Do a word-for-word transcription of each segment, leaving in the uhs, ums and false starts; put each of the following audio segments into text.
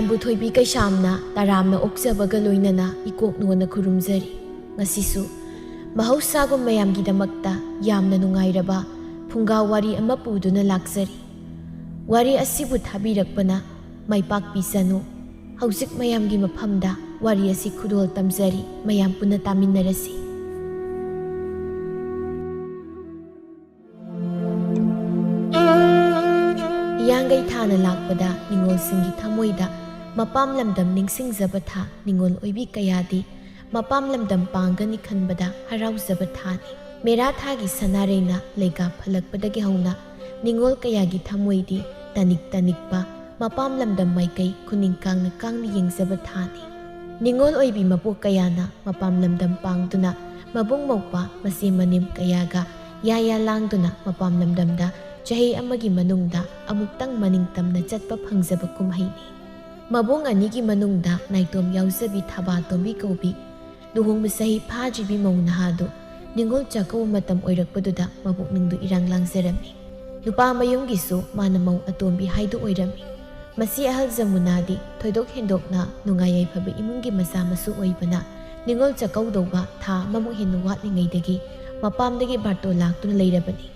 ꯃꯌꯥꯝꯕꯨ ꯊꯣꯏꯕꯤ ꯀꯩꯁꯥꯝꯅ ꯇꯔꯥꯝꯅ ꯑꯣꯛꯆꯕꯒ ꯂꯣꯏꯅꯅ ꯏꯀꯣꯛ ꯅꯣꯟꯅ ꯈꯨꯔꯨꯝꯖꯔꯤ꯫ ꯉꯁꯤꯁꯨ ꯃꯍꯧꯁꯥꯒꯨꯝ ꯃꯌꯥꯝꯒꯤꯗꯃꯛꯇ ꯌꯥꯝꯅ ꯅꯨꯡꯉꯥꯏꯔꯕ ꯐꯨꯡꯒꯥ ꯋꯥꯔꯤ ꯑꯃ ꯄꯨꯗꯨꯅ ꯂꯥꯛꯆꯔꯤ꯫ ꯋꯥꯔꯤ ꯑꯁꯤꯕꯨ ꯊꯥꯕꯤꯔꯛꯄꯅ ꯃꯥꯏ ꯄꯥꯛꯄꯤꯁꯅꯨ꯫ ꯍꯧꯖꯤꯛ ꯃꯌꯥꯝꯒꯤ ꯃꯐꯝꯗ ꯋꯥꯔꯤ ꯑꯁꯤ ꯈꯨꯗꯣꯜ ꯇꯝꯖꯔꯤ, ꯃꯌꯥꯝ ꯄꯨꯟꯅ ꯇꯥꯃꯤꯟꯅꯔꯁꯤ꯫ ꯍꯤꯌꯥꯡꯒꯩ ꯊꯥꯅ ꯂꯥꯛꯄꯗ ꯅꯤꯉꯣꯜꯁꯤꯡꯒꯤ ꯊꯃꯣꯏꯗ ꯃꯄꯥꯝ ꯂꯝꯗꯝ ꯅꯤꯡꯁꯤꯡꯖꯕ ꯊꯥ꯫ ꯅꯤꯉꯣꯜ ꯑꯣꯏꯕꯤ ꯀꯌꯥꯗꯤ ꯃꯄꯥꯝ ꯂꯝꯗꯝ ꯄꯥꯡꯒꯅꯤ ꯈꯟꯕꯗ ꯍꯔꯥꯎꯖꯕ ꯊꯥꯅꯤ꯫ ꯃꯦꯔꯥ ꯊꯥꯒꯤ ꯁꯅꯥꯔꯩꯅ ꯂꯩꯒꯥ ꯐꯜꯂꯛꯄꯗꯒꯤ ꯍꯧꯅ ꯅꯤꯉꯣꯜ ꯀꯌꯥꯒꯤ ꯊꯃꯣꯏꯗꯤ ꯇꯅꯤꯛ ꯇꯅꯤꯛꯄ, ꯃꯄꯥꯝ ꯂꯝꯗꯝ ꯃꯥꯏꯀꯩ ꯈꯨꯅꯤꯡ ꯀꯥꯡꯅ ꯀꯥꯡꯅ ꯌꯦꯡꯖꯕ ꯊꯥꯅꯤ꯫ ꯅꯤꯉꯣꯜ ꯑꯣꯏꯕꯤ ꯃꯄꯣꯛ ꯀꯌꯥꯅ ꯃꯄꯥꯝ ꯂꯝꯗꯝ ꯄꯥꯡꯗꯨꯅ ꯃꯕꯨꯡ ꯃꯧꯄ꯭ꯋꯥ ꯃꯆꯦ ꯃꯅꯦꯝ ꯀꯌꯥꯒ ꯌꯥꯌꯥ ꯂꯥꯡꯗꯨꯅ ꯃꯄꯥꯝ ꯂꯝꯗꯝꯗ ꯆꯍꯤ ꯑꯃꯒꯤ ꯃꯅꯨꯡꯗ ꯑꯃꯨꯛꯇꯪ ꯃꯅꯤꯡ ꯇꯝꯅ ꯆꯠꯄ ꯐꯪꯖꯕ ꯀꯨꯝꯍꯩꯅꯤ꯫ ꯃꯕꯨꯡ ꯑꯅꯤꯒꯤ ꯃꯅꯨꯡꯗ ꯅꯥꯏꯇꯣꯝ ꯌꯥꯎꯖꯕꯤ ꯊꯕꯥ ꯇꯣꯝꯕꯤ ꯀꯧꯕꯤ ꯂꯨꯍꯣꯡꯕ ꯆꯍꯤ ꯐꯥꯗ꯭ꯔꯤꯕꯤ ꯃꯧ ꯅꯍꯥꯗꯨ ꯅꯤꯉꯣꯜ ꯆꯥꯛꯀꯧꯕ ꯃꯇꯝ ꯑꯣꯏꯔꯛꯄꯗꯨꯗ ꯃꯄꯨꯛꯅꯤꯡꯗꯨ ꯏꯔꯥꯡ ꯂꯥꯡꯖꯔꯝꯃꯤ꯫ ꯅꯨꯄꯥ ꯃꯌꯨꯝꯒꯤꯁꯨ ꯃꯥꯅ ꯃꯧ ꯑꯇꯣꯝꯕꯤ ꯍꯥꯏꯗꯨ ꯑꯣꯏꯔꯝꯃꯤ꯫ ꯃꯁꯤ ꯑꯍꯜ ꯖꯃꯨꯅꯥꯗꯤ ꯊꯣꯏꯗꯣꯛ ꯍꯦꯟꯗꯣꯛꯅ ꯅꯨꯡꯉꯥꯏ ꯌꯥꯏꯐꯕ ꯏꯃꯨꯡꯒꯤ ꯃꯆꯥ ꯃꯁꯨ ꯑꯣꯏꯕꯅ ꯅꯤꯉꯣꯜ ꯆꯥꯛꯀꯧꯗꯧꯕ ꯊꯥ ꯑꯃꯃꯨꯛ ꯍꯦꯟꯅ ꯋꯥꯠꯂꯤꯉꯩꯗꯒꯤ ꯃꯄꯥꯝꯗꯒꯤ ꯕꯥꯔꯇꯣꯟ ꯂꯥꯛꯇꯨꯅ ꯂꯩꯔꯕꯅꯤ꯫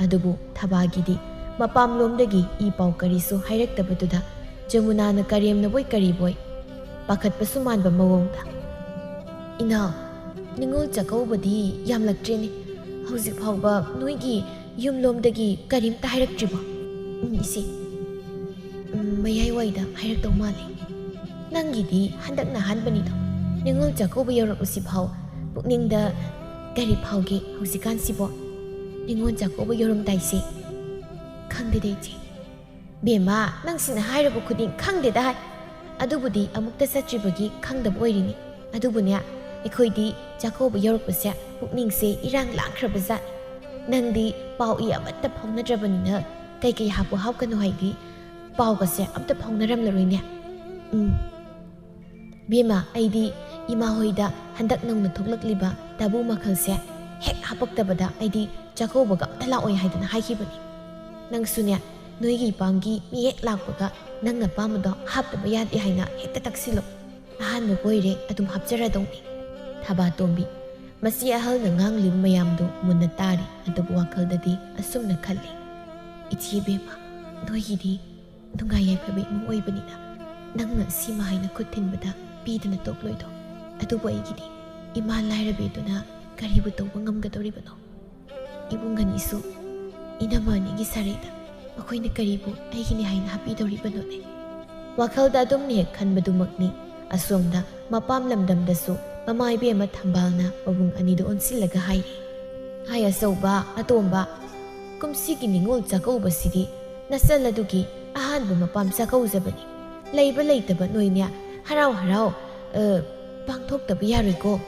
ꯑꯗꯨꯕꯨ ꯊꯕꯥꯒꯤꯗꯤ ꯃꯄꯥꯝꯂꯣꯝꯗꯒꯤ ꯏ ꯄꯥꯎ ꯀꯔꯤꯁꯨ ꯍꯥꯏꯔꯛꯇꯕꯗꯨꯗ ꯖꯃꯨꯅꯥꯅ ꯀꯔꯦꯝꯅꯕꯣꯏ ꯀꯔꯤꯕꯣꯏ ꯄꯥꯈꯠꯄꯁꯨ ꯃꯥꯟꯕ ꯃꯑꯣꯡꯗ, "ꯏꯅꯥꯎ, ꯅꯤꯉꯣꯜ ꯆꯥꯛꯀꯧꯕꯗꯤ ꯌꯥꯝꯂꯛꯇ꯭ꯔꯦꯅꯦ꯫ ꯍꯧꯖꯤꯛ ꯐꯥꯎꯕ ꯅꯣꯏꯒꯤ ꯌꯨꯝꯂꯣꯝꯗꯒꯤ ꯀꯔꯤꯝꯇ ꯍꯥꯏꯔꯛꯇ꯭ꯔꯤꯕꯣ?" "ꯎꯝ, ꯏꯆꯦ꯫ ꯎꯝ, ꯃꯌꯥꯏꯋꯥꯏꯗ ꯍꯥꯏꯔꯛꯇꯧ ꯃꯥꯜꯂꯦ꯫ ꯅꯪꯒꯤꯗꯤ ꯍꯟꯗꯛꯅ ꯑꯍꯥꯟꯕꯅꯤꯗꯣ꯫ ꯅꯤꯉꯣꯜ ꯆꯥꯛꯀꯧꯕ ꯌꯧꯔꯛꯄꯁꯤꯐꯥꯎ ꯄꯨꯛꯅꯤꯡꯗ ꯀꯔꯤ ꯐꯥꯎꯒꯦ ꯍꯧꯖꯤꯛꯀꯥꯟꯁꯤꯕꯣ? ꯅꯤꯉꯣꯜ ꯆꯥꯛꯀꯧꯕ ꯌꯧꯔꯝꯗꯥꯏꯁꯦ?" "ꯈꯪꯗꯦꯗ, ꯏꯆꯦ꯫ ꯕꯦꯝꯃ, ꯅꯪꯁꯤꯅ ꯍꯥꯏꯔꯕ ꯈꯨꯗꯤꯡ ꯈꯪꯗꯦꯗ ꯍꯥꯏ꯫ ꯑꯗꯨꯕꯨꯗꯤ ꯑꯃꯨꯛꯇ ꯆꯠꯇ꯭ꯔꯤꯕꯒꯤ ꯈꯪꯗꯕ ꯑꯣꯏꯔꯤꯅꯤ꯫ ꯑꯗꯨꯕꯨꯅꯦ, ꯑꯩꯈꯣꯏꯗꯤ ꯆꯥꯛꯀꯧꯕ ꯌꯧꯔꯛꯄꯁꯦ ꯄꯨꯛꯅꯤꯡꯁꯦ ꯏꯔꯥꯡ ꯂꯥꯡꯈ꯭ꯔꯕ ꯖꯥꯠꯅꯤ꯫ ꯅꯪꯗꯤ ꯄꯥꯎ ꯏ ꯑꯃꯠꯇ ꯐꯥꯎꯅꯗ꯭ꯔꯕꯅꯤꯅ ꯀꯩꯀꯩ ꯍꯥꯞꯄꯨ ꯍꯥꯞꯀꯅꯨ ꯍꯥꯏꯗꯤ ꯄꯥꯎꯒꯁꯦ ꯑꯝꯇ ꯐꯥꯎꯅꯔꯝꯂꯔꯣꯏꯅꯦ?" "ꯎꯝ꯫ ꯕꯦꯝꯃ, ꯑꯩꯗꯤ ꯏꯃꯥ ꯍꯣꯏꯗ ꯍꯟꯗꯛ ꯅꯧꯅ ꯊꯣꯛꯂꯛꯂꯤꯕ ꯇꯥꯕꯨ ꯃꯈꯜꯁꯦ ꯍꯦꯛ ꯍꯥꯄꯛꯇꯕꯗ ꯑꯩꯗꯤ ꯆꯥꯛꯀꯧꯕꯒ ꯑꯝꯇ ꯂꯥꯛꯑꯣꯏ ꯍꯥꯏꯗꯅ ꯍꯥꯏꯈꯤꯕꯅꯤ꯫ ꯅꯪꯁꯨꯅꯦ, ꯅꯣꯏꯒꯤ ꯏꯄꯥꯝꯒꯤ ꯃꯤ ꯍꯦꯛ ꯂꯥꯛꯄꯒ ꯅꯪꯅ ꯑꯄꯥꯝꯕꯗꯣ ꯍꯥꯞꯇꯕ ꯌꯥꯗꯦ ꯍꯥꯏꯅ ꯍꯦꯛꯇ ꯇꯛꯁꯤꯜꯂꯣ꯫ ꯑꯍꯥꯟꯕꯕꯨ ꯑꯣꯏꯔꯦ, ꯑꯗꯨꯝ ꯍꯥꯞꯆꯔꯗꯧꯅꯤ꯫ ꯊꯕꯥꯇꯣꯝꯕꯤ, ꯃꯁꯤ ꯑꯍꯜꯅ ꯉꯥꯡꯂꯤꯕ ꯃꯌꯥꯝꯗꯨ ꯃꯨꯟꯅ ꯇꯥꯔꯤ, ꯑꯗꯨꯕꯨ ꯋꯥꯈꯜꯗꯗꯤ ꯑꯁꯨꯝꯅ ꯈꯜꯂꯤ, "ꯏꯆꯦ ꯏꯕꯦꯝꯃ, ꯅꯣꯏꯒꯤꯗꯤ ꯅꯨꯡꯉꯥꯏ ꯌꯥꯏꯐꯕ ꯏꯃꯨꯡ ꯑꯣꯏꯕꯅꯤꯅ ꯅꯪꯅ ꯁꯤꯃ ꯍꯥꯏꯅ ꯈꯨꯠ ꯊꯤꯟꯕꯗ ꯄꯤꯗꯅ ꯇꯣꯛꯂꯣꯏꯗꯣ꯫ ꯑꯗꯨꯕꯨ ꯑꯩꯒꯤꯗꯤ ꯏꯃꯥ ꯂꯥꯏꯔꯕꯤ ꯑꯗꯨꯅ ꯀꯔꯤꯕꯨ ꯇꯧꯕ ꯉꯝꯒꯗꯧꯔꯤꯕꯅꯣ? ꯏꯕꯨꯡ ꯑꯅꯤꯁꯨ ꯏꯅꯝꯃ ꯑꯅꯤꯒꯤ ꯁꯥꯔꯩꯗ ꯃꯈꯣꯏꯅ ꯀꯔꯤꯕꯨ ꯑꯩꯒꯤꯅꯤ ꯍꯥꯏꯅ ꯍꯥꯞꯄꯤꯗꯧꯔꯤꯕꯅꯣꯅꯦ?" ꯋꯥꯈꯜꯗ ꯑꯗꯨꯝꯅ ꯍꯦꯛ ꯈꯟꯕꯗꯨꯃꯛꯅꯤ꯫ ꯑꯁꯣꯝꯗ ꯃꯄꯥꯝ ꯂꯝꯗꯝꯗꯁꯨ ꯃꯃꯥ ꯏꯕꯦꯝꯃ ꯊꯝꯕꯥꯜꯅ ꯃꯕꯨꯡ ꯑꯅꯤꯗꯨ ꯑꯣꯟꯁꯤꯜꯂꯒ ꯍꯥꯏꯔꯤ, "ꯍꯥꯏ ꯑꯆꯧꯕ, ꯑꯇꯣꯝꯕ, ꯀꯨꯝꯁꯤꯒꯤ ꯅꯤꯉꯣꯜ ꯆꯥꯛꯀꯧꯕꯁꯤꯗꯤ ꯅꯆꯜ ꯑꯗꯨꯒꯤ ꯑꯍꯥꯟꯕ ꯃꯄꯥꯝ ꯆꯥꯛꯀꯧꯖꯕꯅꯤ꯫ ꯂꯩꯕ ꯂꯩꯇꯕ ꯅꯣꯏꯅꯦ ꯍꯔꯥꯎ ꯍꯔꯥꯎ, ꯑ, ꯄꯥꯡꯊꯣꯛꯇꯕ ꯌꯥꯔꯣꯏꯀꯣ?"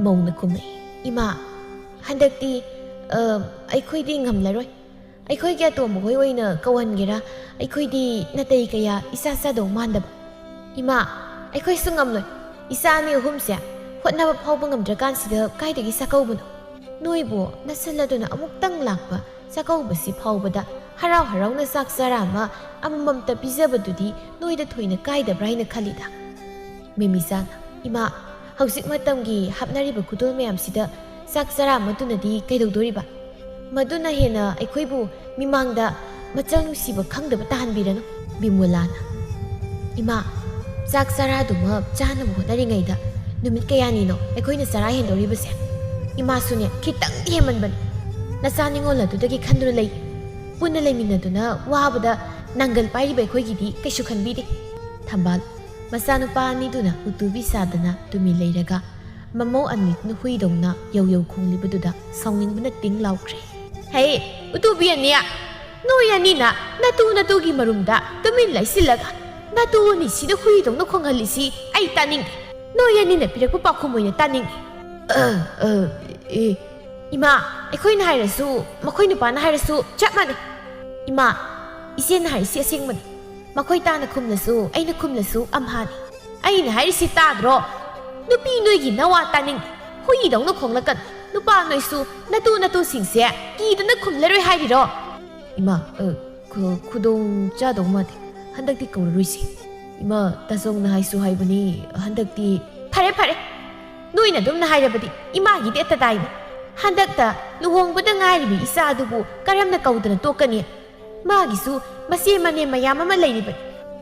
ꯃꯧꯅ ꯈꯨꯝꯃꯛꯏ, "ꯏꯃꯥ, ꯍꯟꯗꯛꯇꯤ, ꯑ, ꯑꯩꯈꯣꯏꯗꯤ ꯉꯝꯂꯔꯣꯏ꯫ ꯑꯩꯈꯣꯏꯒꯤ ꯑꯇꯣꯝꯕ ꯍꯣꯏ ꯑꯣꯏꯅ ꯀꯧꯍꯟꯒꯦꯔꯥ? ꯑꯩꯈꯣꯏꯗꯤ ꯅꯥꯇꯩ ꯀꯌꯥ ꯏꯆꯥ ꯆꯥꯗꯧ ꯃꯥꯟꯗꯕ꯫" "ꯏꯃꯥ, ꯑꯩꯈꯣꯏꯁꯨ ꯉꯝꯂꯣꯏ꯫ ꯏꯆꯥ ꯑꯅꯤ ꯑꯍꯨꯝꯁꯦ ꯍꯣꯠꯅꯕ ꯐꯥꯎꯕ ꯉꯝꯗ꯭ꯔꯀꯥꯟꯁꯤꯗ ꯀꯥꯏꯗꯒꯤ ꯆꯥꯛꯀꯧꯕꯅꯣ? ꯅꯣꯏꯕꯨ ꯅꯆꯜ ꯑꯗꯨꯅ ꯑꯃꯨꯛꯇꯪ ꯂꯥꯛꯄ ꯆꯥꯛꯀꯧꯕꯁꯤ ꯐꯥꯎꯕꯗ ꯍꯔꯥꯎ ꯍꯔꯥꯎꯅ ꯆꯥꯛ ꯆꯔꯥ ꯑꯃ ꯑꯃꯃꯝꯇ ꯄꯤꯖꯕꯗꯨꯗꯤ ꯅꯣꯏꯗ ꯊꯣꯏꯅ ꯀꯥꯏꯗꯕ꯭ꯔꯥ ꯍꯥꯏꯅ ꯈꯜꯂꯤꯗ꯫" ꯃꯦꯃꯤꯆꯥꯅ, "ꯏꯃꯥ, ꯍꯧꯖꯤꯛ ꯃꯇꯝꯒꯤ ꯍꯥꯞꯅꯔꯤꯕ ꯈꯨꯗꯣꯜ ꯃꯌꯥꯝꯁꯤꯗ ꯆꯥꯛ ꯆꯔꯥ ꯑꯃꯗꯨꯅꯗꯤ ꯀꯩꯗꯧꯗꯣꯔꯤꯕ? ꯃꯗꯨꯅ ꯍꯦꯟꯅ ꯑꯩꯈꯣꯏꯕꯨ ꯃꯤꯃꯥꯡꯗ ꯃꯆꯜ ꯅꯨꯡꯁꯤꯕ ꯈꯪꯗꯕ ꯇꯥꯍꯟꯕꯤꯔꯅꯨ꯫" ꯕꯤꯃꯣꯂꯥꯅ, "ꯏꯃꯥ, ꯆꯥꯛ ꯆꯔꯥꯗꯨꯃꯛ ꯆꯥꯅꯕ ꯍꯣꯠꯅꯔꯤꯉꯩꯗ ꯅꯨꯃꯤꯠ ꯀꯌꯥꯅꯤꯅꯣ ꯑꯩꯈꯣꯏꯅ ꯆꯔꯥ ꯍꯦꯟꯗꯧꯔꯤꯕꯁꯦ? ꯏꯃꯥꯁꯨꯅꯦ, ꯈꯤꯇꯪꯗꯤ ꯍꯦꯟꯃꯟꯕꯅꯤ꯫ ꯅꯆꯥ ꯅꯤꯉꯣꯜ ꯑꯗꯨꯗꯒꯤ ꯈꯟꯗꯨꯅ ꯂꯩ꯫ ꯄꯨꯟꯅ ꯂꯩꯃꯤꯟꯅꯗꯨꯅ ꯋꯥꯕꯗ ꯅꯥꯡꯒꯜ ꯄꯥꯏꯔꯤꯕ ꯑꯩꯈꯣꯏꯒꯤꯗꯤ ꯀꯩꯁꯨ ꯈꯟꯕꯤꯗꯦ꯫" ꯊꯝꯕꯥꯜ, ꯃꯆꯥꯅꯨꯄꯥ ꯑꯅꯤꯗꯨꯅ ꯎꯇꯨꯕꯤ ꯁꯥꯗꯅ ꯇꯨꯃꯤꯟ ꯂꯩꯔꯒ ꯃꯃꯧ ꯑꯅꯤꯗꯨꯅ ꯍꯨꯏꯗꯧꯅ ꯌꯧ ꯌꯧ ꯈꯣꯡꯂꯤꯕꯗꯨꯗ ꯁꯥꯎꯅꯤꯡꯕꯅ ꯇꯤꯡ ꯂꯥꯎꯈ꯭ꯔꯦ꯫ "ꯍꯦ, ꯎꯇꯨꯕꯤ ꯑꯅꯤ, ꯅꯣꯏ ꯑꯅꯤꯅ ꯅꯇꯨ ꯅꯇꯨꯒꯤ ꯃꯔꯨꯝꯗ ꯇꯨꯃꯤꯟ ꯂꯩꯁꯤꯜꯂꯒ ꯅꯇꯨ ꯑꯅꯤꯁꯤꯗ ꯍꯨꯏꯗꯧꯅ ꯈꯣꯡꯍꯜꯂꯤꯁꯤ ꯑꯩ ꯇꯥꯅꯤꯡꯗꯦ꯫ ꯅꯣꯏ ꯑꯅꯤꯅ ꯄꯤꯔꯛꯄ ꯄꯥꯎꯈꯨꯝ ꯑꯣꯏꯅ ꯇꯥꯅꯤꯡꯉꯤ꯫" "ꯑ, ꯑ, ꯑꯦ, ꯏꯃꯥ, ꯑꯩꯈꯣꯏꯅ ꯍꯥꯏꯔꯁꯨ, ꯃꯈꯣꯏ ꯅꯨꯄꯥꯅ ꯍꯥꯏꯔꯁꯨ ꯆꯞ ꯃꯥꯟꯅꯩ꯫ ꯏꯃꯥ, ꯏꯆꯦꯅ ꯍꯥꯏꯔꯤꯁꯤ ꯑꯁꯦꯡꯕꯅꯤ꯫ ꯃꯈꯣꯏ ꯇꯥꯅ ꯈꯨꯝꯂꯁꯨ, ꯑꯩꯅ ꯈꯨꯝꯂꯁꯨ ꯑꯝꯍꯥꯅꯤ꯫ ꯑꯩꯅ ꯍꯥꯏꯔꯤꯁꯤ ꯇꯥꯗ꯭ꯔꯣ? ꯅꯨꯄꯤ ꯅꯣꯏꯒꯤ ꯅꯋꯥ ꯇꯥꯅꯤꯡꯗꯦ꯫ ꯍꯨꯏꯗꯧꯅ ꯈꯣꯡꯂꯛꯀꯅꯨ꯫ ꯅꯨꯄꯥ ꯅꯣꯏꯁꯨ ꯅꯇꯨ ꯅꯇꯨꯁꯤꯡꯁꯦ ꯀꯤꯗꯅ ꯈꯨꯝꯂꯔꯣꯏ ꯍꯥꯏꯔꯤꯔꯣ?" "ꯏꯃꯥ, ꯑ, ꯈꯨ- ꯈꯨꯗꯣꯡ ꯆꯥꯗꯧ ꯃꯥꯟꯗꯦ꯫ ꯍꯟꯗꯛꯇꯤ ꯀꯧꯔꯔꯣꯏꯁꯤ꯫ ꯏꯃꯥ, ꯇꯥꯆꯧꯅ ꯍꯥꯏꯁꯨ ꯍꯥꯏꯕꯅꯤ, ꯍꯟꯗꯛꯇꯤ꯫ ꯐꯔꯦ, ꯐꯔꯦ꯫ ꯅꯣꯏꯅ ꯑꯗꯨꯝꯅ ꯍꯥꯏꯔꯕꯗꯤ ꯏꯃꯥꯒꯤꯗꯤ ꯑꯠꯇ ꯇꯥꯏꯅꯦ꯫ ꯍꯟꯗꯛꯇ ꯂꯨꯍꯣꯡꯕꯗ ꯉꯥꯏꯔꯤꯕ ꯏꯆꯥꯗꯨꯕꯨ ꯀꯔꯝꯅ ꯀꯧꯗꯅ ꯇꯣꯛꯀꯅꯤ? ꯃꯥꯒꯤꯁꯨ ꯃꯆꯦ ꯃꯅꯦ ꯃꯌꯥꯝ ꯑꯃ ꯂꯩꯔꯤꯕꯅꯤ꯫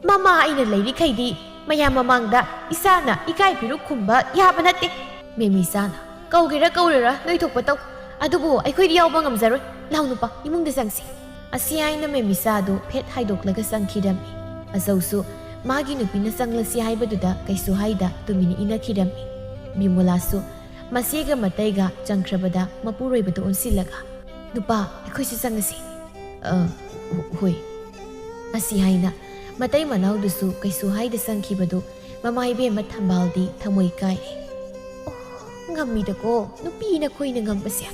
ꯃꯃꯥ ꯑꯩꯅ ꯂꯩꯔꯤꯈꯩꯗꯤ ꯃꯌꯥꯝ ꯃꯃꯥꯡꯗ ꯏꯆꯥꯅ ꯏꯀꯥꯏ ꯐꯤꯔꯨꯛ ꯈꯨꯝꯕ ꯌꯥꯕ ꯅꯠꯇꯦ꯫ ꯃꯦꯃꯤꯆꯥꯅ, "ꯀꯧꯒꯦꯔꯥ ꯀꯧꯔꯣꯏꯔꯥ ꯅꯣꯏ ꯊꯣꯛꯄ ꯇꯧ꯫ ꯑꯗꯨꯕꯨ ꯑꯩꯈꯣꯏꯗꯤ ꯌꯥꯎꯕ ꯉꯝꯖꯔꯣꯏ꯫ ꯂꯥꯎ ꯅꯨꯄꯥ, ꯏꯃꯨꯡꯗ ꯆꯪꯁꯤ꯫" ꯑꯁꯤ ꯍꯥꯏꯅ ꯃꯦꯃꯤꯆꯥꯗꯨ ꯐꯦꯠ ꯍꯥꯏꯗꯣꯛꯂꯒ ꯆꯪꯈꯤꯔꯝꯃꯤ꯫ ꯑꯆꯧꯁꯨ ꯃꯥꯒꯤ ꯅꯨꯄꯤꯅ ꯆꯪꯂꯁꯤ ꯍꯥꯏꯕꯗꯨꯗ ꯀꯩꯁꯨ ꯍꯥꯏꯗ ꯇꯨꯃꯤꯟꯅ ꯏꯟꯅꯈꯤꯔꯝꯃꯤ꯫ ꯕꯤꯃꯣꯂꯥꯁꯨ ꯃꯆꯦꯒ ꯃꯇꯩꯒ ꯆꯪꯈ꯭ꯔꯕꯗ ꯃꯄꯨꯔꯣꯏꯕꯗ ꯑꯣꯟꯁꯤꯜꯂꯒ, "ꯅꯨꯄꯥ, ꯑꯩꯈꯣꯏꯁꯨ ꯆꯪꯉꯁꯤ꯫" "ꯑ, ꯍꯣꯏ꯫" ꯑꯁꯤ ꯍꯥꯏꯅ ꯃꯇꯩ ꯃꯅꯥꯎꯗꯨꯁꯨ ꯀꯩꯁꯨ ꯍꯥꯏꯗ ꯆꯪꯈꯤꯕꯗꯨ ꯃꯃꯥ ꯏꯕꯦꯝꯃ ꯊꯝꯕꯥꯜꯗꯤ ꯊꯃꯣꯏ ꯀꯥꯏꯔꯦ꯫ "ꯑꯣ, ꯉꯝꯃꯤꯗꯀꯣ ꯅꯨꯄꯤ ꯅꯈꯣꯏꯅ ꯉꯝꯕꯁꯦ꯫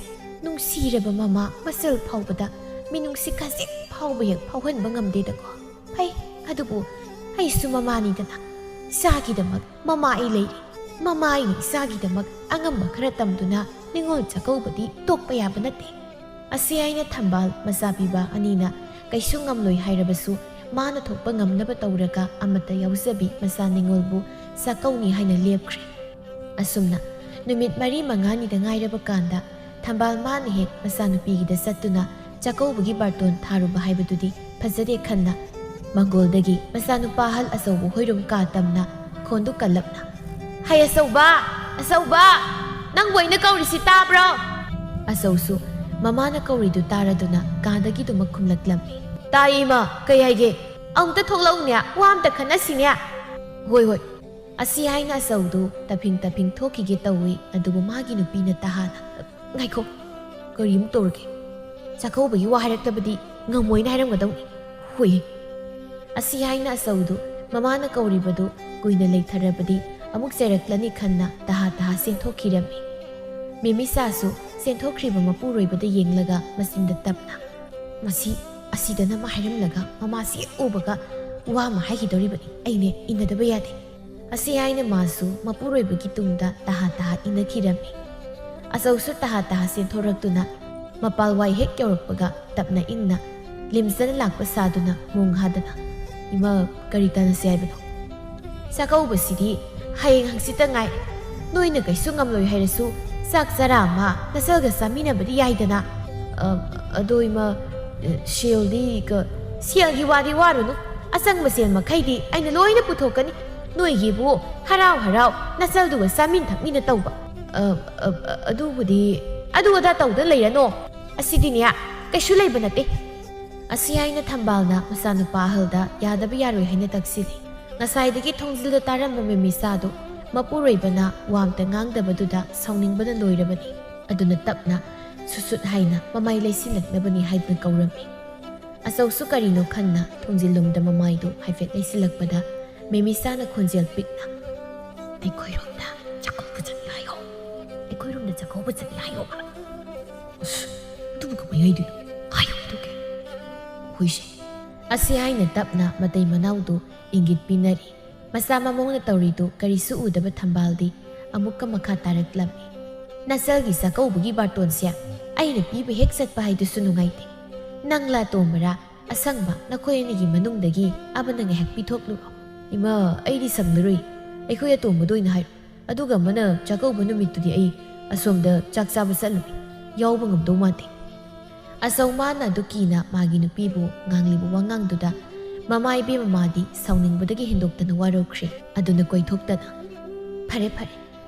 ꯅꯨꯡꯁꯤꯔꯕ ꯃꯃꯥ ꯃꯆꯜ ꯐꯥꯎꯕꯗ ꯃꯤꯅꯨꯡꯁꯤ ꯈꯖꯤꯛ ꯐꯥꯎꯕ ꯍꯦꯛ ꯐꯥꯎꯍꯟꯕ ꯉꯝꯗꯦꯗꯀꯣ꯫ ꯐꯩ, ꯑꯗꯨꯕꯨ ꯑꯩꯁꯨ ꯃꯃꯥꯅꯤꯗꯅ꯫ ꯏꯆꯥꯒꯤꯗꯃꯛ ꯃꯃꯥ ꯑꯩ ꯂꯩꯔꯤ꯫ ꯃꯃꯥ ꯑꯩꯅ ꯏꯆꯥꯒꯤꯗꯃꯛ ꯑꯉꯝꯕ ꯈꯔ ꯇꯝꯗꯨꯅ ꯅꯤꯉꯣꯜ ꯆꯥꯛꯀꯧꯕꯗꯤ ꯇꯣꯛꯄ ꯌꯥꯕ ꯅꯠꯇꯦ꯫" ꯑꯁꯤ ꯍꯥꯏꯅ ꯊꯝꯕꯥꯜ ꯃꯆꯥ ꯄꯤꯕ ꯑꯅꯤꯅ ꯀꯩꯁꯨ ꯉꯝꯂꯣꯏ ꯍꯥꯏꯔꯕꯁꯨ ꯃꯥꯅ ꯊꯣꯛꯄ ꯉꯝꯅꯕ ꯇꯧꯔꯒ ꯑꯃꯠꯇ ꯌꯥꯎꯖꯕꯤ ꯃꯆꯥ ꯅꯤꯉꯣꯜꯕꯨ ꯆꯥꯛꯀꯧꯅꯤ ꯍꯥꯏꯅ ꯂꯦꯞꯈ꯭ꯔꯦ꯫ ꯑꯁꯨꯝꯅ ꯅꯨꯃꯤꯠ ꯃꯔꯤ ꯃꯉꯥꯅꯤꯗ ꯉꯥꯏꯔꯕ ꯀꯥꯟꯗ ꯊꯝꯕꯥꯜ ꯃꯥꯅ ꯍꯦꯛ ꯃꯆꯥꯅꯨꯄꯤꯒꯤꯗ ꯆꯠꯇꯨꯅ ꯆꯥꯛꯀꯧꯕꯒꯤ ꯕꯥꯔꯇꯣꯟ ꯊꯥꯔꯨꯕ ꯍꯥꯏꯕꯗꯨꯗꯤ ꯐꯖꯗꯦ ꯈꯟꯅ ꯃꯪꯒꯣꯜꯗꯒꯤ ꯃꯆꯥꯅꯨꯄꯥ ꯑꯍꯜ ꯑꯆꯧꯕ ꯍꯣꯏꯔꯨꯝ ꯀꯥ ꯇꯝꯅ ꯈꯣꯟꯗꯨ ꯀꯜꯂꯞꯅ, "ꯍꯩ ꯑꯆꯧꯕ! ꯑꯆꯧꯕ! ꯅꯪꯕꯨ ꯑꯩꯅ ꯀꯧꯔꯤꯁꯤ ꯇꯥꯕ꯭ꯔꯣ?" ꯑꯆꯧꯁꯨ ꯃꯃꯥꯅ ꯀꯧꯔꯤꯗꯨ ꯇꯥꯔꯗꯨꯅ ꯀꯥꯗꯒꯤꯗꯨꯃꯛ ꯈꯨꯝꯂꯛꯂꯝꯃꯤ꯫ "ꯇꯥꯏ ꯏꯃꯥ, ꯀꯩ ꯍꯥꯏꯒꯦ?" "ꯑꯃꯨꯛꯇ ꯊꯣꯛꯂꯛꯎꯅꯦ, ꯋꯥ ꯑꯝꯇ ꯈꯟꯅꯁꯤꯅꯦ꯫" "ꯍꯣꯏ, ꯍꯣꯏ꯫" ꯑꯁꯤ ꯍꯥꯏꯅ ꯑꯆꯧꯗꯨ ꯇꯞꯐꯤꯡ ꯇꯞꯐꯤꯡ ꯊꯣꯛꯈꯤꯒꯦ ꯇꯧꯏ, ꯑꯗꯨꯕꯨ ꯃꯥꯒꯤ ꯅꯨꯄꯤꯅ ꯇꯍꯥꯅ, "ꯉꯥꯏꯈꯣ, ꯀꯔꯤꯃꯨꯛ ꯇꯧꯔꯒꯦ? ꯆꯥꯛꯀꯧꯕꯒꯤ ꯋꯥ ꯍꯥꯏꯔꯛꯂꯕꯗꯤ ꯉꯝꯃꯣꯏꯅ ꯍꯥꯏꯔꯝꯒꯗꯧꯅꯤ꯫ ꯍꯨꯏ!" ꯑꯁꯤ ꯍꯥꯏꯅ ꯑꯆꯧꯗꯨ ꯃꯃꯥꯅ ꯀꯧꯔꯤꯕꯗꯨ ꯀꯨꯏꯅ ꯂꯩꯊꯔꯕꯗꯤ ꯑꯃꯨꯛ ꯆꯩꯔꯛꯂꯅꯤ ꯈꯟꯅ ꯇꯍꯥ ꯇꯍꯥ ꯆꯦꯟꯊꯣꯛꯈꯤꯔꯝꯃꯤ꯫ ꯃꯦꯃꯤꯁꯥꯁꯨ ꯆꯦꯟꯊꯣꯛꯈ꯭ꯔꯤꯕ ꯃꯄꯨꯔꯣꯏꯕꯗ ꯌꯦꯡꯂꯒ ꯃꯆꯤꯟꯗ ꯇꯞꯅ, "ꯃꯁꯤ ꯑꯁꯤꯗꯅ ꯑꯃ ꯍꯥꯏꯔꯝꯂꯒ ꯃꯃꯥꯁꯤ ꯍꯦꯛ ꯎꯕꯒ ꯋꯥ ꯑꯃ ꯍꯥꯏꯈꯤꯗꯧꯔꯤꯕꯅꯤ꯫ ꯑꯩꯅꯦ ꯏꯟꯅꯗꯕ ꯌꯥꯗꯦ꯫" ꯑꯁꯤ ꯍꯥꯏꯅ ꯃꯥꯁꯨ ꯃꯄꯨꯔꯣꯏꯕꯒꯤ ꯇꯨꯡꯗ ꯇꯍꯥ ꯇꯍꯥ ꯏꯟꯅꯈꯤꯔꯝꯃꯤ꯫ ꯑꯆꯧꯁꯨ ꯇꯍꯥ ꯇꯍꯥ ꯆꯦꯟꯊꯣꯔꯛꯇꯨꯅ ꯃꯄꯥꯜꯋꯥꯏ ꯍꯦꯛ ꯌꯧꯔꯛꯄꯒ ꯇꯞꯅ ꯏꯪꯅ, ꯂꯤꯝꯖꯅ ꯂꯥꯛꯄ ꯁꯥꯗꯨꯅ ꯃꯣꯡ ꯍꯥꯗꯅ, "ꯏꯃꯥ, ꯀꯔꯤ ꯇꯥꯟꯅꯁꯤ ꯍꯥꯏꯕꯅꯣ? ꯆꯥꯛꯀꯧꯕꯁꯤꯗꯤ ꯍꯌꯦꯡ ꯍꯪꯆꯤꯠꯇ ꯉꯥꯏ꯫ ꯅꯣꯏꯅ ꯀꯩꯁꯨ ꯉꯝꯂꯣꯏ ꯍꯥꯏꯔꯁꯨ ꯆꯥꯛ ꯆꯔꯥ ꯑꯃ ꯅꯆꯜꯒ ꯆꯥꯃꯤꯟꯅꯕꯗꯤ ꯌꯥꯏꯗꯅ?" "ꯑ, ꯑꯗꯣ ꯏꯃꯥ, ꯑ, ꯁꯦꯜꯗꯤ ꯀ-" "ꯁꯦꯜꯒꯤ ꯋꯥꯗꯤ ꯋꯥꯔꯨꯅꯨ꯫ ꯑꯆꯪꯕ ꯁꯦꯜ ꯃꯈꯩꯗꯤ ꯑꯩꯅ ꯂꯣꯏꯅ ꯄꯨꯊꯣꯛꯀꯅꯤ꯫ ꯅꯣꯏꯒꯤꯕꯨ ꯍꯔꯥꯎ ꯍꯔꯥꯎ ꯅꯆꯜꯗꯨꯒ ꯆꯥꯃꯤꯟ ꯊꯛꯃꯤꯟꯅ ꯇꯧꯕ꯫ ꯑ, ꯑ, ꯑ, ꯑꯗꯨꯕꯨꯗꯤ ꯑꯗꯨ ꯑꯗꯥ ꯇꯧꯗ ꯂꯩꯔꯅꯣ꯫ ꯑꯁꯤꯗꯤꯅꯦ, ꯀꯩꯁꯨ ꯂꯩꯕ ꯅꯠꯇꯦ꯫" ꯑꯁꯤ ꯍꯥꯏꯅ ꯊꯝꯕꯥꯜꯅ ꯃꯆꯥꯅꯨꯄꯥ ꯑꯍꯜꯗ ꯌꯥꯗꯕ ꯌꯥꯔꯣꯏ ꯍꯥꯏꯅ ꯇꯛꯁꯤꯜꯂꯤ꯫ ꯉꯁꯥꯏꯗꯒꯤ ꯊꯣꯡꯖꯤꯜꯗ ꯇꯥꯔꯝꯕ ꯃꯦꯃꯤꯁꯥꯗꯨ ꯃꯄꯨꯔꯣꯏꯕꯅ ꯋꯥ ꯑꯝꯇ ꯉꯥꯡꯗꯕꯗꯨꯗ ꯁꯥꯎꯅꯤꯡꯕꯅ ꯂꯣꯏꯔꯕꯅꯤ꯫ ꯑꯗꯨꯅ ꯇꯞꯅ ꯁꯨꯠ ꯁꯨꯠ ꯍꯥꯏꯅ ꯃꯃꯥꯏ ꯂꯩꯁꯤꯜꯂꯛꯅꯕꯅꯤ ꯍꯥꯏꯗꯨꯅ ꯀꯧꯔꯝꯃꯤ꯫ ꯑꯆꯧꯁꯨ ꯀꯔꯤꯅꯣ ꯈꯟꯅ ꯊꯣꯡꯖꯤꯜꯂꯣꯝꯗ ꯃꯃꯥꯏꯗꯨ ꯍꯥꯏꯐꯦꯠ ꯂꯩꯁꯤꯜꯂꯛꯄꯗ ꯃꯦꯃꯤꯁꯥꯅ ꯈꯣꯟꯖꯦꯜ ꯄꯤꯛꯅ, "ꯑꯩꯈꯣꯏꯔꯣꯝꯗ ꯆꯥꯛꯀꯧꯕ ꯆꯠꯂꯤ ꯍꯥꯏꯌꯣ꯫ ꯑꯩꯈꯣꯏꯔꯣꯝꯗ ꯆꯥꯛꯀꯧꯕ ꯆꯠꯂꯤ ꯍꯥꯏꯌꯣ꯫" "ꯑꯁ, ꯑꯗꯨꯕꯨ ꯀꯃꯥꯏ ꯍꯥꯏꯗꯣꯏꯅꯣ? ꯍꯥꯏꯌꯣ ꯑꯗꯨꯒꯤ꯫" "ꯍꯣꯏꯁꯦ꯫" ꯑꯁꯤ ꯍꯥꯏꯅ ꯇꯞꯅ ꯃꯇꯩ ꯃꯅꯥꯎꯗꯨ ꯏꯪꯒꯤꯠ ꯄꯤꯅꯔꯤ꯫ ꯃꯆꯥ ꯃꯃꯧꯅ ꯇꯧꯔꯤꯗꯨ ꯀꯔꯤꯁꯨ ꯎꯗꯕ ꯊꯝꯕꯥꯜꯗꯤ ꯑꯃꯨꯛꯀ ꯃꯈꯥ ꯇꯥꯔꯛꯂꯝꯃꯤ꯫ "ꯅꯆꯜꯒꯤ ꯆꯥꯛꯀꯧꯕꯒꯤ ꯕꯥꯔꯇꯣꯟꯁꯦ ꯑꯩꯅ ꯄꯤꯕ ꯍꯦꯛ ꯆꯠꯄ ꯍꯥꯏꯗꯨꯁꯨ ꯅꯨꯡꯉꯥꯏꯇꯦ꯫ ꯅꯪꯂꯥ ꯇꯣꯝꯕꯔꯥ ꯑꯁꯪꯕ ꯅꯈꯣꯏ ꯑꯅꯤꯒꯤ ꯃꯅꯨꯡꯗꯒꯤ ꯑꯃꯅ ꯉꯥꯏꯍꯥꯛ ꯄꯤꯊꯣꯛꯂꯨꯔꯣ꯫" "ꯏꯃꯥ, ꯑꯩꯗꯤ ꯁꯪꯂꯔꯣꯏ꯫ ꯑꯩꯈꯣꯏ ꯑꯇꯣꯝꯕꯗ ꯑꯣꯏꯅ ꯍꯥꯏꯔꯣ꯫ ꯑꯗꯨꯒ ꯑꯃꯅ ꯆꯥꯛꯀꯧꯕ ꯅꯨꯃꯤꯠꯇꯨꯗꯤ ꯑꯩ ꯑꯁꯣꯝꯗ ꯆꯥꯛ ꯆꯥꯕ ꯆꯠꯂꯨꯏ꯫ ꯌꯥꯎꯕ ꯉꯝꯗꯧ ꯃꯥꯟꯗꯦ꯫" ꯑꯆꯧ ꯃꯥꯅ ꯑꯗꯨ ꯀꯤꯅ ꯃꯥꯒꯤ ꯅꯨꯄꯤꯕꯨ ꯉꯥꯡꯂꯤꯕ ꯋꯥꯉꯥꯡꯗꯨꯗ ꯃꯃꯥ ꯏꯕꯦꯝꯃ ꯃꯥꯗꯤ ꯁꯥꯎꯅꯤꯡꯕꯗꯒꯤ ꯍꯦꯟꯗꯣꯛꯇꯅ ꯋꯥꯔꯧꯈ꯭ꯔꯦ꯫ ꯑꯗꯨꯅ ꯀꯣꯏꯊꯣꯛꯇꯅ, "ꯐꯔꯦ, ꯐꯔꯦ,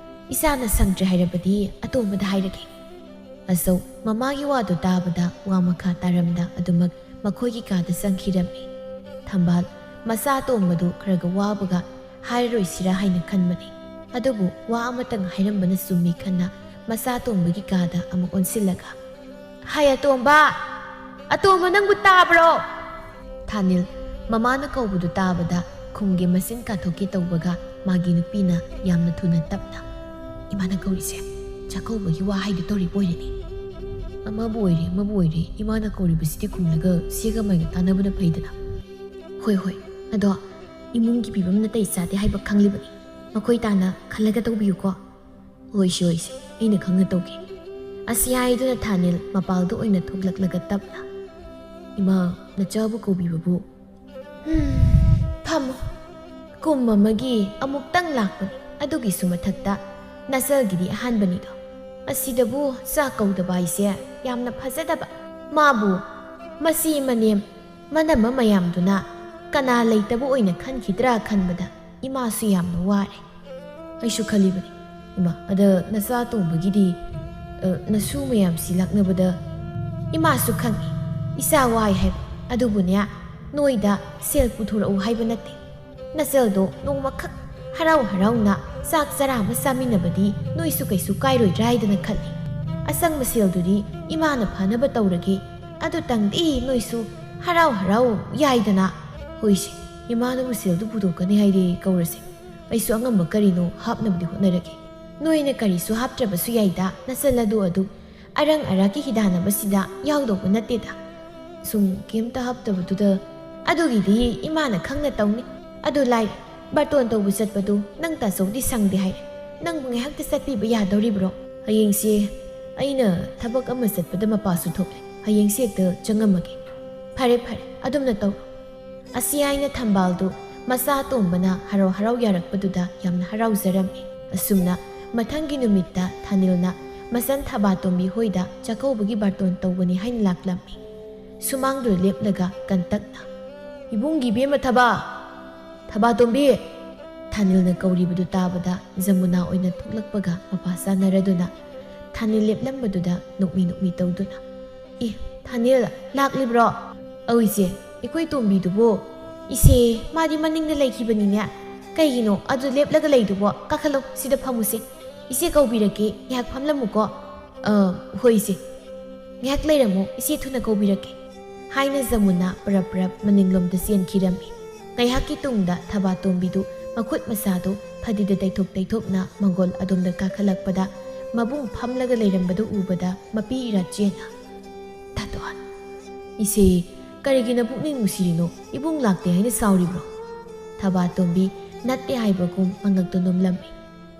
ꯏꯆꯥꯅ ꯁꯪꯗ꯭ꯔꯦ ꯍꯥꯏꯔꯕꯗꯤ ꯑꯇꯣꯝꯕꯗ ꯍꯥꯏꯔꯒꯦ꯫" ꯑꯆꯧ ꯃꯃꯥꯒꯤ ꯋꯥꯗꯨ ꯇꯥꯕꯗ ꯋꯥ ꯃꯈꯥ ꯇꯥꯔꯝꯗ ꯑꯗꯨꯃꯛ ꯃꯈꯣꯏꯒꯤ ꯀꯥꯗ ꯆꯪꯈꯤꯔꯝꯃꯤ꯫ ꯊꯝꯕꯥꯜ ꯃꯆꯥ ꯑꯇꯣꯝꯕꯗꯨ ꯈꯔꯒ ꯋꯥꯕꯒ ꯍꯥꯏꯔꯔꯣꯏꯁꯤꯔꯥ ꯍꯥꯏꯅ ꯈꯟꯕꯅꯤ꯫ ꯑꯗꯨꯕꯨ ꯋꯥ ꯑꯃꯇꯪ ꯍꯥꯏꯔꯝꯕꯅ ꯆꯨꯝꯃꯤ ꯈꯟꯅ ꯃꯆꯥ ꯑꯇꯣꯝꯕꯒꯤ ꯀꯥꯗ ꯑꯃꯨꯛ ꯑꯣꯟꯁꯤꯜꯂꯒ, "ꯍꯩ ꯑꯇꯣꯝꯕ! ꯑꯇꯣꯝꯕ, ꯅꯪꯕꯨ ꯇꯥꯕ꯭ꯔꯣ?" ꯊꯥꯅꯤꯜ ꯃꯃꯥꯅ ꯀꯧꯕꯗꯨ ꯇꯥꯕꯗ ꯈꯨꯝꯒꯦ ꯃꯆꯤꯟ ꯀꯥꯊꯣꯛꯀꯦ ꯇꯧꯕꯒ ꯃꯥꯒꯤ ꯅꯨꯄꯤꯅ ꯌꯥꯝꯅ ꯊꯨꯅ ꯇꯞꯅ, "ꯏꯃꯥꯅ ꯀꯧꯔꯤꯁꯦ ꯆꯥꯛꯀꯧꯕꯒꯤ ꯋꯥ ꯍꯥꯏꯗꯨ ꯇꯧꯔꯤꯕ ꯑꯣꯏꯔꯅꯤ꯫" "ꯑꯃꯕꯨ ꯑꯣꯏꯔꯦ, ꯑꯃꯕꯨ ꯑꯣꯏꯔꯦ, ꯏꯃꯥꯅ ꯀꯧꯔꯤꯕꯁꯤꯗꯤ ꯈꯨꯝꯂꯒ ꯁꯦꯒ ꯃꯥꯏꯒ ꯇꯥꯟꯅꯕꯅ ꯐꯩꯗꯅ꯫" "ꯍꯣꯏ, ꯍꯣꯏ, ꯑꯗꯣ ꯏꯃꯨꯡꯒꯤ ꯐꯤꯕꯝ ꯅꯥꯇꯩ ꯆꯥꯗꯦ ꯍꯥꯏꯕ ꯈꯪꯂꯤꯕꯅꯤ꯫ ꯃꯈꯣꯏ ꯇꯥꯅ ꯈꯜꯂꯒ ꯇꯧꯕꯤꯌꯨꯀꯣ꯫" "ꯍꯣꯏꯁꯦ, ꯍꯣꯏꯁꯦ, ꯑꯩꯅ ꯈꯪꯅ ꯇꯧꯒꯦ꯫" ꯑꯁꯤ ꯍꯥꯏꯗꯨꯅ ꯊꯥꯅꯤꯜ ꯃꯄꯥꯜꯗ ꯑꯣꯏꯅ ꯊꯣꯛꯂꯛꯂꯒ ꯇꯞꯅ, "ꯏꯃꯥ, ꯅꯆꯥꯕꯨ ꯀꯧꯕꯤꯕꯕꯨ?" "ꯍꯝ, ꯐꯝꯃꯣ꯫ ꯀꯨꯝ ꯑꯃꯒꯤ ꯑꯃꯨꯛꯇꯪ ꯂꯥꯛꯄꯅꯤ, ꯑꯗꯨꯒꯤꯁꯨ ꯃꯊꯛꯇ ꯅꯆꯜꯒꯤꯗꯤ ꯑꯍꯥꯟꯕꯅꯤꯗꯣ꯫ ꯑꯁꯤꯗꯕꯨ ꯆꯥꯛ ꯀꯧꯗꯕ ꯍꯥꯏꯁꯦ ꯌꯥꯝꯅ ꯐꯖꯗꯕ꯫ ꯃꯥꯕꯨ ꯃꯆꯦ ꯃꯅꯦꯝ ꯃꯅꯝꯃ ꯃꯌꯥꯝꯗꯨꯅ ꯀꯅꯥ ꯂꯩꯇꯕ ꯑꯣꯏꯅ ꯈꯟꯈꯤꯗ꯭ꯔꯥ ꯈꯟꯕꯗ ꯏꯃꯥꯁꯨ ꯌꯥꯝꯅ ꯋꯥꯔꯦ꯫" "ꯑꯩꯁꯨ ꯈꯜꯂꯤꯕꯅꯤ, ꯏꯃꯥ꯫ ꯑꯗ ꯅꯆꯥ ꯑꯇꯣꯝꯕꯒꯤꯗꯤ, ꯑ, ꯅꯁꯨ ꯃꯌꯥꯝꯁꯤ ꯂꯥꯛꯅꯕꯗ?" "ꯏꯃꯥꯁꯨ ꯈꯪꯏ, ꯏꯆꯥ ꯋꯥꯏ ꯍꯥꯏꯕ꯫ ꯑꯗꯨꯕꯨꯅꯦ, ꯅꯣꯏꯗ ꯁꯦꯜ ꯄꯨꯊꯣꯔꯛꯎ ꯍꯥꯏꯕ ꯅꯠꯇꯦ꯫ ꯅꯆꯜꯗꯣ ꯅꯣꯡꯃꯈꯛ ꯍꯔꯥꯎ ꯍꯔꯥꯎꯅ ꯆꯥꯛ ꯆꯔꯥ ꯑꯃ ꯆꯥꯃꯤꯟꯅꯕꯗꯤ ꯅꯣꯏꯁꯨ ꯀꯩꯁꯨ ꯀꯥꯏꯔꯣꯏꯗ꯭ꯔꯥ ꯍꯥꯏꯗꯅ ꯈꯜꯂꯤ꯫ ꯑꯆꯪꯕ ꯁꯦꯜꯗꯨꯗꯤ ꯏꯃꯥꯅ ꯐꯅꯕ ꯇꯧꯔꯒꯦ꯫ ꯑꯗꯨꯇꯪꯗꯤ ꯅꯣꯏꯁꯨ ꯍꯔꯥꯎ ꯍꯔꯥꯎ ꯌꯥꯏꯗꯅ꯫" "ꯍꯣꯏꯁꯦ, ꯏꯃꯥꯅꯕꯨ ꯁꯦꯜꯗꯨ ꯄꯨꯊꯣꯛꯀꯅꯤ ꯍꯥꯏꯗꯤ ꯀꯧꯔꯁꯦ꯫ ꯑꯩꯁꯨ ꯑꯉꯝꯕ ꯀꯔꯤꯅꯣ ꯍꯥꯞꯅꯕꯗꯤ ꯍꯣꯠꯅꯔꯒꯦ꯫ ꯅꯣꯏꯅ ꯀꯔꯤꯁꯨ ꯍꯥꯞꯇ꯭ꯔꯕꯁꯨ ꯌꯥꯏꯗ, ꯅꯆꯜ ꯑꯗꯨ ꯑꯗꯨꯝ ꯑꯔꯪ ꯑꯔꯥꯛꯀꯤ ꯍꯤꯗꯥꯟꯅꯕꯁꯤꯗ ꯌꯥꯎꯗꯧꯕ ꯅꯠꯇꯦꯗ꯫ ꯁꯨꯝ ꯀꯩꯝꯇ ꯍꯥꯞꯇꯕꯗꯨꯗ꯫" "ꯑꯗꯨꯒꯤꯗꯤ ꯏꯃꯥꯅ ꯈꯪꯅ ꯇꯧꯅꯤ꯫ ꯑꯗꯨ ꯂꯥꯏꯔꯤ, ꯕꯥꯔꯇꯣꯟ ꯇꯧꯕ ꯆꯠꯄꯗꯨ ꯅꯪ ꯇꯥꯆꯧꯗꯤ ꯁꯪꯗꯦ ꯍꯥꯏꯔꯦ꯫ ꯅꯪꯕꯨ ꯉꯥꯏꯍꯥꯛꯇ ꯆꯠꯄꯤꯕ ꯌꯥꯗꯧꯔꯤꯕ꯭ꯔꯣ?" "ꯍꯌꯦꯡꯁꯦ ꯑꯩꯅ ꯊꯕꯛ ꯑꯃ ꯆꯠꯄꯗ ꯃꯄꯥꯁꯨ ꯊꯣꯛꯂꯦ꯫ ꯍꯌꯦꯡꯁꯦ ꯍꯦꯛꯇ ꯆꯪꯉꯝꯃꯒꯦ꯫" "ꯐꯔꯦ, ꯐꯔꯦ, ꯑꯗꯨꯝꯅ ꯇꯧꯔꯣ꯫" ꯑꯁꯤ ꯍꯥꯏꯅ ꯊꯝꯕꯥꯜꯗꯨ ꯃꯆꯥ ꯑꯇꯣꯝꯕꯅ ꯍꯔꯥꯎ ꯍꯔꯥꯎ ꯌꯥꯔꯛꯄꯗꯨꯗ ꯌꯥꯝꯅ ꯍꯔꯥꯎꯖꯔꯝꯃꯤ꯫ ꯑꯁꯨꯝꯅ ꯃꯊꯪꯒꯤ ꯅꯨꯃꯤꯠꯇ ꯊꯥꯅꯤꯜꯅ ꯃꯆꯟ ꯊꯕꯥꯇꯣꯝꯕꯤ ꯍꯣꯏꯗ ꯆꯥꯛꯀꯧꯕꯒꯤ ꯕꯥꯔꯇꯣꯟ ꯇꯧꯕꯅꯤ ꯍꯥꯏꯅ ꯂꯥꯛꯂꯝꯃꯤ꯫ ꯁꯨꯃꯥꯡꯗꯨꯗ ꯂꯦꯞꯂꯒ ꯀꯟꯇꯛꯅ, "ꯏꯕꯨꯡꯒꯤ ꯏꯕꯦꯝꯃ ꯊꯕꯥ! ꯊꯕꯥꯇꯣꯝꯕꯤ!" ꯊꯥꯅꯤꯜꯅ ꯀꯧꯔꯤꯕꯗꯨ ꯇꯥꯕꯗ ꯖꯃꯨꯅꯥ ꯑꯣꯏꯅ ꯊꯣꯛꯂꯛꯄꯒ ꯃꯄꯥ ꯆꯥꯅꯔꯗꯨꯅ ꯊꯥꯅꯤꯜ ꯂꯦꯞꯂꯝꯕꯗꯨꯗ ꯅꯣꯛꯃꯤ ꯅꯣꯛꯃꯤ ꯇꯧꯗꯨꯅ, "ꯑꯦ, ꯊꯥꯅꯤꯜ, ꯂꯥꯛꯂꯤꯕ꯭ꯔꯣ?" "ꯑꯧ ꯏꯆꯦ, ꯑꯩꯈꯣꯏ ꯇꯣꯝꯕꯤꯗꯨꯕꯨ?" "ꯏꯆꯦ, ꯃꯥꯗꯤ ꯃꯅꯤꯡꯗ ꯂꯩꯈꯤꯕꯅꯤꯅꯦ꯫ ꯀꯩꯒꯤꯅꯣ ꯑꯗꯨ ꯂꯦꯞꯂꯒ ꯂꯩꯗꯨꯕꯣ? ꯀꯥꯈꯠꯂꯣ, ꯁꯤꯗ ꯐꯝꯃꯨꯁꯦ꯫ ꯏꯆꯦ ꯀꯧꯕꯤꯔꯛꯀꯦ, ꯉꯥꯏꯍꯥꯛ ꯐꯝꯂꯝꯃꯨꯀꯣ꯫" "ꯑ, ꯍꯣꯏ ꯏꯆꯦ꯫ ꯉꯥꯏꯍꯥꯛ ꯂꯩꯔꯝꯃꯨ, ꯏꯆꯦ ꯊꯨꯅ ꯀꯧꯕꯤꯔꯛꯀꯦ," ꯍꯥꯏꯅ ꯖꯃꯨꯅꯥ ꯄꯔꯞ ꯄꯔꯞ ꯃꯅꯤꯡꯂꯣꯝꯗ ꯆꯦꯟꯈꯤꯔꯝꯃꯤ꯫ ꯉꯥꯏꯍꯥꯛꯀꯤ ꯇꯨꯡꯗ ꯊꯕꯥꯇꯣꯝꯕꯤꯗꯨ ꯃꯈꯨꯠ ꯃꯁꯥꯗꯨ ꯐꯗꯤꯗ ꯇꯩꯊꯣꯛ ꯇꯩꯊꯣꯛꯅ ꯃꯪꯒꯣꯜ ꯑꯗꯣꯝꯗ ꯀꯥꯈꯠꯂꯛꯄꯗ ꯃꯕꯨꯡ ꯐꯝꯂꯒ ꯂꯩꯔꯝꯕꯗꯨ ꯎꯕꯗ ꯃꯄꯤ ꯏꯔꯥ ꯆꯦꯟꯅ, "ꯊꯥꯗꯣꯟ! ꯏꯆꯦ, ꯀꯔꯤꯒꯤ ꯅꯄꯨꯛꯅꯤꯡ ꯅꯨꯡꯁꯤꯔꯤꯅꯣ? ꯏꯕꯨꯡ ꯂꯥꯛꯇꯦ ꯍꯥꯏꯅ ꯁꯥꯎꯔꯤꯕ꯭ꯔꯣ?" ꯊꯕꯥꯇꯣꯝꯕꯤ ꯅꯠꯇꯦ ꯍꯥꯏꯕꯒꯨꯝ ꯃꯉꯛꯇꯨ ꯅꯣꯝꯂꯝꯃꯤ꯫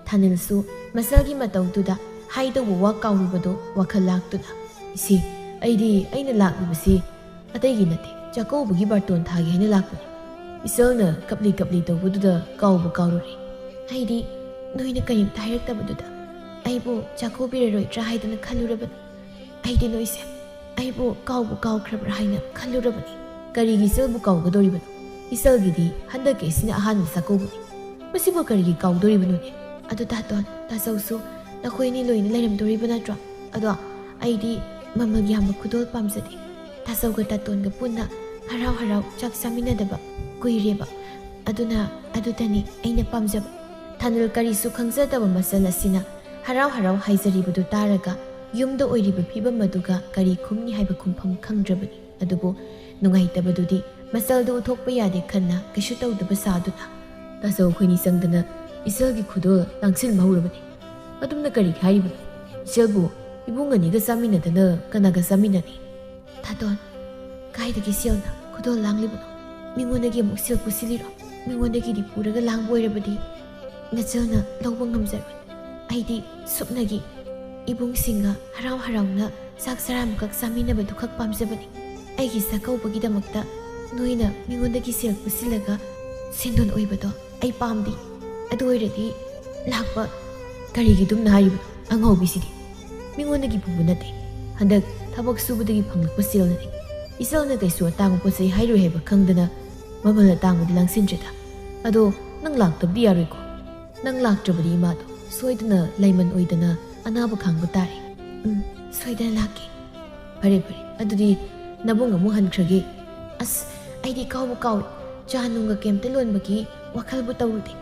ꯊꯥꯅꯤꯜꯁꯨ ꯃꯆꯜꯒꯤ ꯃꯇꯧꯗꯨꯗ ꯍꯥꯏꯗꯧꯕ ꯋꯥ ꯀꯥꯎꯔꯨꯕꯗꯨ ꯋꯥꯈꯜ ꯂꯥꯛꯇꯨꯅ, "ꯏꯆꯦ, ꯑꯩꯗꯤ ꯑꯩꯅ ꯂꯥꯛꯂꯤꯕꯁꯤ "ꯑꯇꯩꯒꯤ ꯅꯠꯇꯦ, ꯆꯥꯛꯀꯧꯕꯒꯤ ꯕꯥꯔꯇꯣꯟ ꯊꯥꯒꯦ ꯍꯥꯏꯅ ꯂꯥꯛꯄꯅꯤ꯫ ꯏꯆꯜꯅ ꯀꯞꯂꯤ ꯀꯞꯂꯤ ꯇꯧꯕꯗꯨꯗ ꯀꯥꯎꯕ ꯀꯥꯎꯔꯨꯔꯦ꯫ ꯑꯩꯗꯤ ꯅꯣꯏꯅ ꯀꯔꯤꯝꯇ ꯍꯥꯏꯔꯛꯇꯕꯗꯨꯗ ꯑꯩꯕꯨ ꯆꯥꯛꯀꯧꯕꯤꯔꯔꯣꯏꯗ꯭ꯔꯥ ꯍꯥꯏꯗꯅ ꯈꯜꯂꯨꯔꯕꯅꯤ꯫ ꯑꯩꯗꯤ ꯅꯣꯏꯁꯦ ꯑꯩꯕꯨ ꯀꯥꯎꯕꯨ ꯀꯥꯎꯈ꯭ꯔꯕ꯭ꯔꯥ ꯍꯥꯏꯅ ꯈꯜꯂꯨꯔꯕꯅꯤ꯫ ꯀꯔꯤꯒꯤ ꯏꯆꯜꯕꯨ ꯀꯥꯎꯒꯗꯧꯔꯤꯕꯅꯣ? ꯏꯆꯜꯒꯤꯗꯤ ꯍꯟꯗꯛꯀꯤ ꯑꯁꯤꯅ ꯑꯍꯥꯟꯕ ꯆꯥꯛꯀꯧꯕꯅꯤ꯫ ꯃꯁꯤꯕꯨ ꯀꯔꯤꯒꯤ ꯀꯥꯎꯗꯧꯔꯤꯕꯅꯣꯅꯦ? ꯑꯗꯨ ꯇꯥꯇꯣꯟ, ꯇꯥꯆꯧꯁꯨ ꯅꯈꯣꯏ ꯑꯅꯤ ꯂꯣꯏꯅ ꯂꯩꯔꯝꯗꯣꯔꯤꯕ ꯅꯠꯇ꯭ꯔꯣ? ꯑꯗꯣ ꯑꯩꯗꯤ ꯃꯃꯜ ꯌꯥꯝꯕ ꯈꯨꯗꯣꯜ ꯄꯥꯝꯖꯗꯦ꯫ ꯇꯥꯆꯧꯒ ꯇꯥꯇꯣꯟꯒ ꯄꯨꯟꯅ ꯍꯔꯥꯎ ꯍꯔꯥꯎ ꯆꯥꯛ ꯆꯥꯃꯤꯟꯅꯗꯕ ꯀꯨꯏꯔꯦꯕ꯫ ꯑꯗꯨꯅ ꯑꯗꯨꯇꯅꯤ ꯑꯩꯅ ꯄꯥꯝꯖꯕ꯫" ꯊꯥꯅꯤꯜ ꯀꯔꯤꯁꯨ ꯈꯪꯖꯗꯕ ꯃꯆꯜ ꯑꯁꯤꯅ ꯍꯔꯥꯎ ꯍꯔꯥꯎ ꯍꯥꯏꯖꯔꯤꯕꯗꯨ ꯇꯥꯔꯒ ꯌꯨꯝꯗ ꯑꯣꯏꯔꯤꯕ ꯐꯤꯕꯝ ꯑꯗꯨꯒ ꯀꯔꯤ ꯈꯨꯝꯅꯤ ꯍꯥꯏꯕ ꯈꯨꯝꯐꯝ ꯈꯪꯗ꯭ꯔꯕꯅꯤ꯫ ꯑꯗꯨꯕꯨ ꯅꯨꯡꯉꯥꯏꯇꯕꯗꯨꯗꯤ ꯃꯆꯜꯗꯨ ꯎꯠꯊꯣꯛꯄ ꯌꯥꯗꯦ ꯈꯟꯅ ꯀꯩꯁꯨ ꯇꯧꯗꯕ ꯁꯥꯗꯨꯅ, "ꯇꯥꯆꯧ, ꯑꯩꯈꯣꯏꯅꯤ ꯆꯪꯗꯅ ꯏꯆꯜꯒꯤ ꯈꯨꯗꯣꯜ ꯂꯥꯡꯁꯤꯟꯕ ꯍꯧꯔꯕꯅꯤ꯫ ꯑꯗꯨꯝꯅ ꯀꯔꯤꯒꯤ ꯍꯥꯏꯔꯤꯕꯅꯣ? ꯏꯆꯜꯕꯨ ꯏꯕꯨꯡ ꯑꯅꯤꯒ ꯆꯥꯃꯤꯟꯅꯗꯅ ꯀꯅꯥꯒ ꯆꯥꯃꯤꯟꯅꯅꯤ?" "ꯇꯥꯇꯣꯟ, ꯀꯥꯏꯗꯒꯤ ꯁꯦꯜꯅ ꯈꯨꯗꯣꯜ ꯂꯥꯡꯂꯤꯕꯅꯣ? ꯃꯤꯉꯣꯟꯗꯒꯤ ꯑꯃꯨꯛ ꯁꯦꯜ ꯄꯨꯁꯤꯜꯂꯤꯔꯣ? ꯃꯤꯉꯣꯟꯗꯒꯤꯗꯤ ꯄꯨꯔꯒ ꯂꯥꯡꯕ ꯑꯣꯏꯔꯕꯗꯤ ꯅꯆꯜꯅ ꯂꯧꯕ ꯉꯝꯖꯔꯣꯏ꯫ ꯑꯩꯗꯤ ꯁꯨꯞꯅꯒꯤ ꯏꯕꯨꯡꯁꯤꯡꯒ ꯍꯔꯥꯎ ꯍꯔꯥꯎꯅ ꯆꯥꯛ ꯆꯔꯥ ꯑꯃꯈꯛ ꯆꯥꯃꯤꯟꯅꯕꯗꯨꯈꯛ ꯄꯥꯝꯖꯕꯅꯤ꯫ ꯑꯩꯒꯤ ꯆꯥꯛꯀꯧꯕꯒꯤꯗꯃꯛꯇ ꯅꯣꯏꯅ ꯃꯤꯉꯣꯟꯗꯒꯤ ꯁꯦꯜ ꯄꯨꯁꯤꯜꯂꯒ ꯁꯦꯟꯗꯣꯟ ꯑꯣꯏꯕꯗꯣ ꯑꯩ ꯄꯥꯝꯗꯦ꯫ ꯑꯗꯨ ꯑꯣꯏꯔꯗꯤ ꯂꯥꯛꯄ..." "ꯀꯔꯤꯒꯤ ꯑꯗꯨꯝꯅ ꯍꯥꯏꯔꯤꯕꯅꯣ ꯑꯉꯥꯎꯕꯤꯁꯤꯗꯤ? ꯃꯤꯉꯣꯟꯗꯒꯤ ꯄꯨꯕ ꯅꯠꯇꯦ꯫ ꯍꯟꯗꯛ ꯊꯕꯛ ꯁꯨꯕꯗꯒꯤ ꯐꯪꯂꯛꯄ ꯁꯦꯜꯅꯅꯤ꯫ ꯏꯆꯜꯅ ꯀꯩꯁꯨ ꯑꯇꯥꯡꯕ ꯄꯣꯠ ꯆꯩ ꯍꯥꯏꯔꯣꯏ ꯍꯥꯏꯕ ꯈꯪꯗꯅ ꯃꯃꯜ ꯑꯇꯥꯡꯕꯗꯤ ꯂꯥꯡꯁꯤꯟꯗ꯭ꯔꯦꯗ꯫ ꯑꯗꯣ ꯅꯪ ꯂꯥꯛꯇꯕꯗꯤ ꯌꯥꯔꯣꯏꯀꯣ꯫ ꯅꯪ ꯂꯥꯛꯇ꯭ꯔꯕꯗꯤ ꯏꯃꯥꯗꯣ ꯁꯣꯏꯗꯅ ꯂꯥꯏꯃꯟ ꯑꯣꯏꯗꯅ ꯑꯅꯥꯕ ꯈꯥꯡꯕ ꯇꯥꯔꯦ꯫" "ꯎꯝ, ꯁꯣꯏꯗꯅ ꯂꯥꯛꯀꯦ꯫" "ꯐꯔꯦ, ꯐꯔꯦ꯫ ꯑꯗꯨꯗꯤ ꯅꯕꯨꯡ ꯑꯃꯨꯛ ꯍꯟꯈ꯭ꯔꯒꯦ꯫" "ꯑꯁ, ꯑꯩꯗꯤ ꯀꯥꯎꯕꯨ ꯀꯥꯎꯏ꯫ ꯆꯥ ꯅꯨꯡꯒ ꯀꯩꯝꯇ ꯂꯣꯟꯕꯒꯤ ꯋꯥꯈꯜꯕꯨ ꯇꯧꯔꯨꯗꯦ꯫"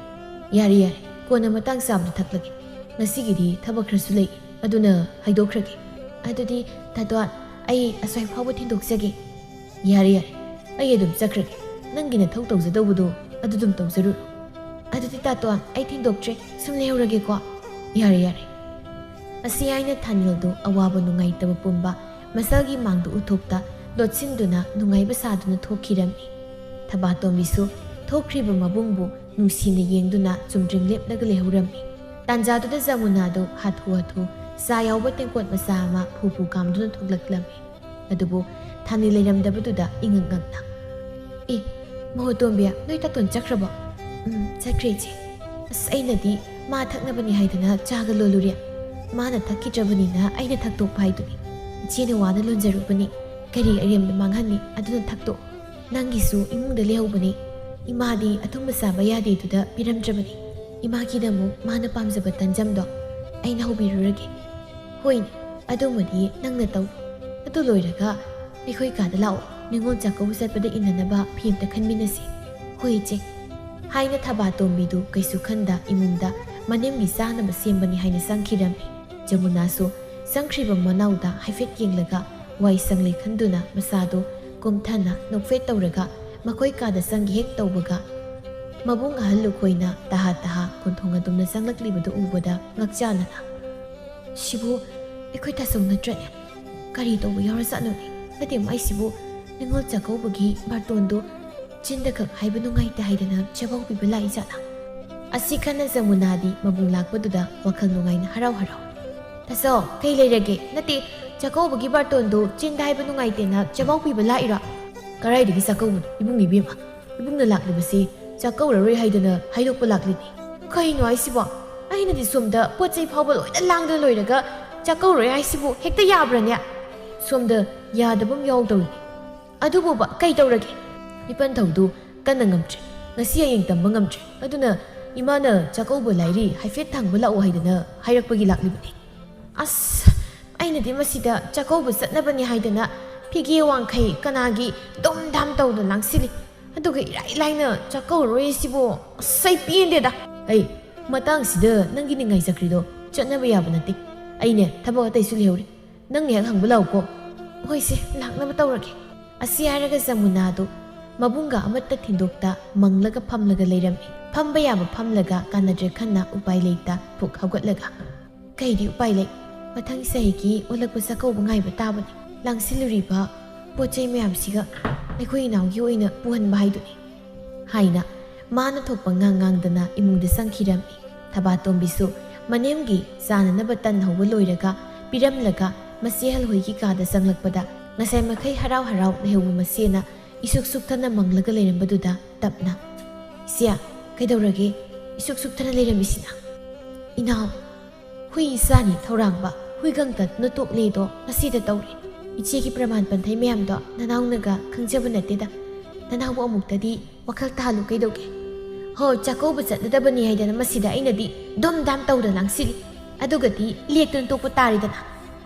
"ꯌꯥꯔꯦ, ꯌꯥꯔꯦ꯫ ꯀꯣꯟꯅ ꯃꯇꯥꯡ ꯆꯥꯕꯗ ꯊꯛꯂꯒꯦ꯫ ꯉꯁꯤꯒꯤꯗꯤ ꯊꯕꯛ ꯈꯔꯁꯨ ꯂꯩ꯫ ꯑꯗꯨꯅ ꯍꯥꯏꯗꯣꯛꯈ꯭ꯔꯒꯦ꯫" "ꯑꯗꯨꯗꯤ ꯇꯥꯇꯣꯟ, ꯑꯩ ꯑꯁ꯭ꯋꯥꯏ ꯐꯥꯎꯕ ꯊꯤꯟꯗꯣꯛꯆꯒꯦ꯫" "ꯌꯥꯔꯦ, ꯌꯥꯔꯦ꯫ ꯑꯩ ꯑꯗꯨꯝ ꯆꯠꯈ꯭ꯔꯒꯦ꯫ ꯅꯪꯒꯤ ꯅꯊꯧ ꯇꯧꯖꯗꯧꯕꯗꯣ ꯑꯗꯨ ꯑꯗꯨꯝ ꯇꯧꯖꯔꯨꯔꯣ꯫" "ꯑꯗꯨꯗꯤ ꯇꯥꯇꯣꯟ, ꯑꯩ ꯊꯤꯟꯗꯣꯛꯇ꯭ꯔꯦ꯫ ꯁꯨꯝ ꯂꯩꯍꯧꯔꯒꯦꯀꯣ꯫" "ꯌꯥꯔꯦ, ꯌꯥꯔꯦ꯫" ꯑꯁꯤ ꯍꯥꯏꯅ ꯊꯥꯅꯤꯜꯗꯨ ꯑꯋꯥꯕ ꯅꯨꯡꯉꯥꯏꯇꯕ ꯄꯨꯝꯕ ꯃꯆꯜꯒꯤ ꯃꯥꯡꯗ ꯎꯠꯊꯣꯛꯇ ꯂꯣꯠꯁꯤꯟꯗꯨꯅ ꯅꯨꯡꯉꯥꯏꯕ ꯁꯥꯗꯨꯅ ꯊꯣꯛꯈꯤꯔꯝꯃꯤ꯫ ꯊꯕꯥꯇꯣꯝꯕꯤꯁꯨ ꯊꯣꯛꯈ꯭ꯔꯤꯕ ꯃꯕꯨꯡꯕꯨ ꯅꯨꯡꯁꯤꯅ ꯌꯦꯡꯗꯨꯅ ꯆꯨꯝꯗ꯭ꯔꯤꯡ ꯂꯦꯞꯂꯒ ꯂꯩꯍꯧꯔꯝꯃꯤ꯫ ꯇꯥꯟꯖꯥꯗꯨꯗ ꯖꯃꯨꯅꯥꯗꯨ ꯍꯥꯊꯨ ꯍꯥꯊꯨ ꯆꯥ ꯌꯥꯎꯕ ꯇꯦꯡꯀꯣꯠ ꯃꯆꯥ ꯑꯃ ꯐꯨ ꯐꯨ ꯀꯥꯝꯗꯨꯅ ꯊꯣꯛꯂꯛꯂꯝꯃꯤ꯫ ꯑꯗꯨꯕꯨ ꯊꯥꯅꯤ ꯂꯩꯔꯝꯗꯕꯗꯨꯗ ꯏꯉꯛ ꯉꯛꯅ, "ꯑꯦ, ꯃꯍꯨꯇꯣꯝꯕꯤ, ꯅꯣꯏ ꯇꯥꯇꯣꯟ ꯆꯠꯈ꯭ꯔꯕꯣ?" "ꯎꯝ, ꯆꯠꯈ꯭ꯔꯦ, ꯏꯆꯦ꯫ ꯑꯁ, ꯑꯩꯅꯗꯤ ꯃꯥ ꯊꯛꯅꯕꯅꯤ ꯍꯥꯏꯗꯅ ꯆꯥꯒ ꯂꯣꯜꯂꯨꯔꯦ꯫ ꯃꯥꯅ ꯊꯛꯈꯤꯗ꯭ꯔꯕꯅꯤꯅ ꯑꯩꯅ ꯊꯛꯇꯣꯛꯄ ꯍꯥꯏꯗꯨꯅꯤ꯫ ꯏꯆꯦꯅ ꯋꯥꯅ ꯂꯣꯟꯖꯔꯨꯕꯅꯤ, ꯀꯔꯤ ꯑꯔꯦꯝꯕ ꯃꯥꯡꯍꯟꯅꯤ? ꯑꯗꯨꯅ ꯊꯛꯇꯣꯛꯑꯣ꯫ ꯅꯪꯒꯤꯁꯨ ꯏꯃꯨꯡꯗ ꯂꯩꯍꯧꯕꯅꯤ꯫ ꯏꯃꯥꯗꯤ ꯑꯊꯨꯝꯕ ꯆꯥꯕ ꯌꯥꯗꯦꯗꯨꯗ ꯄꯤꯔꯝꯗ꯭ꯔꯕꯅꯤ꯫ ꯏꯃꯥꯒꯤꯗꯃꯛ ꯃꯥꯅ ꯄꯥꯝꯖꯕ ꯇꯟꯖꯝꯗꯣ ꯑꯩꯅ ꯍꯧꯕꯤꯔꯨꯔꯒꯦ꯫" "ꯍꯣꯏꯅꯦ, ꯑꯗꯨꯃꯗꯤ ꯅꯪꯅ ꯇꯧ꯫ ꯑꯗꯨ ꯂꯣꯏꯔꯒ ꯑꯩꯈꯣꯏ ꯀꯥꯗ ꯂꯥꯛꯑꯣ꯫ ꯅꯤꯉꯣꯜ ꯆꯥꯛꯀꯧꯕ ꯆꯠꯄꯗ ꯏꯟꯅꯅꯕ ꯐꯤ ꯑꯝꯇ ꯈꯟꯃꯤꯟꯅꯁꯤ꯫" "ꯍꯣꯏ, ꯏꯆꯦ꯫" ꯍꯥꯏꯅ ꯊꯕꯥꯇꯣꯝꯕꯤꯗꯨ ꯀꯩꯁꯨ ꯈꯟꯗ ꯏꯃꯨꯡꯗ ꯃꯅꯦꯝꯒꯤ ꯆꯥꯅꯕ ꯁꯦꯝꯕꯅꯤ ꯍꯥꯏꯅ ꯆꯪꯈꯤꯔꯝꯃꯤ꯫ ꯖꯃꯨꯅꯥꯁꯨ ꯆꯪꯈ꯭ꯔꯤꯕ ꯃꯅꯥꯎꯗ ꯍꯥꯏꯐꯦꯠ ꯌꯦꯡꯂꯒ ꯋꯥꯏ ꯁꯪꯂꯦ ꯈꯟꯗꯨꯅ ꯃꯁꯥꯗꯨ ꯀꯨꯝꯊꯅ ꯅꯣꯛꯐꯦꯠ ꯇꯧꯔꯒ ꯃꯈꯣꯏ ꯀꯥꯗ ꯆꯪꯒꯦ ꯍꯦꯛ ꯇꯧꯕꯒ, ꯃꯕꯨꯡ ꯑꯍꯜ ꯂꯨꯈꯣꯏꯅ ꯇꯍꯥ ꯇꯍꯥ ꯀꯣꯟꯊꯣꯡ ꯑꯗꯨꯝꯅ ꯆꯪꯂꯛꯂꯤꯕꯗꯨ ꯎꯕꯗ ꯉꯛꯆꯥꯅꯅ, "ꯁꯤꯕꯨ ꯑꯩꯈꯣꯏ ꯇꯥꯆꯧ ꯅꯠꯇ꯭ꯔꯅꯦ? ꯀꯔꯤ ꯇꯧꯕ ꯌꯥꯎꯔꯖꯥꯠꯅꯣꯅꯦ? ꯅꯠꯇꯦ, ꯃꯥꯏꯁꯤꯕꯨ ꯅꯤꯉꯣꯜ ꯆꯥꯛꯀꯧꯕꯒꯤ ꯕꯥꯔꯇꯣꯟꯗꯣ ꯆꯤꯟꯗꯈꯛ ꯍꯥꯏꯕ ꯅꯨꯡꯉꯥꯏꯇꯦ ꯍꯥꯏꯗꯅ ꯆꯦꯕꯥꯎ ꯄꯤꯕ ꯂꯥꯛꯏ ꯖꯥꯠꯂꯥ?" ꯑꯁꯤ ꯈꯟꯅ ꯖꯃꯨꯅꯥꯗꯤ ꯃꯕꯨꯡ ꯂꯥꯛꯄꯗꯨꯗ ꯋꯥꯈꯜ ꯅꯨꯡꯉꯥꯏꯅ ꯍꯔꯥꯎ ꯍꯔꯥꯎ, "ꯇꯥꯆꯧ, ꯀꯩ ꯂꯩꯔꯒꯦ? ꯅꯠꯇꯦ, ꯆꯥꯛꯀꯧꯕꯒꯤ ꯕꯥꯔꯇꯣꯟꯗꯣ ꯆꯤꯟꯗ ꯍꯥꯏꯕ ꯅꯨꯡꯉꯥꯏꯇꯦꯅ ꯆꯦꯕꯥꯎ ꯄꯤꯕ ꯂꯥꯛꯏꯔꯣ?" "ꯀꯗꯥꯏꯗꯒꯤ ꯆꯥꯛꯀꯧꯕꯅꯣ, ꯏꯕꯨꯡ ꯏꯕꯦꯝꯃ? ꯏꯕꯨꯡꯅ ꯂꯥꯛꯂꯤꯕꯁꯤ ꯆꯥꯛꯀꯧꯔꯔꯣꯏ ꯍꯥꯏꯗꯅ ꯍꯥꯏꯗꯣꯛꯄ ꯂꯥꯛꯂꯤꯅꯤ꯫" "ꯀꯩꯅꯣ ꯍꯥꯏꯁꯤꯕꯣ? ꯑꯩꯅꯗꯤ ꯁꯣꯝꯗ ꯄꯣꯠ ꯆꯩ ꯐꯥꯎꯕ ꯂꯣꯏꯅ ꯂꯥꯡꯗꯅ ꯂꯣꯏꯔꯒ ꯆꯥꯛꯀꯧꯔꯣꯏ ꯍꯥꯏꯁꯤꯕꯨ ꯍꯦꯛꯇ ꯌꯥꯕ꯭ꯔꯅꯦ? ꯁꯣꯝꯗ ꯌꯥꯗꯕ ꯑꯃ ꯌꯥꯎꯗꯧꯔꯤꯅꯤ꯫" "ꯑꯗꯨꯕꯨꯕ ꯀꯩ ꯇꯧꯔꯒꯦ?" "ꯏꯄꯟ ꯊꯧꯗꯨ ꯀꯟꯅ ꯉꯝꯗ꯭ꯔꯦ, ꯉꯁꯤ ꯍꯌꯦꯡ ꯇꯝꯕ ꯉꯝꯗ꯭ꯔꯦ꯫ ꯑꯗꯨꯅ ꯏꯃꯥꯅ ꯆꯥꯛꯀꯧꯕ ꯂꯥꯏꯔꯤ ꯍꯥꯏꯐꯦꯠ ꯊꯥꯡꯕ ꯂꯥꯛꯑꯣ ꯍꯥꯏꯗꯅ ꯍꯥꯏꯔꯛꯄꯒꯤ ꯂꯥꯛꯂꯤꯕꯅꯤ꯫" "ꯑꯁ, ꯑꯩꯅꯗꯤ ꯃꯁꯤꯗ ꯆꯥꯛꯀꯧꯕ ꯆꯠꯅꯕꯅꯤ ꯍꯥꯏꯗꯅ ꯐꯤꯒꯦ ꯋꯥꯡꯈꯩ ꯀꯅꯥꯒꯤ ꯗꯨꯝ ꯗꯥꯝ ꯇꯧꯗꯨꯅ ꯂꯥꯡꯁꯤꯜꯂꯤ꯫ ꯑꯗꯨꯒ ꯏꯔꯥꯏ ꯂꯥꯏꯅ ꯆꯥꯛꯀꯧꯔꯔꯣꯏ ꯁꯤꯕꯨ꯫ ꯑꯁ, ꯑꯩ ꯄꯦꯟꯗꯦꯗ꯫" "ꯑꯩ, ꯃꯇꯥꯡꯁꯤꯗ ꯅꯪꯒꯤ ꯅꯤꯡꯉꯥꯏ ꯆꯀ꯭ꯔꯤꯗꯣ ꯆꯠꯅꯕ ꯌꯥꯕ ꯅꯠꯇꯦ꯫ ꯑꯩꯅꯦ, ꯊꯕꯛ ꯑꯇꯩꯁꯨ ꯂꯩꯍꯧꯔꯤ꯫ ꯅꯪ ꯉꯥꯏꯍꯥꯛ ꯍꯪꯕ ꯂꯥꯛꯎꯀꯣ꯫" "ꯍꯣꯏꯁꯦ, ꯂꯥꯛꯅꯕ ꯇꯧꯔꯒꯦ꯫" ꯑꯁꯤ ꯍꯥꯏꯔꯒ ꯖꯃꯨꯅꯥꯗꯨ ꯃꯕꯨꯡꯒ ꯑꯃꯠꯇ ꯊꯤꯟꯗꯣꯛꯇ ꯃꯪꯂꯒ ꯐꯝꯂꯒ ꯂꯩꯔꯝꯃꯤ꯫ ꯐꯝꯕ ꯌꯥꯕ ꯐꯝꯂꯒ ꯀꯥꯟꯅꯗ꯭ꯔꯦ ꯈꯟꯅ ꯎꯄꯥꯏ ꯂꯩꯇ ꯐꯨꯛ ꯍꯧꯒꯠꯂꯒ, "ꯀꯩꯗꯤ ꯎꯄꯥꯏ ꯂꯩ? ꯃꯊꯪ ꯆꯍꯤꯒꯤ ꯑꯣꯜꯂꯛꯄ ꯆꯥꯛꯀꯧꯕ ꯉꯥꯏꯕ ꯇꯥꯕꯅꯤ꯫ ꯂꯥꯡꯁꯤꯜꯂꯨꯔꯤꯕ ꯄꯣꯠ ꯆꯩ ꯃꯌꯥꯝꯁꯤꯒ ꯑꯩꯈꯣꯏ ꯏꯅꯥꯎꯒꯤ ꯑꯣꯏꯅ ꯄꯨꯍꯟꯕ ꯍꯥꯏꯗꯨꯅꯤ," ꯍꯥꯏꯅ ꯃꯥꯅ ꯊꯣꯛꯄ ꯉꯥꯡ ꯉꯥꯡꯗꯅ ꯏꯃꯨꯡꯗ ꯆꯪꯈꯤꯔꯝꯃꯤ꯫ ꯊꯕꯥꯇꯣꯝꯕꯤꯁꯨ ꯃꯅꯦꯝꯒꯤ ꯆꯥꯅꯅꯕ ꯇꯟ ꯍꯧꯕ ꯂꯣꯏꯔꯒ ꯄꯤꯔꯝꯂꯒ ꯃꯆꯦ ꯍꯜꯍꯣꯏꯒꯤ ꯀꯥꯗ ꯆꯪꯂꯛꯄꯗ ꯉꯁꯥꯏ ꯃꯈꯩ ꯍꯔꯥꯎ ꯍꯔꯥꯎ ꯂꯩꯍꯧꯕ ꯃꯆꯦꯅ ꯏꯁꯨꯛ ꯁꯨꯛꯊꯅ ꯃꯪꯂꯒ ꯂꯩꯔꯝꯕꯗꯨꯗ ꯇꯞꯅ, "ꯏꯆꯦ, ꯀꯩꯗꯧꯔꯒꯦ ꯏꯁꯨꯛ ꯁꯨꯛꯊꯅ ꯂꯩꯔꯝꯃꯤꯁꯤꯅ?" "ꯏꯅꯥꯎ, ꯍꯨꯏ ꯏꯆꯥꯅꯤ ꯊꯧꯔꯥꯡꯕ, ꯍꯨꯏ ꯀꯪꯇꯠꯅ ꯇꯣꯛꯂꯦꯗꯣ ꯉꯁꯤꯗ ꯇꯧꯔꯦ꯫ ꯏꯆꯦꯒꯤ ꯄ꯭ꯔꯃꯥꯟ ꯄꯟꯊꯩ ꯃꯌꯥꯝꯗꯣ ꯅꯅꯥꯎꯅꯒ ꯈꯪꯖꯕ ꯅꯠꯇꯦꯗ꯫ ꯅꯅꯥꯎꯕꯨ ꯑꯃꯨꯛꯇꯗꯤ ꯋꯥꯈꯜ ꯇꯥꯍꯜꯂꯨ ꯀꯩꯗꯧꯒꯦ? ꯍꯣ, ꯆꯥꯛꯀꯧꯕ ꯆꯠꯂꯗꯕꯅꯤ ꯍꯥꯏꯗꯅ ꯃꯁꯤꯗ ꯑꯩꯅꯗꯤ ꯗꯨꯝ ꯗꯥꯝ ꯇꯧꯗꯅ ꯂꯥꯡꯁꯤꯜꯂꯤ꯫ ꯑꯗꯨꯒꯗꯤ ꯂꯦꯛꯇꯅ ꯇꯣꯛꯄ ꯇꯥꯔꯦꯗꯅ꯫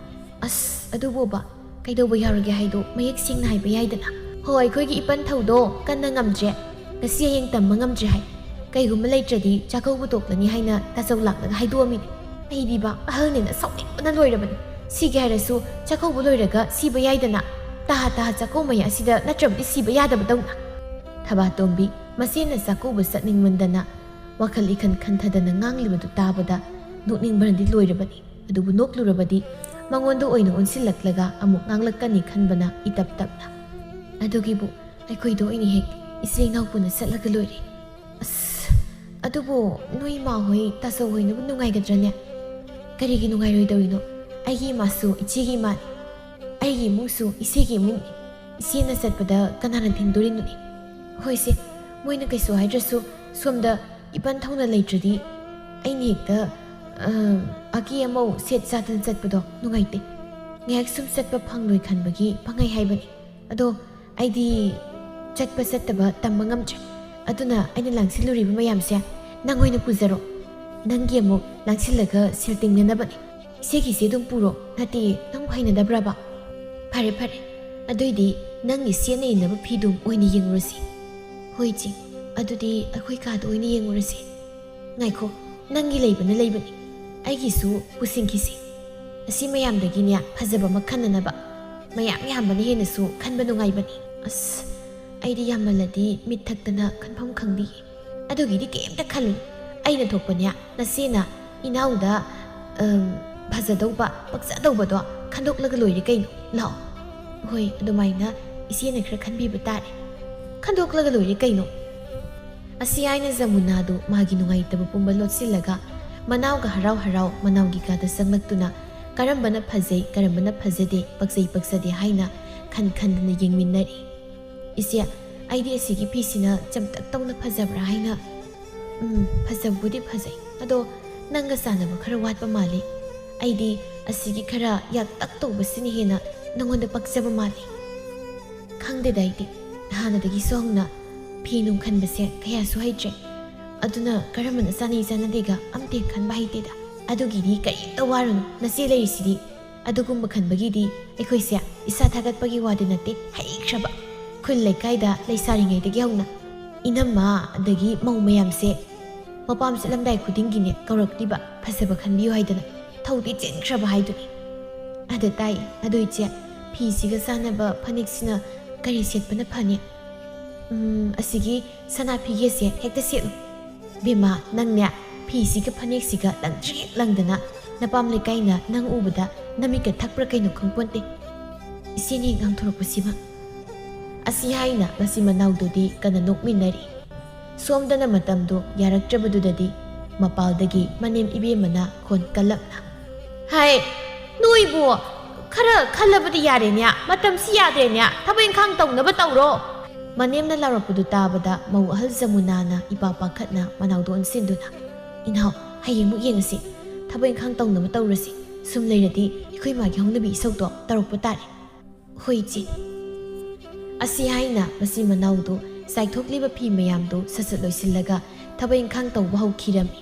ꯑꯁ, ꯑꯗꯨꯕꯣꯕ, ꯀꯩꯗꯧꯕ ꯌꯥꯎꯔꯒꯦ ꯍꯥꯏꯗꯣ ꯃꯌꯦꯛ ꯁꯦꯡꯅ ꯍꯥꯏꯕ ꯌꯥꯏꯗꯅ?" "ꯍꯣ, ꯑꯩꯈꯣꯏꯒꯤ ꯏꯄꯟ ꯊꯧꯗꯣ ꯀꯟꯅ ꯉꯝꯗ꯭ꯔꯦ, ꯉꯁꯤ ꯍꯌꯦꯡ ꯇꯝꯕ ꯉꯝꯗ꯭ꯔꯦ ꯍꯥꯏ꯫ ꯀꯩꯒꯨꯝꯕ ꯂꯩꯇ꯭ꯔꯗꯤ ꯆꯥꯛꯀꯧꯕ ꯇꯣꯛꯂꯅꯤ ꯍꯥꯏꯅ ꯇꯥꯖꯧ ꯂꯥꯛꯂꯒ ꯍꯥꯏꯗꯣꯛꯑꯝꯃꯤꯅꯤ꯫ ꯑꯩꯗꯤꯕ ꯑꯍꯜꯅꯦꯅ ꯁꯥꯎꯅꯤꯡꯕꯅ ꯂꯣꯏꯔꯕꯅꯤ꯫ ꯁꯤꯒꯦ ꯍꯥꯏꯔꯁꯨ ꯆꯥꯛꯀꯧꯕ ꯂꯣꯏꯔꯒ ꯁꯤꯕ ꯌꯥꯏꯗꯅ꯫ ꯇꯥꯍꯥ ꯇꯥꯍꯥ ꯆꯥꯛꯀꯧ ꯃꯌꯥ ꯑꯁꯤꯗ ꯅꯠꯇ꯭ꯔꯕꯗꯤ ꯁꯤꯕ ꯌꯥꯗꯕꯗꯧꯅ꯫" ꯊꯕꯥꯇꯣꯝꯕꯤ ꯃꯆꯦꯅ ꯆꯥꯛꯀꯧꯕ ꯆꯠꯅꯤꯡꯃꯟꯗꯅ ꯋꯥꯈꯜ ꯏꯈꯟ ꯈꯟꯊꯗꯅ ꯉꯥꯡꯂꯤꯕꯗꯨ ꯇꯥꯕꯗ ꯅꯣꯛꯅꯤꯡꯕꯅꯗꯤ ꯂꯣꯏꯔꯕꯅꯤ꯫ ꯑꯗꯨꯕꯨ ꯅꯣꯛꯂꯨꯔꯕꯗꯤ ꯃꯉꯣꯟꯗ ꯑꯣꯏꯅ ꯑꯣꯟꯁꯤꯜꯂꯛꯂꯒ ꯑꯃꯨꯛ ꯉꯥꯡꯂꯛꯀꯅꯤ ꯈꯟꯕꯅ ꯏꯇꯞ ꯇꯞꯅ, "ꯑꯗꯨꯒꯤꯕꯨ ꯑꯩꯈꯣꯏꯗ ꯑꯣꯏꯅ ꯍꯦꯛ ꯏꯆꯦ ꯏꯅꯥꯎ ꯄꯨꯟꯅ ꯆꯠꯂꯒ ꯂꯣꯏꯔꯦ꯫ ꯑꯁ, ꯑꯗꯨꯕꯨ ꯅꯣꯏ ꯏꯃꯥ ꯍꯣꯏ ꯇꯥꯆꯧ ꯍꯣꯏꯅꯕꯨ ꯅꯨꯡꯉꯥꯏꯒꯗ꯭ꯔꯅꯦ?" "ꯀꯔꯤꯒꯤ ꯅꯨꯡꯉꯥꯏꯔꯣꯏꯗꯧꯔꯤꯅꯣ? ꯑꯩꯒꯤ ꯏꯃꯥꯁꯨ ꯏꯆꯦꯒꯤ ꯏꯃꯥꯅꯤ꯫ ꯑꯩꯒꯤ ꯏꯃꯨꯡꯁꯨ ꯏꯆꯦꯒꯤ ꯏꯃꯨꯡꯅꯤ꯫ ꯏꯆꯦꯅ ꯆꯠꯄꯗ ꯀꯅꯥꯅ ꯊꯤꯡꯗꯣꯔꯤꯅꯣꯅꯦ?" "ꯍꯣꯏꯁꯦ, ꯃꯣꯏꯅ ꯀꯩꯁꯨ ꯍꯥꯏꯗ꯭ꯔꯁꯨ ꯁꯣꯝꯗ ꯏꯄꯟ ꯊꯧꯅ ꯂꯩꯇ꯭ꯔꯗꯤ ꯑꯩꯅ ꯍꯦꯛꯇ, ꯑ, ꯑꯀꯦ ꯑꯃꯧ ꯁꯦꯠ ꯆꯥꯗꯅ ꯆꯠꯄꯗꯣ ꯅꯨꯡꯉꯥꯏꯇꯦ꯫ ꯉꯥꯏꯍꯥꯛ ꯁꯨꯝ ꯆꯠꯄ ꯐꯪꯂꯣꯏ ꯈꯟꯕꯒꯤ ꯄꯪꯍꯥꯏ ꯍꯥꯏꯕꯅꯤ꯫ ꯑꯗꯣ ꯑꯩꯗꯤ ꯆꯠꯄ ꯆꯠꯇꯕ ꯇꯝꯕ ꯉꯝꯗ꯭ꯔꯦ꯫ ꯑꯗꯨꯅ ꯑꯩꯅ ꯂꯥꯡꯁꯤꯜꯂꯨꯔꯤꯕ ꯃꯌꯥꯝꯁꯦ ꯅꯪ ꯑꯣꯏꯅ ꯄꯨꯖꯔꯣ꯫ ꯅꯪꯒꯤ ꯑꯃꯨꯛ ꯂꯥꯡꯁꯤꯜꯂꯒ ꯁꯦꯜ ꯇꯤꯡꯅꯅꯕꯅꯦ꯫ ꯏꯆꯦꯒꯤꯁꯦ ꯑꯗꯨꯝ ꯄꯨꯔꯣ꯫ ꯅꯠꯇꯦ, ꯅꯪꯕꯨ ꯍꯩꯅꯗꯕ꯭ꯔꯕ?" "ꯐꯔꯦ, ꯐꯔꯦ꯫ ꯑꯗꯨꯏꯗꯤ ꯅꯪꯒꯤ ꯏꯆꯦꯅ ꯏꯟꯅꯕ ꯐꯤꯗꯨꯝ ꯑꯣꯏꯅ ꯌꯦꯡꯉꯨꯔꯁꯤ꯫" "ꯍꯣꯏ, ꯏꯆꯦ꯫ ꯑꯗꯨꯗꯤ ꯑꯩꯈꯣꯏ ꯀꯥꯗ ꯑꯣꯏꯅ ꯌꯦꯡꯉꯨꯔꯁꯤ꯫ ꯉꯥꯏꯈꯣ, ꯅꯪꯒꯤ ꯂꯩꯕꯅ ꯂꯩꯕꯅꯤ꯫ ꯑꯩꯒꯤꯁꯨ ꯄꯨꯁꯤꯟꯈꯤꯁꯤ꯫ ꯑꯁꯤ ꯃꯌꯥꯝꯗꯒꯤꯅꯦ ꯐꯖꯕ ꯑꯃ ꯈꯟꯅꯅꯕ꯫ ꯃꯌꯥꯝ ꯌꯥꯝꯕꯅ ꯍꯦꯟꯅꯁꯨ ꯈꯟꯕ ꯅꯨꯡꯉꯥꯏꯕꯅꯤ꯫" "ꯑꯁ, ꯑꯩꯗꯤ ꯌꯥꯝꯃꯜꯂꯗꯤ ꯃꯤꯠ ꯊꯛꯇꯅ ꯈꯟꯐꯝ ꯈꯪꯗꯦ꯫" "ꯑꯗꯨꯒꯤꯗꯤ ꯀꯩꯝꯇ ꯈꯜꯂꯨ꯫ ꯑꯩꯅ ꯊꯣꯛꯄꯅꯦ ꯅꯆꯦꯅ ꯏꯅꯥꯎꯗ, ꯑꯝ, ꯐꯖꯗꯧꯕ, ꯄꯛꯆꯗꯧꯕꯗꯣ ꯈꯟꯗꯣꯛꯂꯒ ꯂꯣꯏꯔꯦ ꯀꯩꯅꯣ꯫ ꯂꯥꯛꯑꯣ꯫" "ꯍꯣꯏ, ꯑꯗꯨꯃꯥꯏꯅ ꯏꯆꯦꯅ ꯈꯔ ꯈꯟꯕꯤꯕ ꯇꯥꯔꯦ꯫ ꯈꯟꯗꯣꯛꯂꯒ ꯂꯣꯏꯔꯦ ꯀꯩꯅꯣ꯫" ꯑꯁꯤ ꯍꯥꯏꯅ ꯖꯃꯨꯅꯥꯗꯨ ꯃꯥꯒꯤ ꯅꯨꯡꯉꯥꯏꯇꯕ ꯄꯨꯝꯕ ꯂꯣꯠꯁꯤꯜꯂꯒ ꯃꯅꯥꯎꯒ ꯍꯔꯥꯎ ꯍꯔꯥꯎ ꯃꯅꯥꯎꯒꯤ ꯀꯥꯗ ꯆꯪꯂꯛꯇꯨꯅ ꯀꯔꯝꯕꯅ ꯐꯖꯩ, ꯀꯔꯝꯕꯅ ꯐꯖꯗꯦ, ꯄꯛꯆꯩ ꯄꯛꯆꯗꯦ ꯍꯥꯏꯅ ꯈꯟ ꯈꯟꯗꯅ ꯌꯦꯡꯃꯤꯟꯅꯔꯤ꯫ "ꯏꯆꯦ, ꯑꯩꯗꯤ ꯑꯁꯤꯒꯤ ꯐꯤꯁꯤꯅ ꯆꯝꯇꯛ ꯇꯧꯅ ꯐꯖꯕ꯭ꯔꯥ ꯍꯥꯏꯅ, ꯎꯝ, ꯐꯖꯕꯨꯗꯤ ꯐꯖꯩ, ꯑꯗꯣ ꯅꯪꯒ ꯆꯥꯟꯅꯕ ꯈꯔ ꯋꯥꯠꯄ ꯃꯥꯜꯂꯤ꯫ ꯑꯩꯗꯤ ꯑꯁꯤꯒꯤ ꯈꯔ ꯌꯥꯛꯇꯛ ꯇꯧꯕꯁꯤꯅ ꯍꯦꯟꯅ ꯅꯪꯉꯣꯟꯗ ꯄꯛꯆꯕ ꯃꯥꯜꯂꯤ꯫ ꯈꯪꯗꯦꯗ, ꯑꯩꯗꯤ ꯍꯥꯟꯅꯗꯒꯤꯁꯨ ꯍꯧꯅ ꯐꯤ ꯅꯨꯡ ꯈꯟꯕꯁꯦ ꯀꯌꯥꯁꯨ ꯍꯩꯇ꯭ꯔꯦ꯫ ꯑꯗꯨꯅ ꯀꯔꯝꯕꯅ ꯆꯥꯅꯩ ꯆꯥꯅꯗꯦꯒ ꯑꯝꯇ ꯍꯦꯛ ꯈꯟꯕ ꯍꯩꯇꯦꯗ꯫ ꯑꯗꯨꯒꯤꯗꯤ ꯀꯔꯤꯝꯇ ꯋꯥꯔꯨꯅꯨ, ꯅꯆꯦ ꯂꯩꯔꯤꯁꯤꯗꯤ꯫ ꯑꯗꯨꯒꯨꯝꯕ ꯈꯟꯕꯒꯤꯗꯤ ꯑꯩꯈꯣꯏꯁꯦ ꯏꯁꯥ ꯊꯥꯒꯠꯄꯒꯤ ꯋꯥꯗꯤ ꯅꯠꯇꯦ, ꯍꯩꯈ꯭ꯔꯕ꯫ ꯈꯨꯜ ꯂꯩꯀꯥꯏꯗ ꯂꯩꯁꯥꯔꯤꯉꯩꯗꯒꯤ ꯍꯧꯅ ꯏꯅꯝꯃ ꯑꯗꯒꯤ ꯃꯧ ꯃꯌꯥꯝꯁꯦ ꯃꯄꯥꯝ ꯆꯠꯂꯝꯗꯥꯏ ꯈꯨꯗꯤꯡꯒꯤꯅꯦ ꯀꯧꯔꯛꯂꯤꯕ, ꯐꯖꯕ ꯈꯟꯕꯤꯌꯨ ꯍꯥꯏꯗꯅ ꯊꯧꯗꯤ ꯆꯦꯟꯈ꯭ꯔꯕ ꯍꯥꯏꯗꯨꯅꯤ꯫ ꯑꯗ ꯇꯥꯏ, ꯑꯗꯨ ꯏꯆꯦ, ꯐꯤꯁꯤꯒ ꯆꯥꯟꯅꯕ ꯐꯅꯦꯛꯁꯤꯅ ꯀꯔꯤ ꯁꯦꯠꯄꯅ ꯐꯅꯤ? ꯎꯝ, ꯑꯁꯤꯒꯤ ꯁꯅꯥ ꯐꯤꯒꯦꯁꯦ ꯍꯦꯛꯇ ꯁꯦꯠꯂꯨ꯫ ꯕꯦꯝꯃ, ꯅꯪꯅꯦ ꯐꯤꯁꯤꯒ ꯐꯅꯦꯛꯁꯤꯒ ꯂꯪꯇ꯭ꯔꯤꯛ ꯂꯪꯗꯅ ꯅꯄꯥꯝ ꯂꯩꯀꯥꯏꯅ ꯅꯪ ꯎꯕꯗ ꯅꯃꯤꯠꯀ ꯊꯛꯄ꯭ꯔꯥ ꯀꯩꯅꯣ ꯈꯪꯄꯣꯟꯇꯦ꯫ ꯏꯆꯦꯅ ꯍꯦꯛ ꯉꯥꯡꯊꯣꯔꯛꯄꯁꯤꯃ꯫ ꯑꯁꯤ ꯍꯥꯏꯅ ꯃꯆꯤꯟ ꯃꯅꯥꯎꯗꯨꯗꯤ ꯀꯟꯅ ꯅꯣꯛꯃꯤꯟꯅꯔꯤ꯫ ꯁꯣꯝꯗꯅ ꯃꯇꯝꯗꯨ ꯌꯥꯔꯛꯇ꯭ꯔꯕꯗꯨꯗꯗꯤ ꯃꯄꯥꯜꯗꯒꯤ ꯃꯅꯦꯝ ꯏꯕꯦꯝꯃꯅ ꯈꯣꯟ ꯀꯜꯂꯞꯅ, "ꯍꯥꯏ, ꯅꯣꯏꯕꯨ ꯈꯔ ꯈꯜꯂꯕꯗꯤ ꯌꯥꯔꯦꯅꯦ, ꯃꯇꯝꯁꯤ ꯌꯥꯗ꯭ꯔꯦꯅꯦ, ꯊꯕꯛ ꯏꯪꯈꯥꯡ ꯇꯧꯅꯕ ꯇꯧꯔꯣ!" ꯃꯅꯦꯝꯅ ꯂꯥꯎꯔꯛꯄꯗꯨ ꯇꯥꯕꯗ ꯃꯧ ꯑꯍꯜ ꯖꯃꯨꯅꯥꯅ ꯏꯄꯥ ꯄꯥꯈꯠꯅ ꯃꯅꯥꯎꯗ ꯑꯣꯟꯁꯤꯟꯗꯨꯅ, "ꯏꯅꯥꯎ, ꯍꯌꯦꯡꯃꯨꯛ ꯌꯦꯡꯉꯁꯤ, ꯊꯕꯛ ꯏꯪꯈꯥꯡ ꯇꯧꯅꯕ ꯇꯧꯔꯁꯤ, ꯁꯨꯝ ꯂꯩꯔꯗꯤ ꯑꯩꯈꯣꯏ ꯃꯥꯒꯤ ꯍꯧꯅꯕꯤ ꯏꯁꯧꯗꯣ ꯇꯧꯔꯛꯄ ꯇꯥꯔꯦ꯫" "ꯍꯣꯏ ꯏꯆꯦ꯫" ꯑꯁꯤ ꯍꯥꯏꯅ ꯃꯆꯤꯟ ꯃꯅꯥꯎꯗꯨ ꯆꯥꯏꯊꯣꯛꯂꯤꯕ ꯐꯤ ꯃꯌꯥꯝꯗꯨ ꯁꯠ ꯁꯠ ꯂꯣꯏꯁꯤꯜꯂꯒ ꯊꯕꯛ ꯏꯪꯈꯥꯡ ꯇꯧꯕ ꯍꯧꯈꯤꯔꯝꯃꯤ꯫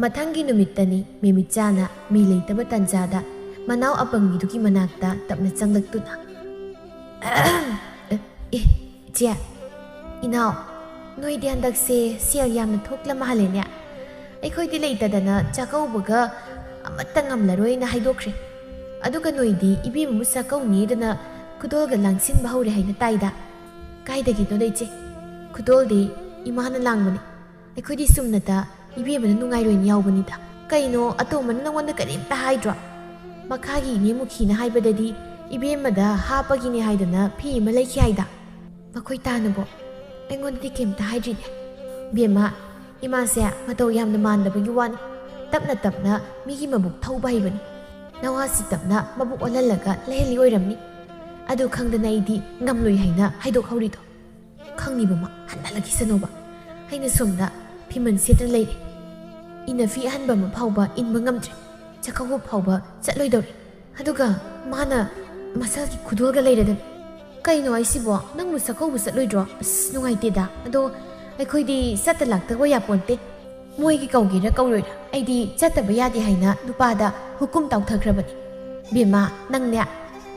ꯃꯊꯪꯒꯤ ꯅꯨꯃꯤꯠꯇꯅꯤ ꯃꯦꯃꯤꯠꯆꯥꯅ ꯃꯤ ꯂꯩꯇꯕ ꯇꯥꯟꯖꯥꯗ ꯃꯅꯥꯎ ꯑꯄꯪꯕꯤꯗꯨꯒꯤ ꯃꯅꯥꯛꯇ ꯇꯞꯅ ꯆꯪꯂꯛꯇꯨꯅ, "ꯑꯍꯝ, ꯑꯦ, ꯏꯆꯦ, ꯏꯅꯥꯎ, ꯅꯣꯏꯗꯤ ꯍꯟꯗꯛꯁꯦ ꯁꯦꯜ ꯌꯥꯝꯅ ꯊꯣꯛꯂ ꯃꯥꯜꯂꯦꯅꯦ꯫ ꯑꯩꯈꯣꯏꯗꯤ ꯂꯩꯇꯗꯅ ꯆꯥꯛꯀꯧꯕꯒ ꯑꯃꯠꯇ ꯉꯝꯂꯔꯣꯏꯅ ꯍꯥꯏꯗꯣꯛꯈ꯭ꯔꯦ꯫ ꯑꯗꯨꯒ ꯅꯣꯏꯗꯤ ꯏꯕꯦꯝꯃꯕꯨ ꯆꯥꯛꯀꯧꯅꯤꯗꯅ ꯈꯨꯗꯣꯜꯒ ꯂꯥꯡꯁꯤꯟꯕ ꯍꯧꯔꯦ ꯍꯥꯏꯅ ꯇꯥꯏꯗ꯫ ꯀꯥꯏꯗꯒꯤꯅꯣꯗ ꯏꯆꯦ, ꯈꯨꯗꯣꯜꯗꯤ ꯏꯃꯥꯅ ꯂꯥꯡꯕꯅꯤ꯫ ꯑꯩꯈꯣꯏꯗꯤ ꯁꯨꯝꯅꯇ ꯏꯕꯦꯝꯃꯅ ꯅꯨꯡꯉꯥꯏꯔꯣꯏꯅ ꯌꯥꯎꯕꯅꯤꯗ꯫ ꯀꯩꯅꯣ, ꯑꯇꯣꯝꯕꯅ ꯅꯪꯉꯣꯟꯗ ꯀꯔꯤꯝꯇ ꯍꯥꯏꯗ꯭ꯔꯣ? ꯃꯈꯥꯒꯤ ꯏꯅꯦ ꯃꯨꯈꯤꯅ ꯍꯥꯏꯕꯗꯗꯤ ꯏꯕꯦꯝꯃꯗ ꯍꯥꯞꯄꯒꯤꯅꯦ ꯍꯥꯏꯗꯅ ꯐꯤ ꯑꯃ ꯂꯩꯈꯤ ꯍꯥꯏꯗ꯫ ꯃꯈꯣꯏ ꯇꯥꯅꯕꯣ? ꯑꯩꯉꯣꯟꯗꯗꯤ ꯀꯩꯝꯇ ꯍꯥꯏꯗ꯭ꯔꯤꯅꯦ꯫ ꯕꯦꯝꯃ, ꯏꯃꯥꯁꯦ ꯃꯇꯧ ꯌꯥꯝꯅ ꯃꯥꯟꯗꯕꯒꯤ ꯋꯥꯅꯤ꯫ ꯇꯞꯅ ꯇꯞꯅ ꯃꯤꯒꯤ ꯃꯕꯨꯛ ꯊꯧꯕ ꯍꯩꯕꯅꯤ꯫ ꯅꯋꯥ ꯁꯤꯇꯞꯅ ꯃꯕꯨꯛ ꯑꯣꯜꯍꯜꯂꯒ ꯂꯩꯍꯜꯂꯤ ꯑꯣꯏꯔꯝꯅꯤ꯫ ꯑꯗꯨ ꯈꯪꯗꯅ ꯑꯩꯗꯤ ꯉꯝꯂꯣꯏ ꯍꯥꯏꯅ ꯍꯥꯏꯗꯣꯛꯍꯧꯔꯤꯗꯣ꯫ ꯈꯪꯉꯤꯕꯃ ꯍꯟꯅ ꯍꯜꯂꯛꯈꯤꯁꯅꯣꯕ꯫ ꯑꯩꯅ ꯁꯣꯝꯗ ꯐꯤꯃꯟ ꯁꯦꯠꯇꯅ ꯂꯩꯔꯦ꯫ ꯏꯅꯐꯤ ꯑꯍꯟꯕ ꯑꯃ ꯐꯥꯎꯕ ꯏꯟꯕ ꯉꯝꯗ꯭ꯔꯦ꯫ ꯆꯥꯛꯀꯧꯕ ꯐꯥꯎꯕ ꯆꯠꯂꯣꯏꯗꯧꯔꯦ꯫ ꯑꯗꯨꯒ ꯃꯥꯅ ꯃꯁꯥꯒꯤ ꯈꯨꯗꯣꯜꯒ ꯂꯩꯔꯗꯅ꯫ "ꯀꯩꯅꯣ ꯍꯥꯏꯁꯤꯕꯣ? ꯅꯪꯕꯨ ꯆꯥꯛꯀꯧꯕ ꯆꯠꯂꯣꯏꯗ꯭ꯔꯣ? ꯑꯁ, ꯅꯨꯡꯉꯥꯏꯇꯦꯗ꯫ ꯑꯗꯣ ꯑꯩꯈꯣꯏꯗꯤ ꯆꯠꯇ ꯂꯥꯛꯇꯕ ꯌꯥꯄꯣꯟꯇꯦ꯫ ꯃꯣꯏꯒꯤ ꯀꯧꯒꯦꯔꯥ ꯀꯧꯔꯣꯏꯔꯥ, ꯑꯩꯗꯤ ꯆꯠꯇꯕ ꯌꯥꯗꯦ" ꯍꯥꯏꯅ ꯅꯨꯄꯥꯗ ꯍꯨꯀꯨꯝ ꯇꯥꯎꯊꯈ꯭ꯔꯕꯅꯤ꯫ "ꯕꯦꯝꯃ, ꯅꯪꯅꯦ,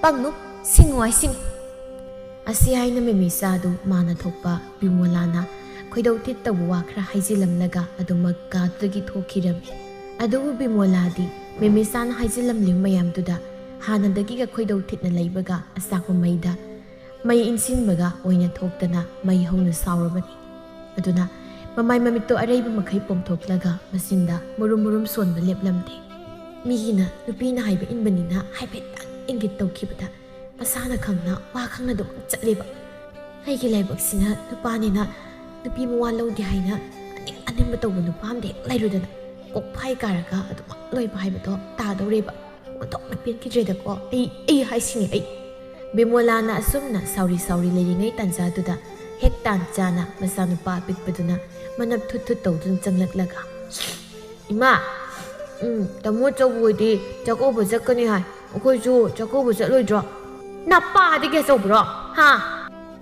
ꯄꯪꯅꯨ, ꯁꯤꯡꯉꯨ ꯍꯥꯏꯁꯤꯅꯤ"꯫ ꯑꯁꯤ ꯍꯥꯏꯅ ꯃꯦꯃꯤꯆꯥꯗꯨ ꯃꯥꯅ ꯊꯣꯛꯄ ꯕꯤꯃꯣꯂꯥꯅ ꯈꯣꯏꯗꯧ ꯊꯤꯠ ꯇꯧꯕ ꯋꯥ ꯈꯔ ꯍꯥꯏꯖꯤꯜꯂꯝꯂꯒ ꯑꯗꯨꯃꯛ ꯀꯥꯗꯨꯗꯒꯤ ꯊꯣꯛꯈꯤꯔꯝꯃꯤ꯫ ꯑꯗꯨꯕꯨ ꯕꯤꯃꯣꯂꯥꯗꯤ ꯃꯦꯃꯤꯆꯥꯅ ꯍꯥꯏꯖꯤꯜꯂꯝꯂꯤꯕ ꯃꯌꯥꯝꯗꯨꯗ ꯍꯥꯟꯅꯗꯒꯤꯒ ꯈꯣꯏꯗꯧ ꯊꯤꯠꯅ ꯂꯩꯕꯒ ꯑꯆꯥꯛꯄ ꯃꯩꯗ ꯃꯩ ꯏꯟꯁꯤꯟꯕꯒ ꯑꯣꯏꯅ ꯊꯣꯛꯇꯅ ꯃꯩ ꯍꯧꯅ ꯁꯥꯎꯔꯕꯅꯤ꯫ ꯑꯗꯨꯅ ꯃꯃꯥꯏ ꯃꯃꯤꯠꯇꯣ ꯑꯔꯩꯕ ꯃꯈꯩ ꯄꯣꯝꯊꯣꯛꯂꯒ ꯃꯆꯤꯟꯗ ꯃꯨꯔꯨꯝ ꯃꯨꯔꯨꯝ ꯁꯣꯟꯕ ꯂꯦꯞꯂꯝꯗꯦ꯫ ꯃꯤꯒꯤꯅ ꯅꯨꯄꯤꯅ ꯍꯥꯏꯕ ꯏꯟꯕꯅꯤꯅ ꯍꯥꯏꯐꯦꯠꯇꯪ ꯏꯪꯒꯤꯠ ꯇꯧꯈꯤꯕꯗ ꯃꯁꯥꯅ ꯈꯪꯅ ꯋꯥ ꯈꯪꯅ ꯑꯗꯨꯝ ꯆꯠꯂꯦꯕ꯫ ꯑꯩꯒꯤ ꯂꯥꯏꯕꯛꯁꯤꯅ ꯅꯨꯄꯥꯅꯤꯅ ꯅꯨꯄꯤ ꯃꯋꯥ ꯂꯧꯗꯦ ꯍꯥꯏꯅ ꯑꯅꯤꯡ ꯑꯅꯤꯡꯕ ꯇꯧꯕ ꯅꯨꯄꯥ ꯑꯃꯗꯤ ꯍꯦꯛ ꯂꯩꯔꯨꯗꯅ ꯀꯣꯛꯐꯥꯏ ꯀꯥꯔꯒ ꯑꯗꯨꯃꯛ ꯂꯣꯏꯕ ꯍꯥꯏꯕꯗꯣ ꯇꯥꯗꯧꯔꯦꯕ꯫ ꯑꯣꯟꯊꯣꯛꯅ ꯄꯦꯟꯈꯤꯗ꯭ꯔꯦꯗꯀꯣ꯫ ꯑꯩ, ꯑꯩ ꯍꯥꯏꯁꯤꯅꯤ ꯑꯩ꯫ ꯕꯤꯃꯣꯂꯥꯅ ꯑꯁꯨꯝꯅ ꯁꯥꯎꯔꯤ ꯁꯥꯎꯔꯤ ꯂꯩꯔꯤꯉꯩ ꯇꯥꯟꯖꯥꯗꯨꯗ ꯍꯦꯛ ꯇꯥꯟ ꯆꯥꯅ ꯃꯆꯥꯅꯨꯄꯥ ꯑꯄꯤꯛꯄꯗꯨꯅ ꯃꯅꯞ ꯊꯨꯠ ꯊꯨꯠ ꯇꯧꯗꯨꯅ ꯆꯪꯂꯛꯂꯒ, "ꯏꯃꯥ, ꯎꯝ, ꯇꯥꯃꯣ ꯑꯆꯧꯕ ꯍꯣꯏꯗꯤ ꯆꯥꯛꯀꯧꯕ ꯆꯠꯀꯅꯤ ꯍꯥꯏ꯫ ꯑꯩꯈꯣꯏꯁꯨ ꯆꯥꯛꯀꯧꯕ ꯆꯠꯂꯣꯏꯗ꯭ꯔꯣ?" "ꯅꯄꯥꯗꯒꯤ ꯑꯆꯧꯕ꯭ꯔꯣ? ꯍꯥ?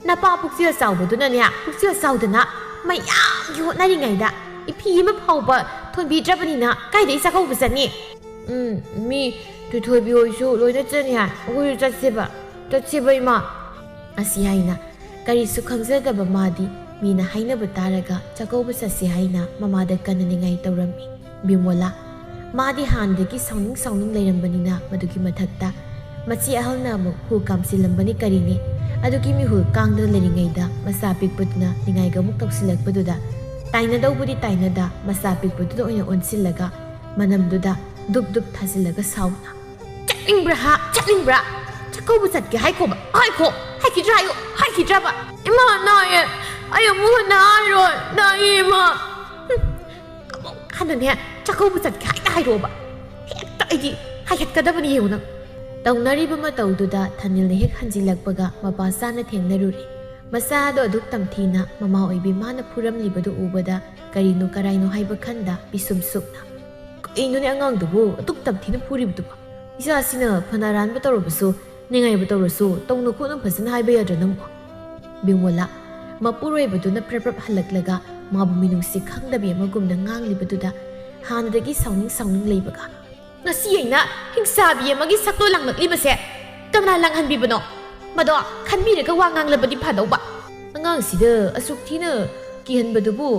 ꯅꯄꯥ ꯄꯨꯛꯆꯦꯜ ꯆꯥꯎꯕꯗꯨꯅꯅꯦ, ꯄꯨꯛꯆꯦꯜ ꯆꯥꯎꯗꯅ ꯃꯌꯥꯝꯒꯤ ꯍꯣꯠꯅꯔꯤꯉꯩꯗ ꯏꯐꯤ ꯑꯃ ꯐꯥꯎꯕ ꯊꯣꯟꯕꯤꯗ꯭ꯔꯕꯅꯤꯅ ꯀꯥꯏꯗꯒꯤ ꯆꯥꯛꯀꯧꯕ ꯆꯠꯅꯤ?" "ꯎꯝ, ꯃꯤ ꯇꯨꯊꯣꯏꯕꯤ ꯍꯣꯏꯁꯨ ꯂꯣꯏꯅ ꯆꯠꯅꯤ ꯍꯥꯏ꯫ ꯑꯩꯈꯣꯏꯁꯨ ꯆꯠꯁꯦꯕ, ꯆꯠꯁꯦꯕ ꯏꯃꯥ?" ꯑꯁꯤ ꯍꯥꯏꯅ ꯀꯔꯤꯁꯨ ꯈꯪꯖꯗꯕ ꯃꯥꯗꯤ ꯃꯤꯅ ꯍꯥꯏꯅꯕ ꯇꯥꯔꯒ ꯆꯥꯛꯀꯧꯕ ꯆꯠꯁꯤ ꯍꯥꯏꯅ ꯃꯃꯥꯗ ꯀꯟꯅ ꯅꯤꯡꯉꯥꯏ ꯇꯧꯔꯝꯃꯤ꯫ ꯕꯤꯃꯣꯂꯥ, ꯃꯥꯗꯤ ꯍꯥꯟꯅꯗꯒꯤ ꯁꯥꯎꯅꯤꯡ ꯁꯥꯎꯅꯤꯡ ꯂꯩꯔꯝꯕꯅꯤꯅ ꯃꯗꯨꯒꯤ ꯃꯊꯛꯇ ꯃꯆꯦ ꯑꯍꯜꯅ ꯑꯃꯨꯛ ꯍꯨ ꯀꯥꯝꯁꯤꯜꯂꯝꯕꯅꯤ ꯀꯔꯤꯅꯤ꯫ ꯑꯗꯨꯒꯤ ꯃꯤꯍꯨꯜ ꯀꯥꯡꯗꯅ ꯂꯩꯔꯤꯉꯩꯗ ꯃꯆꯥ ꯄꯤꯛꯄꯗꯨꯅ ꯅꯤꯡꯉꯥꯏꯒ ꯑꯃꯨꯛ ꯇꯧꯁꯤꯜꯂꯛꯄꯗꯨꯗ ꯇꯥꯏꯅꯗꯧꯕꯨꯗꯤ ꯇꯥꯏꯅꯗ ꯃꯆꯥ ꯄꯤꯛꯄꯗꯨꯗ ꯑꯣꯏꯅ ꯑꯣꯟꯁꯤꯜꯂꯒ ꯃꯅꯝꯗꯨꯗ ꯗꯨꯞ ꯗꯨꯞ ꯊꯥꯖꯤꯜꯂꯒ ꯁꯥꯎꯅ, "ꯆꯠꯅꯤꯡꯕ꯭ꯔꯥ ꯍꯥ? ꯆꯠꯅꯤꯡꯕ꯭ꯔꯥ? ꯆꯥꯛꯀꯧꯕ ꯆꯠꯀꯦ ꯍꯥꯏꯈꯣꯕ, ꯍꯥꯏꯈꯣ, ꯍꯥꯏꯈꯤꯗ꯭ꯔꯥ ꯍꯥꯏꯌꯣ, ꯍꯥꯏꯈꯤꯗ꯭ꯔꯕ?" "ꯏꯃꯥ, ꯅꯥꯏꯌꯦ, ꯑꯩ ꯑꯃꯨꯛ ꯍꯟꯅ ꯍꯥꯏꯔꯣꯏ, ꯅꯥꯏꯌꯦ ꯏꯃꯥ꯫ ꯍꯝ, ꯑꯃꯨꯛ ꯍꯟꯅꯅꯦ ꯆꯥꯛꯀꯧꯕ ꯆꯠꯀꯦ ꯍꯥꯏꯅ ꯍꯥꯏꯔꯛꯑꯣꯕ, ꯍꯦꯛꯇ ꯑꯩꯗꯤ ꯍꯥꯏꯒꯠꯀꯗꯕꯅꯤ ꯌꯦꯡꯉꯨ ꯅꯪ꯫ ꯇꯧꯅꯔꯤꯕ ꯃꯇꯧꯗꯨꯗ ꯊꯥꯅꯤꯜꯅ ꯍꯦꯛ ꯍꯟꯖꯤꯜꯂꯛꯄꯒ ꯃꯄꯥ ꯆꯥꯅ ꯊꯦꯡꯅꯔꯨꯔꯦ꯫ ꯃꯆꯥꯗꯣ ꯑꯗꯨꯛ ꯇꯝꯊꯤꯅ ꯃꯃꯥ ꯑꯣꯏꯕꯤ ꯃꯥꯅ ꯐꯨꯔꯝꯂꯤꯕꯗꯨ ꯎꯕꯗ ꯀꯔꯤꯅꯣ ꯀꯔꯥꯏꯅꯣ ꯍꯥꯏꯕ ꯈꯟꯗ ꯄꯤꯁꯨꯝ ꯁꯨꯛꯅ꯫ "ꯀꯩꯅꯣꯅꯦ ꯑꯉꯥꯡꯗꯨꯕꯨ ꯑꯗꯨꯛ ꯇꯝꯊꯤꯅ ꯐꯨꯔꯤꯕꯗꯨꯕꯣ? ꯏꯆꯥꯁꯤꯅ ꯐꯅ ꯑꯔꯥꯟꯕ ꯇꯧꯔꯕꯁꯨ, ꯅꯤꯡꯉꯥꯏꯕ ꯇꯧꯔꯁꯨ ꯇꯧꯅ ꯈꯣꯠꯅ ꯐꯖꯅ ꯍꯥꯏꯕ ꯌꯥꯗ꯭ꯔꯣ ꯅꯪꯕꯣ?" ꯕꯤꯃꯣꯂꯥ, ꯃꯄꯨꯔꯣꯏꯕꯗꯨꯅ ꯄ꯭ꯔꯞ ꯄ꯭ꯔꯞ ꯍꯜꯂꯛꯂꯒ ꯃꯥꯕꯨ ꯃꯤꯅꯨꯡꯁꯤ ꯈꯪꯗꯕꯤ ꯑꯃꯒꯨꯝꯅ ꯉꯥꯡꯂꯤꯕꯗꯨꯗ ꯍꯥꯟꯅꯗꯒꯤ ꯁꯥꯎꯅꯤꯡ ꯁꯥꯎꯅꯤꯡ ꯂꯩꯕꯒ, "ꯉꯁꯤ ꯑꯩꯅ ꯍꯤꯡꯆꯥꯕꯤ ꯑꯃꯒꯤ ꯁꯛꯇꯣ ꯂꯥꯡꯂꯛꯂꯤꯕꯁꯦ ꯀꯅꯥ ꯂꯥꯡꯍꯟꯕꯤꯕꯅꯣ? ꯃꯗꯣ ꯈꯟꯕꯤꯔꯒ ꯋꯥ ꯉꯥꯡꯂꯕꯗꯤ ꯐꯗꯧꯕ꯫ ꯑꯉꯥꯡꯁꯤꯗ ꯑꯁꯨꯛ ꯊꯤꯅ ꯀꯤꯍꯟꯕꯗꯨꯕꯨ,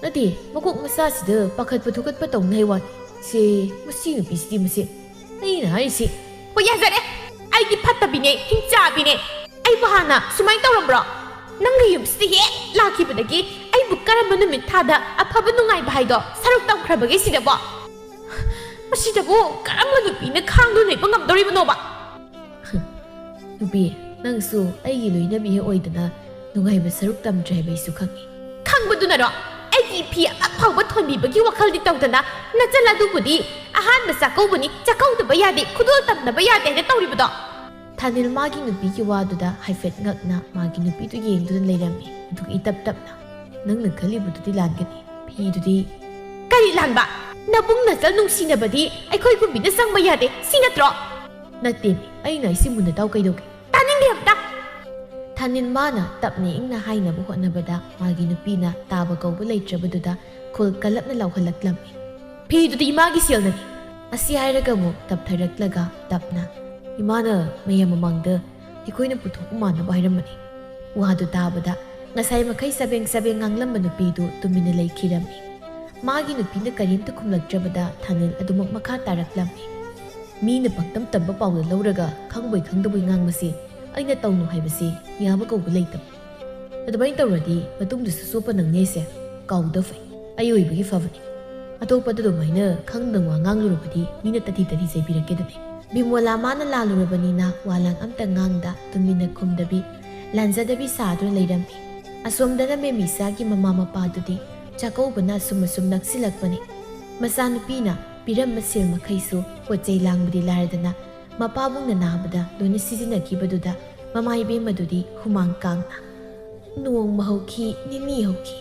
ꯅꯠꯇꯦ, ꯃꯀꯣꯛ ꯃꯆꯥꯁꯤꯗ ꯄꯥꯈꯠꯄ ꯊꯨꯀꯠꯄ ꯇꯧꯅꯉꯥꯏ ꯋꯥꯅꯤ꯫ ꯁꯦ, ꯃꯁꯤ ꯅꯨꯄꯤꯁꯤꯗꯤ ꯃꯁꯤ꯫ ꯑꯩꯅ ꯍꯥꯏꯔꯤꯁꯤ"꯫ "ꯍꯣꯏ, ꯌꯥꯖꯔꯦ꯫ ꯑꯩꯗꯤ ꯐꯠꯇꯕꯤꯅꯦ, ꯍꯤꯡꯆꯥꯕꯤꯅꯦ꯫ ꯑꯩꯕꯨ ꯍꯥꯟꯅ ꯁꯨꯃꯥꯏꯅ ꯇꯧꯔꯝꯕ꯭ꯔꯣ? ꯅꯪꯒꯤ ꯌꯨꯝꯁꯤꯗ ꯍꯦꯛ ꯂꯥꯛꯈꯤꯕꯗꯒꯤ ꯑꯩꯕꯨ ꯀꯔꯝꯕ ꯅꯨꯃꯤꯠ ꯊꯥꯗ ꯑꯐꯕ ꯅꯨꯡꯉꯥꯏꯕ ꯍꯥꯏꯗꯣ ꯁꯔꯨꯛ ꯇꯝꯈ꯭ꯔꯕꯒꯦ ꯁꯤꯗꯕꯣ? ꯃꯁꯤꯗꯕꯨ ꯀꯔꯝꯕ ꯅꯨꯄꯤꯅ ꯈꯥꯡꯗꯨꯅ ꯂꯩꯕ ꯉꯝꯗꯧꯔꯤꯕꯅꯣꯕ?" "ꯅꯨꯄꯤ, ꯅꯪꯁꯨ ꯑꯩꯒꯤ ꯂꯣꯏꯅꯕꯤ ꯍꯦꯛ ꯑꯣꯏꯗꯅ ꯅꯨꯡꯉꯥꯏꯕ ꯁꯔꯨꯛ ꯇꯝꯗ꯭ꯔꯦ ꯍꯥꯏꯕ ꯑꯩꯁꯨ ꯈꯪꯉꯤ"꯫ "ꯈꯪꯕꯗꯨꯅꯔꯣ ꯑꯩꯒꯤ ꯏꯐꯤ ꯑꯃ ꯐꯥꯎꯕ ꯊꯣꯟꯕꯤꯕꯒꯤ ꯋꯥꯈꯜꯗꯤ ꯇꯧꯗꯅ ꯅꯆꯜ ꯑꯗꯨꯕꯨꯗꯤ ꯑꯍꯥꯟꯕ ꯆꯥꯛꯀꯧꯕꯅꯤ, ꯆꯥꯛꯀꯧꯗꯕ ꯌꯥꯗꯦ, ꯈꯨꯗꯣꯜ ꯇꯝꯅꯕ ꯌꯥꯗꯦ ꯍꯥꯏꯅ ꯇꯧꯔꯤꯕꯗꯣ?" ꯊꯥꯅꯤꯜ ꯃꯥꯒꯤ ꯅꯨꯄꯤꯒꯤ ꯋꯥꯗꯨꯗ ꯍꯥꯏꯐꯦꯠ ꯉꯛꯅ ꯃꯥꯒꯤ ꯅꯨꯄꯤꯗꯨ ꯌꯦꯡꯗꯨꯅ ꯂꯩꯔꯝꯃꯤ꯫ ꯑꯗꯨꯒ ꯏꯇꯞ ꯇꯞꯅ, "ꯅꯪꯅ ꯈꯜꯂꯤꯕꯗꯨꯗꯤ ꯂꯥꯟꯒꯅꯤ꯫ ꯐꯤꯗꯨꯗꯤ"꯫ "ꯀꯔꯤ ꯂꯥꯟꯕ? ꯅꯕꯨꯡ ꯅꯆꯜ ꯅꯨꯡꯁꯤꯅꯕꯗꯤ ꯑꯩꯈꯣꯏ ꯀꯨꯝꯕꯤꯅ ꯆꯪꯕ ꯌꯥꯗꯦ, ꯁꯤ ꯅꯠꯇ꯭ꯔꯣ?" "ꯅꯠꯇꯦ, ꯑꯩꯅ ꯍꯥꯏꯁꯤ ꯃꯨꯟꯅ ꯇꯥꯎ ꯀꯩꯗꯧꯒꯦ?" "ꯇꯥꯅꯤꯡꯗꯦ ꯑꯝꯇ!" ꯊꯥꯅꯤꯜ ꯃꯥꯅ ꯇꯞꯅ ꯏꯪꯅ ꯍꯥꯏꯅꯕ ꯍꯣꯠꯅꯕꯗ ꯃꯥꯒꯤ ꯅꯨꯄꯤꯅ ꯇꯥꯕ ꯀꯧꯕ ꯂꯩꯇ꯭ꯔꯕꯗꯨꯗ ꯈꯨꯜ ꯀꯜꯂꯞꯅ ꯂꯥꯎꯍꯜꯂꯛꯂꯝꯃꯤ꯫ "ꯐꯤꯗꯨꯗꯤ ꯏꯃꯥꯒꯤ ꯁꯦꯜꯅꯅꯤ"꯫ ꯑꯁꯤ ꯍꯥꯏꯔꯒ ꯑꯃꯨꯛ ꯇꯞꯊꯔꯛꯂꯒ ꯇꯞꯅ, "ꯏꯃꯥꯅ ꯃꯌꯥꯝ ꯃꯃꯥꯡꯗ ꯑꯩꯈꯣꯏꯅ ꯄꯨꯊꯣꯛꯄ ꯃꯥꯟꯅꯕ ꯍꯥꯏꯔꯝꯕꯅꯤ"꯫ ꯋꯥꯗꯨ ꯇꯥꯕꯗ ꯉꯁꯥꯏ ꯃꯈꯩ ꯆꯕꯦꯡ ꯆꯕꯦꯡ ꯉꯥꯡꯂꯝꯕ ꯅꯨꯄꯤꯗꯨ ꯇꯨꯃꯤꯟꯅ ꯂꯩꯈꯤꯔꯝꯃꯤ꯫ ꯃꯥꯒꯤ ꯅꯨꯄꯤꯅ ꯀꯔꯤꯝꯇ ꯈꯨꯝꯂꯛꯇ꯭ꯔꯕꯗ ꯊꯥꯅꯤꯜ ꯑꯗꯨꯃꯛ ꯃꯈꯥ ꯇꯥꯔꯛꯂꯝꯃꯤ꯫ "ꯃꯤꯅ ꯄꯪꯇꯝ ꯇꯝꯕ ꯄꯥꯎꯗ ꯂꯧꯔꯒ ꯈꯪꯕꯣꯏ ꯈꯪꯗꯕꯣꯏ ꯉꯥꯡꯕꯁꯤ ꯑꯩꯅ ꯇꯧꯅꯨ ꯍꯥꯏꯕꯁꯤ ꯌꯥꯕ ꯀꯧꯕ ꯂꯩꯇꯕ꯫ ꯑꯗꯨꯃꯥꯏꯅ ꯇꯧꯔꯗꯤ ꯃꯇꯨꯡꯗꯁꯨ ꯆꯣꯞꯄ ꯅꯪꯅꯦꯁꯦ꯫ ꯀꯥꯎꯗ ꯐꯩ꯫ ꯑꯩ ꯑꯣꯏꯕꯒꯤ ꯐꯕꯅꯤ꯫ ꯑꯇꯣꯞꯄꯗ ꯑꯗꯨꯃꯥꯏꯅ ꯈꯪꯗꯅ ꯋꯥ ꯉꯥꯡꯂꯨꯔꯕꯗꯤ ꯃꯤꯅ ꯇꯊꯤ ꯇꯊꯤ ꯆꯩꯕꯤꯔꯛꯀꯦꯗꯅꯦ"꯫ ꯕꯤꯃꯣꯂꯥ ꯃꯥꯅ ꯂꯥꯜꯂꯨꯔꯕꯅꯤꯅ ꯋꯥ ꯂꯥꯡ ꯑꯝꯇ ꯉꯥꯡꯗ ꯇꯨꯃꯤꯟꯅ ꯈꯨꯝꯗꯕꯤ, ꯂꯥꯟꯖꯗꯕꯤ ꯁꯥꯗꯨꯅ ꯂꯩꯔꯝꯃꯤ꯫ ꯑꯁꯣꯝꯗꯅ ꯃꯦꯃꯤꯁꯥꯒꯤ ꯃꯃꯥ ꯃꯄꯥꯗꯨꯗꯤ ꯆꯥꯛꯀꯧꯕꯅ ꯑꯁꯨꯝ ꯑꯁꯨꯝ ꯅꯛꯁꯤꯜꯂꯛꯄꯅꯤ꯫ ꯃꯆꯥꯅꯨꯄꯤꯅ ꯄꯤꯔꯝꯕ ꯁꯦꯜ ꯃꯈꯩꯁꯨ ꯄꯣꯠ ꯆꯩ ꯂꯥꯡꯕꯗꯤ ꯂꯥꯏꯔꯗꯅ ꯃꯄꯥꯕꯨꯡꯅ ꯅꯥꯕꯗ ꯂꯣꯏꯅ ꯁꯤꯖꯤꯟꯅꯈꯤꯕꯗꯨꯗ ꯃꯃꯥ ꯏꯕꯦꯝꯃꯗꯨꯗꯤ ꯍꯨꯃꯥꯡ ꯀꯥꯡꯅ, "ꯅꯣꯡꯃ ꯍꯧꯈꯤ, ꯅꯤꯅꯤ ꯍꯧꯈꯤ,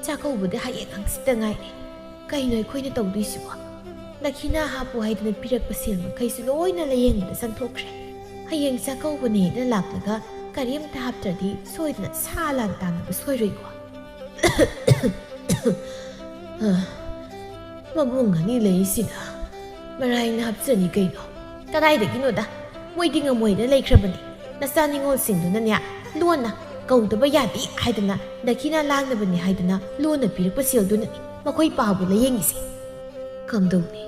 ꯆꯥꯛꯀꯧꯕꯗꯤ ꯍꯌꯦꯡ ꯍꯪꯆꯤꯠꯇ ꯉꯥꯏꯔꯦ꯫ ꯀꯩꯅꯣ ꯑꯩꯈꯣꯏꯅ ꯇꯧꯗꯣꯏꯁꯤꯕꯣ? ꯗꯈꯤꯅꯥ ꯍꯥꯞꯄꯨ ꯍꯥꯏꯗꯅ ꯄꯤꯔꯛꯄ ꯁꯦꯜ ꯃꯈꯩꯁꯨ ꯂꯣꯏꯅ ꯂꯥꯏꯌꯦꯡꯕꯗ ꯆꯪꯊꯣꯛꯈ꯭ꯔꯦ꯫ ꯍꯌꯦꯡ ꯆꯥꯛꯀꯧꯕꯅꯦꯅ ꯂꯥꯛꯂꯒ ꯀꯔꯤꯝꯇ ꯍꯥꯞꯇ꯭ꯔꯗꯤ ꯁꯣꯏꯗꯅ ꯁꯥ ꯂꯥꯟ ꯇꯥꯟꯅꯕ ꯁꯣꯏꯔꯣꯏꯀꯣ?" "ꯃꯕꯨꯡ ꯑꯅꯤ ꯂꯩꯔꯤꯁꯤꯗ ꯃꯔꯥꯏꯅ ꯍꯥꯞꯆꯅꯤ ꯀꯩꯅꯣ?" "ꯀꯗꯥꯏꯗꯒꯤꯅꯣꯗ, ꯃꯣꯏꯗꯤ ꯉꯝꯃꯣꯏꯅ ꯂꯩꯈ꯭ꯔꯕꯅꯤ꯫ ꯅꯆꯥ ꯅꯤꯉꯣꯜꯁꯤꯡꯗꯨꯅꯅꯦ, ꯂꯣꯟꯅ ꯀꯧꯗꯕ ꯌꯥꯗꯦ ꯍꯥꯏꯗꯅ ꯗꯈꯤꯅꯥ ꯂꯥꯡꯅꯕꯅꯤ ꯍꯥꯏꯗꯅ ꯂꯣꯟꯅ ꯄꯤꯔꯛꯄ ꯁꯦꯜꯗꯨꯅꯅꯤ ꯃꯈꯣꯏ ꯄꯥꯕꯨ ꯂꯥꯏꯌꯦꯡꯉꯤꯁꯦ꯫ ꯀꯝꯗꯧꯅꯤ?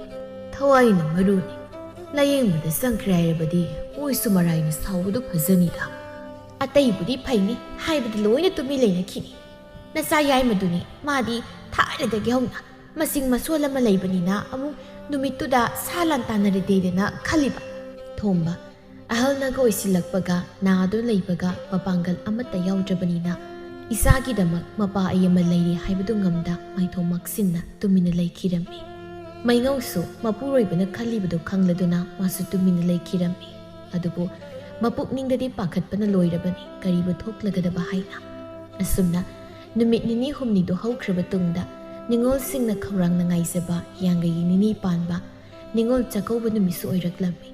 ꯊꯋꯥꯏꯅ ꯃꯔꯨꯅꯤ꯫ ꯂꯥꯏꯌꯦꯡꯕꯗ ꯆꯪꯈ꯭ꯔꯦ ꯍꯥꯏꯔꯕꯗꯤ ꯃꯣꯏꯁꯨ ꯃꯔꯥꯏꯅ ꯁꯥꯎꯕꯗꯨ ꯐꯖꯅꯤꯗ꯫ ꯑꯇꯩꯕꯨꯗꯤ ꯐꯩꯅꯤ ꯍꯥꯏꯕꯗꯤ ꯂꯣꯏꯅ ꯇꯨꯃꯤꯟ ꯂꯩꯅꯈꯤꯅꯤ꯫ ꯅꯆꯥ ꯌꯥꯏꯃꯗꯨꯅꯤ, ꯃꯥꯗꯤ ꯊꯥꯏꯅꯗꯒꯤ ꯍꯧꯅ ꯃꯁꯤꯡ ꯃꯁꯣꯜ ꯑꯃ ꯂꯩꯕꯅꯤꯅ ꯑꯃꯨꯛ ꯅꯨꯃꯤꯠꯇꯨꯗ ꯁꯥ ꯂꯥꯟ ꯇꯥꯟꯅꯔꯗꯤꯗꯅ ꯈꯜꯂꯤꯕ꯫ ꯊꯣꯝꯕ, ꯑꯍꯜꯅꯒ ꯑꯣꯏꯁꯤꯜꯂꯛꯄꯒ ꯅꯥꯗꯨꯅ ꯂꯩꯕꯒ ꯃꯄꯥꯡꯒꯜ ꯑꯃꯠꯇ ꯌꯥꯎꯗ꯭ꯔꯕꯅꯤꯅ ꯏꯆꯥꯒꯤꯗꯃꯛ ꯃꯄꯥ ꯑꯩ ꯑꯃ ꯂꯩꯔꯤ ꯍꯥꯏꯕꯗꯨ ꯉꯝꯗ ꯃꯥꯏꯊꯣꯡ ꯃꯛꯁꯤꯟꯅ ꯇꯨꯃꯤꯟꯅ ꯂꯩꯈꯤꯔꯝꯃꯤ꯫ ꯃꯩꯉꯧꯁꯨ ꯃꯄꯨꯔꯣꯏꯕꯅ ꯈꯜꯂꯤꯕꯗꯨ ꯈꯪꯂꯗꯨꯅ ꯃꯥꯁꯨ ꯇꯨꯃꯤꯟꯅ ꯂꯩꯈꯤꯔꯝꯃꯤ꯫ ꯑꯗꯨꯕꯨ ꯃꯄꯨꯛꯅꯤꯡꯗꯗꯤ ꯄꯥꯈꯠꯄꯅ ꯂꯣꯏꯔꯕꯅꯤ, ꯀꯔꯤꯕꯨ ꯊꯣꯛꯂꯒꯗꯕ ꯍꯥꯏꯅ꯫ ꯑꯁꯨꯝꯅ ꯅꯨꯃꯤꯠ ꯅꯤꯅꯤ ꯍꯨꯝꯅꯤꯗꯨ ꯍꯧꯈ꯭ꯔꯕ ꯇꯨꯡꯗ ꯅꯤꯉꯣꯜꯁꯤꯡꯅ ꯈꯧꯔꯥꯡꯅ ꯉꯥꯏꯖꯕ ꯌꯥꯡꯒꯩꯒꯤ ꯅꯤꯅꯤ ꯄꯥꯟꯕ ꯅꯤꯉꯣꯜ ꯆꯥꯛꯀꯧꯕ ꯅꯨꯃꯤꯠꯁꯨ ꯑꯣꯏꯔꯛꯂꯝꯃꯤ꯫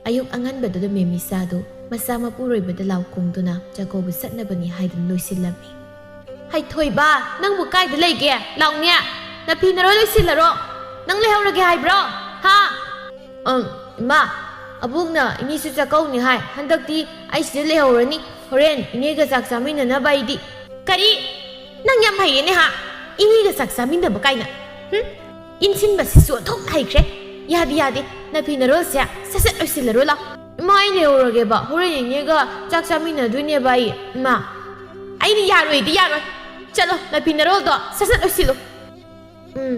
ꯑꯌꯨꯛ ꯑꯉꯟꯕꯗꯨꯗ ꯃꯦꯃꯤꯁꯥꯗꯨ ꯃꯆꯥ ꯃꯄꯨꯔꯣꯏꯕꯗ ꯂꯥꯎ ꯈꯣꯡꯗꯨꯅ ꯆꯥꯛꯀꯧꯕ ꯆꯠꯅꯕꯅꯤ ꯍꯥꯏꯗꯨꯅ ꯂꯣꯏꯁꯤꯜꯂꯝꯃꯤ꯫ "ꯍꯩꯊꯣꯏꯕ, ꯅꯪꯕꯨ ꯀꯥꯏꯗ ꯂꯩꯒꯦ? ꯂꯥꯎꯅꯦ, ꯅꯐꯤ ꯅꯔꯣꯜ ꯂꯣꯏꯁꯤꯜꯂꯔꯣ꯫ ꯅꯪ ꯂꯩꯍꯧꯔꯒꯦ ꯍꯥꯏꯕ꯭ꯔꯣ? ꯍꯥ?" "ꯑꯪ, ꯏꯃꯥ, ꯑꯕꯣꯛꯅ ꯏꯅꯦꯁꯨ ꯆꯥꯛꯀꯧꯅꯤ ꯍꯥꯏ꯫ ꯍꯟꯗꯛꯇꯤ ꯑꯩ ꯁꯤꯗ ꯂꯩꯍꯧꯔꯅꯤ꯫ ꯍꯣꯔꯦꯟ ꯏꯅꯦꯒ ꯆꯥꯛ ꯆꯥꯃꯤꯟꯅꯅꯕ ꯑꯩꯗꯤ꯫" "ꯀꯔꯤ? ꯅꯪ ꯌꯥꯝ ꯍꯩꯌꯦꯅꯦ ꯍꯥ? ꯏꯅꯦꯒ ꯆꯥꯛ ꯆꯥꯃꯤꯟꯅꯕ ꯀꯥꯏꯅ꯫ ꯍꯨꯝ? ꯏꯟꯁꯤꯟꯕꯁꯤꯁꯨ ꯑꯣꯟꯊꯣꯛꯅ ꯍꯩꯈ꯭ꯔꯦ꯫ ꯌꯥꯗꯦ, ꯌꯥꯗꯦ꯫ ꯅꯐꯤ ꯅꯔꯣꯜꯁꯦ ꯁꯠ ꯁꯠ ꯂꯣꯏꯁꯤꯜꯂꯔꯣ ꯂꯥꯎ꯫" "ꯏꯃꯥ, ꯑꯩ ꯂꯩꯍꯧꯔꯒꯦꯕ꯫ ꯍꯣꯔꯦꯟ ꯏꯅꯦꯒ ꯆꯥꯛ ꯆꯥꯃꯤꯟꯅꯗꯣꯏꯅꯦꯕ ꯑꯩ, ꯏꯃꯥ꯫" "ꯑꯩꯗꯤ ꯌꯥꯔꯣꯏꯗꯤ ꯌꯥꯔꯣꯏ꯫ ꯆꯠꯂꯣ, ꯅꯐꯤ ꯅꯔꯣꯜꯗꯣ ꯁꯠ ꯁꯠ ꯂꯣꯏꯁꯤꯜꯂꯨ꯫" "ꯎꯝ꯫"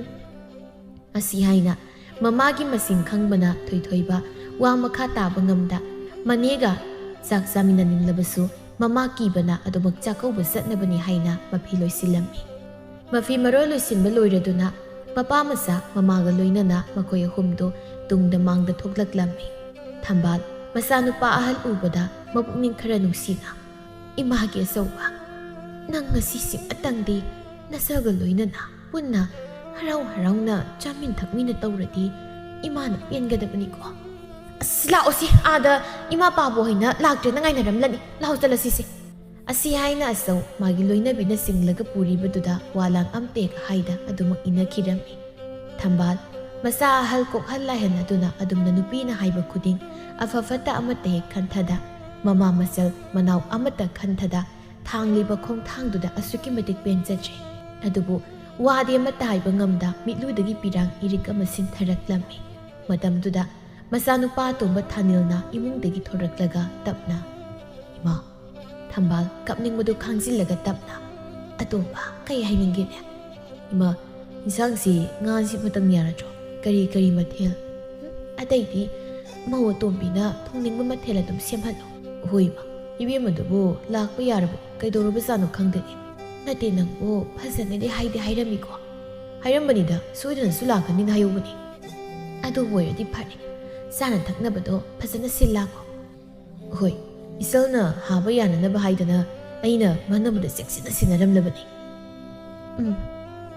ꯑꯁꯤ ꯍꯥꯏꯅ ꯃꯃꯥꯒꯤ ꯃꯁꯤꯡ ꯈꯪꯕꯅ ꯊꯣꯏꯊꯣꯏꯕ ꯋꯥ ꯃꯈꯥ ꯇꯥꯕ ꯉꯝꯗ ꯃꯅꯦꯒ ꯆꯥꯛ ꯆꯥꯃꯤꯟꯅꯅꯤꯡꯂꯕꯁꯨ ꯃꯃꯥ ꯀꯤꯕꯅ ꯑꯗꯨꯃꯛ ꯆꯥꯛꯀꯧꯕ ꯆꯠꯅꯕꯅꯤ ꯍꯥꯏꯅ ꯃꯐꯤ ꯂꯣꯏꯁꯤꯜꯂꯝꯃꯤ꯫ ꯃꯐꯤ ꯃꯔꯣꯜ ꯂꯣꯏꯁꯤꯟꯕ ꯂꯣꯏꯔꯗꯨꯅ ꯃꯄꯥ ꯃꯆꯥ ꯃꯃꯥꯒ ꯂꯣꯏꯅꯅ ꯃꯈꯣꯏ ꯑꯍꯨꯝꯗꯨ ꯇꯨꯡꯗ ꯃꯥꯡꯗ ꯊꯣꯛꯂꯛꯂꯝꯃꯤ꯫ ꯊꯝꯕꯥꯜ ꯃꯆꯥꯅꯨꯄꯥ ꯑꯍꯜ ꯎꯕꯗ ꯃꯄꯨꯛꯅꯤꯡ ꯈꯔ ꯅꯨꯡꯁꯤꯅ, "ꯏꯃꯥꯒꯤ ꯑꯆꯧꯕ, ꯅꯪ ꯉꯁꯤ ꯁꯤꯃꯇꯪꯗꯤ ꯅꯆꯥꯒ ꯂꯣꯏꯅꯅ ꯄꯨꯟꯅ ꯍꯔꯥꯎ ꯍꯔꯥꯎꯅ ꯆꯥꯃꯤꯟ ꯊꯛꯃꯤꯟꯅ ꯇꯧꯔꯗꯤ ꯏꯃꯥꯅ ꯄꯦꯟꯒꯗꯕꯅꯤꯀꯣ꯫ ꯑꯁ, ꯂꯥꯛꯑꯣꯁꯤ, ꯑꯥꯗ ꯏꯃꯥ ꯄꯥꯕ ꯍꯣꯏꯅ ꯂꯥꯛꯇ꯭ꯔꯦꯅ ꯉꯥꯏꯅꯔꯝꯂꯅꯤ꯫ ꯂꯥꯛꯑꯣ, ꯆꯠꯂꯁꯤꯁꯦ"꯫ ꯑꯁꯤ ꯍꯥꯏꯅ ꯑꯆꯧ ꯃꯥꯒꯤ ꯂꯣꯏꯅꯕꯤꯅ ꯆꯤꯡꯂꯒ ꯄꯨꯔꯤꯕꯗꯨꯗ ꯋꯥ ꯂꯥꯡ ꯑꯝꯇꯦꯛ ꯍꯥꯏꯗ ꯑꯗꯨꯃꯛ ꯏꯟꯅꯈꯤꯔꯝꯃꯤ꯫ ꯊꯝꯕꯥꯜ ꯃꯆꯥ ꯑꯍꯜ ꯀꯣꯛꯍꯜ ꯂꯥꯏꯍꯟ ꯑꯗꯨꯅ ꯑꯗꯨꯝꯅ ꯅꯨꯄꯤꯅ ꯍꯥꯏꯕ ꯈꯨꯗꯤꯡ ꯑꯐ ꯐꯠꯇ ꯑꯃꯠꯇ ꯍꯦꯛ ꯈꯟꯊꯗ, ꯃꯃꯥ ꯃꯆꯜ ꯃꯅꯥꯎ ꯑꯃꯠꯇ ꯈꯟꯊꯗ, ꯊꯥꯡꯂꯤꯕ ꯈꯣꯡꯊꯥꯡꯗꯨꯗ ꯑꯁꯨꯛꯀꯤ ꯃꯇꯤꯛ ꯄꯦꯟꯖꯗ꯭ꯔꯦ꯫ ꯑꯗꯨꯕꯨ ꯋꯥꯗꯤ ꯑꯃꯠꯇ ꯍꯥꯏꯕ ꯉꯝꯗ ꯃꯤꯠꯂꯨꯗꯒꯤ ꯄꯤꯔꯥꯡ ꯏꯔꯤꯛ ꯑꯃ ꯁꯤꯟꯊꯔꯛꯂꯝꯃꯤ꯫ ꯃꯇꯝꯗꯨꯗ ꯃꯆꯥꯅꯨꯄꯥ ꯑꯇꯣꯝꯕ ꯊꯥꯅꯤꯜꯅ ꯏꯃꯨꯡꯗꯒꯤ ꯊꯣꯔꯛꯂꯒ ꯇꯞꯅ, "ꯏꯃꯥ"꯫ ꯊꯝꯕꯥꯜ ꯀꯞꯅꯤꯡꯕꯗꯨ ꯈꯥꯡꯖꯤꯜꯂꯒ ꯇꯞꯅ, "ꯑꯇꯣꯝꯕ, ꯀꯩ ꯍꯥꯏꯅꯤꯡꯒꯦꯅꯦ?" "ꯏꯃꯥ, ꯏꯟꯁꯥꯡꯁꯤ ꯉꯥꯁꯤ ꯈꯛꯇꯪ ꯌꯥꯔꯗ꯭ꯔꯣ? ꯀꯔꯤ ꯀꯔꯤ ꯃꯊꯦꯜ?" "ꯎꯝ, ꯑꯇꯩꯗꯤ ꯃꯧ ꯑꯇꯣꯝꯕꯤꯅ ꯊꯣꯡꯅꯤꯡꯕ ꯃꯊꯦꯜ ꯑꯗꯨꯝ ꯁꯦꯝꯍꯜꯂꯣ"꯫ "ꯍꯣꯏ, ꯏꯃꯥ, ꯏꯕꯦꯝꯃꯗꯨꯕꯨ ꯂꯥꯛꯄ ꯌꯥꯔꯕꯣ? ꯀꯩꯗꯧꯔꯕꯖꯥꯠꯅꯣ ꯈꯪꯗꯦꯅꯦ꯫ ꯅꯠꯇꯦ, ꯅꯪꯕꯨ ꯐꯖꯅꯗꯤ ꯍꯥꯏꯗꯤ ꯍꯥꯏꯔꯝꯃꯤꯀꯣ?" "ꯍꯥꯏꯔꯝꯕꯅꯤꯗ, ꯁꯣꯏꯗꯅꯁꯨ ꯂꯥꯛꯀꯅꯤꯅ ꯍꯥꯏꯍꯧꯕꯅꯤ"꯫ "ꯑꯗꯨꯕꯨ ꯑꯣꯏꯔꯗꯤ ꯐꯔꯦ, ꯆꯥꯅ ꯊꯛꯅꯕꯗꯣ ꯐꯖꯅ ꯁꯤꯜ ꯂꯥꯡꯉꯣ"꯫ "ꯍꯣꯏ, ꯏꯆꯜꯅ ꯍꯥꯕ ꯌꯥꯅꯅꯕ ꯍꯥꯏꯗꯅ ꯑꯩꯅ ꯃꯅꯝꯗ ꯆꯦꯛꯁꯤꯟꯅ ꯁꯤꯟꯅꯔꯝꯂꯕꯅꯤ"꯫ "ꯎꯝ,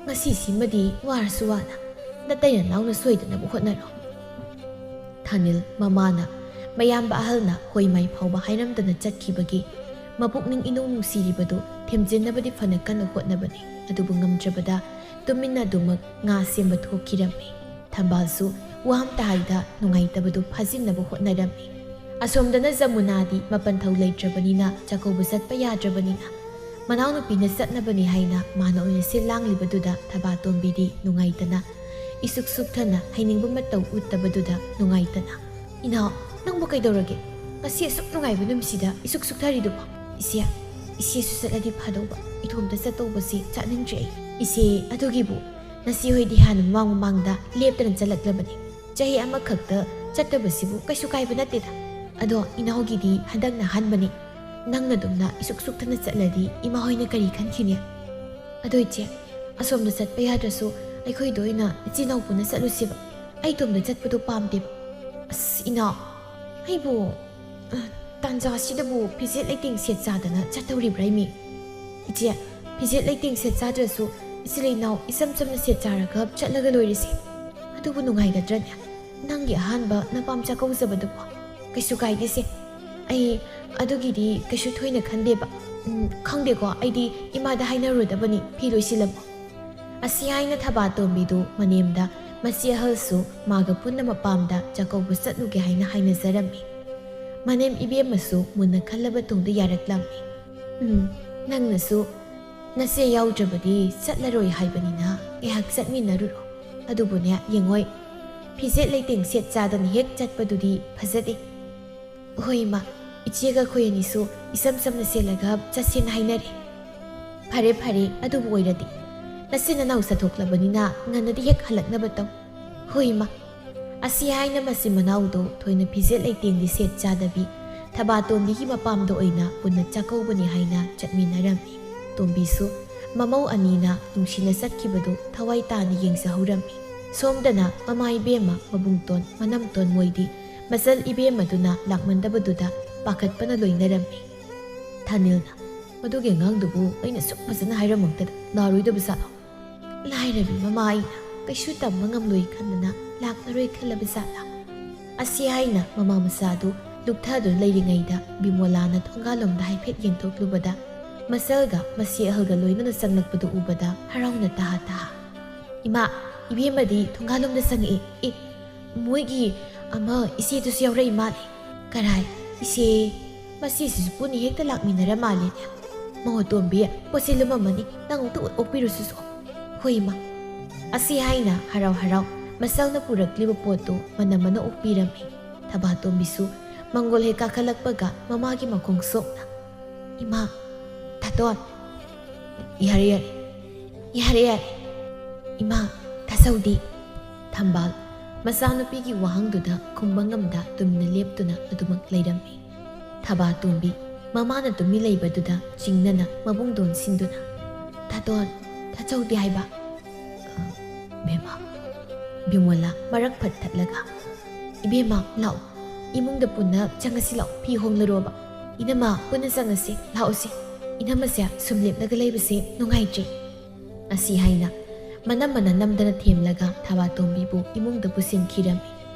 ꯉꯁꯤꯁꯤꯃꯗꯤ ꯋꯥꯔꯁꯨ ꯋꯥꯅ ꯅꯇꯩ ꯅꯅꯥꯎꯅ ꯁꯣꯏꯗꯅꯕ ꯍꯣꯠꯅꯔꯣ"꯫ ꯊꯥꯅꯤꯜ ꯃꯃꯥꯅ ꯃꯌꯥꯝꯕ ꯑꯍꯜꯅ ꯍꯣꯏ ꯃꯥꯏ ꯐꯥꯎꯕ ꯍꯥꯏꯔꯝꯗꯅ ꯆꯠꯈꯤꯕꯒꯤ ꯃꯄꯨꯛꯅꯤꯡ ꯏꯅꯨꯡ ꯅꯨꯡꯁꯤꯔꯤꯕꯗꯨ ꯊꯦꯝꯖꯤꯟꯅꯕꯗꯤ ꯐꯅ ꯀꯟꯅ ꯍꯣꯠꯅꯕꯅꯤ, ꯑꯗꯨꯕꯨ ꯉꯝꯗ꯭ꯔꯕꯗ ꯇꯨꯃꯤꯟꯅ ꯑꯗꯨꯃꯛ ꯉꯥ ꯁꯦꯝꯕ ꯊꯣꯛꯈꯤꯔꯝꯃꯤ꯫ ꯊꯝꯕꯥꯜꯁꯨ ꯋꯥ ꯑꯝꯇ ꯍꯥꯏꯗ ꯅꯨꯡꯉꯥꯏꯇꯕꯗꯨ ꯐꯥꯖꯤꯟꯅꯕ ꯍꯣꯠꯅꯔꯝꯃꯤ꯫ ꯑꯁꯣꯝꯗꯅ ꯖꯃꯨꯅꯥꯗꯤ ꯃꯄꯟꯊꯧ ꯂꯩꯇ꯭ꯔꯕꯅꯤꯅ ꯆꯥꯛꯀꯧꯕ ꯆꯠꯄ ꯌꯥꯗ꯭ꯔꯕꯅꯤꯅ ꯃꯅꯥꯎꯅꯨꯄꯤꯅ ꯆꯠꯅꯕꯅꯤ ꯍꯥꯏꯅ ꯃꯥꯅ ꯑꯣꯏꯅ ꯁꯤꯜ ꯂꯥꯡꯂꯤꯕꯗꯨꯗ ꯊꯕꯥꯇꯣꯝꯕꯤꯗꯤ ꯅꯨꯡꯉꯥꯏꯇꯅ ꯏꯁꯨꯛ ꯁꯨꯛꯊꯅ ꯍꯩꯅꯤꯡꯕ ꯃꯇꯧ ꯎꯠꯇꯕꯗꯨꯗ ꯅꯨꯡꯉꯥꯏꯇꯅ, "ꯏꯅꯥꯎ, ꯅꯪꯕꯨ ꯀꯩꯗꯧꯔꯒꯦ? ꯉꯁꯤ ꯑꯁꯨꯛ ꯅꯨꯡꯉꯥꯏꯕ ꯅꯨꯃꯤꯠꯁꯤꯗ ꯏꯁꯨꯛ ꯁꯨꯛꯊꯔꯤꯗꯨꯕꯣ?" "ꯏꯆꯦ, ꯏꯆꯦꯁꯨ ꯆꯠꯂꯗꯤ ꯐꯗꯧꯕ꯫ ꯏꯊꯣꯝꯇ ꯆꯠꯇꯧꯕꯁꯤ ꯆꯠꯅꯤꯡꯗ꯭ꯔꯦ ꯑꯩ"꯫ "ꯏꯆꯦ, ꯑꯗꯨꯒꯤꯕꯨ ꯅꯆꯦ ꯍꯣꯏꯗꯤ ꯍꯥꯟꯅ ꯃꯃꯥꯡ ꯃꯃꯥꯡꯗ ꯂꯦꯞꯇꯅ ꯆꯠꯂꯛꯂꯕꯅꯤ꯫ ꯆꯍꯤ ꯑꯃꯈꯛꯇ ꯆꯠꯇꯕꯁꯤꯕꯨ ꯀꯩꯁꯨ ꯀꯥꯏꯕ ꯅꯠꯇꯦꯗ꯫ ꯑꯗꯣ ꯏꯅꯥꯎꯒꯤꯗꯤ ꯍꯟꯗꯛꯅ ꯑꯍꯥꯟꯕꯅꯤ꯫ ꯅꯪꯅ ꯑꯗꯨꯝꯅ ꯏꯁꯨꯛ ꯁꯨꯛꯊꯅ ꯆꯠꯂꯗꯤ ꯏꯃꯥ ꯍꯣꯏꯅ ꯀꯔꯤ ꯈꯟꯈꯤꯅꯤ? ꯑꯗꯣ ꯏꯆꯦ, ꯑꯁꯣꯝꯗ ꯆꯠꯄ ꯌꯥꯗ꯭ꯔꯁꯨ ꯑꯩꯈꯣꯏꯗ ꯑꯣꯏꯅ ꯏꯆꯤꯟ ꯏꯅꯥꯎ ꯄꯨꯟꯅ ꯆꯠꯂꯨꯁꯦꯕ꯫ ꯑꯩ ꯏꯇꯣꯝꯗ ꯆꯠꯄꯗꯣ ꯄꯥꯝꯗꯦꯕ꯫ ꯑꯁ, ꯏꯅꯥꯎ, ꯑꯩꯕꯨ, ꯑ, ꯇꯥꯟꯖꯥꯁꯤꯗꯕꯨ ꯐꯤꯖꯦꯠ ꯂꯩꯇꯦꯡ ꯁꯦꯠ ꯆꯥꯗꯅ ꯆꯠꯇꯧꯔꯤꯕ꯭ꯔꯥ, ꯏꯃꯤ? ꯏꯆꯦ, ꯐꯤꯖꯦꯠ ꯂꯩꯇꯦꯡ ꯁꯦꯠ ꯆꯥꯗ꯭ꯔꯁꯨ ꯏꯆꯤꯜ ꯏꯅꯥꯎ ꯏꯆꯝ ꯆꯝꯅ ꯁꯦꯠ ꯆꯥꯔꯒ ꯆꯠꯂꯒ ꯂꯣꯏꯔꯦꯁꯦ꯫ ꯑꯗꯨꯕꯨ ꯅꯨꯡꯉꯥꯏꯒꯗ꯭ꯔꯅꯦ? ꯅꯪꯒꯤ ꯑꯍꯥꯟꯕ ꯅꯄꯥꯝ ꯆꯥꯛꯀꯧꯖꯕꯗꯨꯕꯨ? ꯀꯩꯁꯨ ꯀꯥꯏꯗꯦꯁꯦ꯫ ꯑꯩ ꯑꯗꯨꯒꯤꯗꯤ ꯀꯩꯁꯨ ꯊꯣꯏꯅ ꯈꯟꯗꯦꯕ꯫ ꯎꯝ, ꯈꯪꯗꯦꯀꯣ, ꯑꯩꯗꯤ ꯏꯃꯥꯗ ꯍꯥꯏꯅꯔꯨꯔꯗꯕꯅꯤ ꯐꯤ ꯂꯣꯏꯁꯤꯜꯂꯝꯃꯣ꯫ ꯑꯁꯤ ꯍꯥꯏꯅ ꯊꯕꯥꯇꯣꯝꯕꯤꯗꯨ ꯃꯅꯦꯝꯗ ꯃꯆꯦ ꯑꯍꯜꯁꯨ ꯃꯥꯒ ꯄꯨꯟꯅ ꯃꯄꯥꯝꯗ ꯆꯥꯛꯀꯧꯕ ꯆꯠꯂꯨꯒꯦ ꯍꯥꯏꯅ ꯍꯥꯏꯅꯖꯔꯝꯃꯤ꯫ ꯃꯅꯦꯝ ꯏꯕꯦꯝꯃꯁꯨ ꯃꯨꯟꯅ ꯈꯜꯂꯕ ꯇꯨꯡꯗ ꯌꯥꯔꯛꯂꯝꯃꯤ꯫ "ꯎꯝ, ꯅꯪꯅꯁꯨ ꯅꯆꯦ ꯌꯥꯎꯗ꯭ꯔꯕꯗꯤ ꯆꯠꯂꯔꯣꯏ ꯍꯥꯏꯕꯅꯤꯅ ꯉꯥꯏꯍꯥꯛ ꯆꯠꯃꯤꯟꯅꯔꯨꯔꯣ꯫ ꯑꯗꯨꯕꯨꯅꯦ, ꯌꯦꯡꯉꯣꯏ, ꯐꯤꯖꯦꯠ ꯂꯩꯇꯦꯡ ꯁꯦꯠ ꯆꯥꯗꯅ ꯍꯦꯛ ꯆꯠꯄꯗꯨꯗꯤ ꯐꯖꯗꯦ꯫" "ꯍꯣꯏ ꯏꯃꯥ, ꯏꯆꯦꯒ ꯑꯩꯈꯣꯏ ꯑꯅꯤꯁꯨ ꯏꯆꯝ ꯆꯝꯅ ꯁꯦꯠꯂꯒ ꯆꯠꯁꯦꯅ ꯍꯥꯏꯅꯔꯦ꯫" "ꯐꯔꯦ ꯐꯔꯦ, ꯑꯗꯨꯕꯨ ꯑꯣꯏꯔꯗꯤ꯫ ꯅꯆꯤꯟ ꯅꯅꯥꯎ ꯆꯠꯊꯣꯛꯂꯕꯅꯤꯅ ꯉꯟꯅꯗꯤ ꯍꯦꯛ ꯍꯜꯂꯛꯅꯕ ꯇꯧ꯫" "ꯍꯣꯏ ꯏꯃꯥ꯫" ꯑꯁꯤ ꯍꯥꯏꯅ ꯃꯆꯤꯟ ꯃꯅꯥꯎꯗꯣ ꯊꯣꯏꯅ ꯐꯤꯖꯦꯠ ꯂꯩꯇꯦꯡꯗꯤ ꯁꯦꯠ ꯆꯥꯗꯕꯤ ꯊꯕꯥꯇꯣꯝꯕꯤꯒꯤ ꯃꯄꯥꯝꯗ ꯑꯣꯏꯅ ꯄꯨꯟꯅ ꯆꯥꯛꯀꯧꯕꯅꯤ ꯍꯥꯏꯅ ꯆꯠꯃꯤꯟꯅꯔꯝꯃꯤ꯫ ꯇꯣꯝꯕꯤꯁꯨ ꯃꯃꯧ ꯑꯅꯤꯅ ꯅꯨꯡꯁꯤꯅ ꯆꯠꯈꯤꯕꯗꯨ ꯊꯋꯥꯏ ꯇꯥꯅ ꯌꯦꯡꯖꯍꯧꯔꯝꯃꯤ꯫ ꯁꯣꯝꯗꯅ ꯃꯃꯥ ꯏꯕꯦꯝꯃ, ꯃꯕꯨꯡꯇꯣꯟ, ꯃꯅꯝꯇꯣꯟ ꯃꯣꯏꯗꯤ ꯃꯆꯜ ꯏꯕꯦꯝꯃꯗꯨꯅ ꯂꯥꯛꯃꯟꯗꯕꯗꯨꯗ ꯄꯥꯈꯠꯄꯅ ꯂꯣꯏꯅꯔꯝꯃꯤ꯫ ꯊꯥꯅꯤꯜꯅ, "ꯃꯗꯨꯒꯤ ꯑꯉꯥꯡꯗꯨꯕꯨ ꯑꯩꯅ ꯁꯨꯛ ꯐꯖꯅ ꯍꯥꯏꯔꯝꯃꯛꯇꯗ ꯂꯥꯛꯂꯣꯏꯗꯕ ꯖꯥꯠꯂꯣ? ꯂꯥꯏꯔꯕꯤ ꯃꯃꯥ ꯑꯩꯅ ꯀꯩꯁꯨ ꯇꯝꯕ ꯉꯝꯂꯣꯏ ꯈꯟꯗꯅ ꯂꯥꯛꯂꯔꯣꯏ ꯈꯜꯂꯕ ꯖꯥꯠꯂꯥ?" ꯑꯁꯤ ꯍꯥꯏꯅ ꯃꯃꯥ ꯃꯆꯥꯗꯨ ꯂꯨꯞꯊꯗꯨꯅ ꯂꯩꯔꯤꯉꯩꯗ ꯕꯤꯃꯣꯂꯥꯅ ꯊꯣꯡꯒꯥꯜꯂꯣꯝꯗ ꯍꯥꯏꯐꯦꯠ ꯌꯦꯡꯊꯣꯛꯂꯨꯕꯗ ꯃꯆꯜꯒ ꯃꯆꯦ ꯑꯍꯜꯒ ꯂꯣꯏꯅꯅ ꯆꯪꯂꯛꯄꯗꯨ ꯎꯕꯗ ꯍꯔꯥꯎꯅ ꯇꯍꯥ ꯇꯍꯥ, "ꯏꯃꯥ, ꯏꯕꯦꯝꯃꯗꯤ ꯊꯣꯡꯒꯥꯜꯂꯣꯝꯗ ꯆꯪꯉꯛꯑꯦ꯫ ꯑꯦ, ꯃꯣꯏꯒꯤ ꯑꯃ ꯏꯆꯦꯗꯨꯁꯨ ꯌꯥꯎꯔꯛꯏ ꯃꯥꯜꯂꯦ꯫" "ꯀꯔꯥꯏ? ꯏꯆꯦ? ꯃꯆꯦꯁꯤꯁꯨ ꯄꯨꯟꯅ ꯍꯦꯛꯇ ꯂꯥꯛꯃꯤꯟꯅꯔ ꯃꯥꯜꯂꯦꯅꯦ꯫ ꯃꯉꯣ ꯇꯣꯝꯕꯤ, ꯄꯣꯠꯁꯦ ꯂꯨꯝꯃꯝꯃꯅꯤ, ꯅꯪ ꯑꯃꯨꯛꯇ ꯑꯣꯛꯄꯤꯔꯨꯁꯨꯁꯨ꯫" "ꯍꯣꯏ ꯏꯃꯥ꯫" ꯑꯁꯤ ꯍꯥꯏꯅ ꯍꯔꯥꯎ ꯍꯔꯥꯎ ꯃꯆꯜꯅ ꯄꯨꯔꯛꯂꯤꯕ ꯄꯣꯠꯇꯨ ꯃꯅꯝꯃꯅ ꯑꯣꯛꯄꯤꯔꯝꯃꯤ꯫ ꯊꯕꯥꯇꯣꯝꯕꯤꯁꯨ ꯃꯪꯒꯣꯜ ꯍꯦꯛ ꯀꯥꯈꯠꯂꯛꯄꯒ ꯃꯃꯥꯒꯤ ꯃꯈꯣꯡ ꯁꯣꯛꯅ, "ꯏꯃꯥ, ꯊꯥꯇꯣꯟ, ꯌꯥꯔꯦ, ꯌꯥꯔꯦ, ꯌꯥꯔꯦ, ꯌꯥꯔꯦ꯫ ꯏꯃꯥ, ꯊꯥꯖꯧꯗꯤ꯫" ꯊꯝꯕꯥꯜ ꯃꯆꯥꯅꯨꯄꯤꯒꯤ ꯋꯥꯍꯪꯗꯨꯗ ꯈꯨꯝꯕ ꯉꯝꯗ ꯇꯨꯃꯤꯟꯅ ꯂꯦꯞꯇꯨꯅ ꯑꯗꯨꯃꯛ ꯂꯩꯔꯝꯃꯤ꯫ ꯊꯕꯥꯇꯣꯝꯕꯤ ꯃꯃꯥꯅ ꯇꯨꯃꯤꯟ ꯂꯩꯕꯗꯨꯗ ꯆꯤꯡꯅꯅ ꯃꯕꯨꯡꯗꯣꯟ ꯁꯤꯟꯗꯨꯅ, "ꯊꯥꯇꯣꯟ, ꯊꯥꯖꯧꯗꯤ ꯍꯥꯏꯕ?" "ꯑ, ꯕꯤꯃꯣꯂꯥ ꯃꯔꯛ ꯐꯠ ꯊꯠꯂꯒ, "ꯏꯕꯦꯝꯃ, ꯂꯥꯛꯑꯣ, ꯏꯃꯨꯡꯗ ꯄꯨꯟꯅ ꯆꯪꯉꯁꯤ ꯂꯥꯛꯑꯣ, ꯐꯤ ꯍꯣꯡꯂꯔꯣꯕ꯫ ꯏꯅꯝꯃ, ꯄꯨꯟꯅ ꯆꯪꯉꯁꯤ, ꯂꯥꯛꯑꯣꯁꯦ꯫ ꯏꯅꯝꯃꯁꯦ ꯁꯨꯝ ꯂꯦꯞꯂꯒ ꯂꯩꯕꯁꯦ ꯅꯨꯡꯉꯥꯏꯇ꯭ꯔꯦ"꯫ ꯑꯁꯤ ꯍꯥꯏꯅ ꯃꯅꯝꯃꯅ ꯅꯝꯗꯅ ꯊꯦꯝꯂꯒ ꯊꯕꯥꯇꯣꯝꯕꯤꯕꯨ ꯏꯃꯨꯡꯗ ꯄꯨꯁꯤꯟꯈꯤꯔꯝꯃꯤ꯫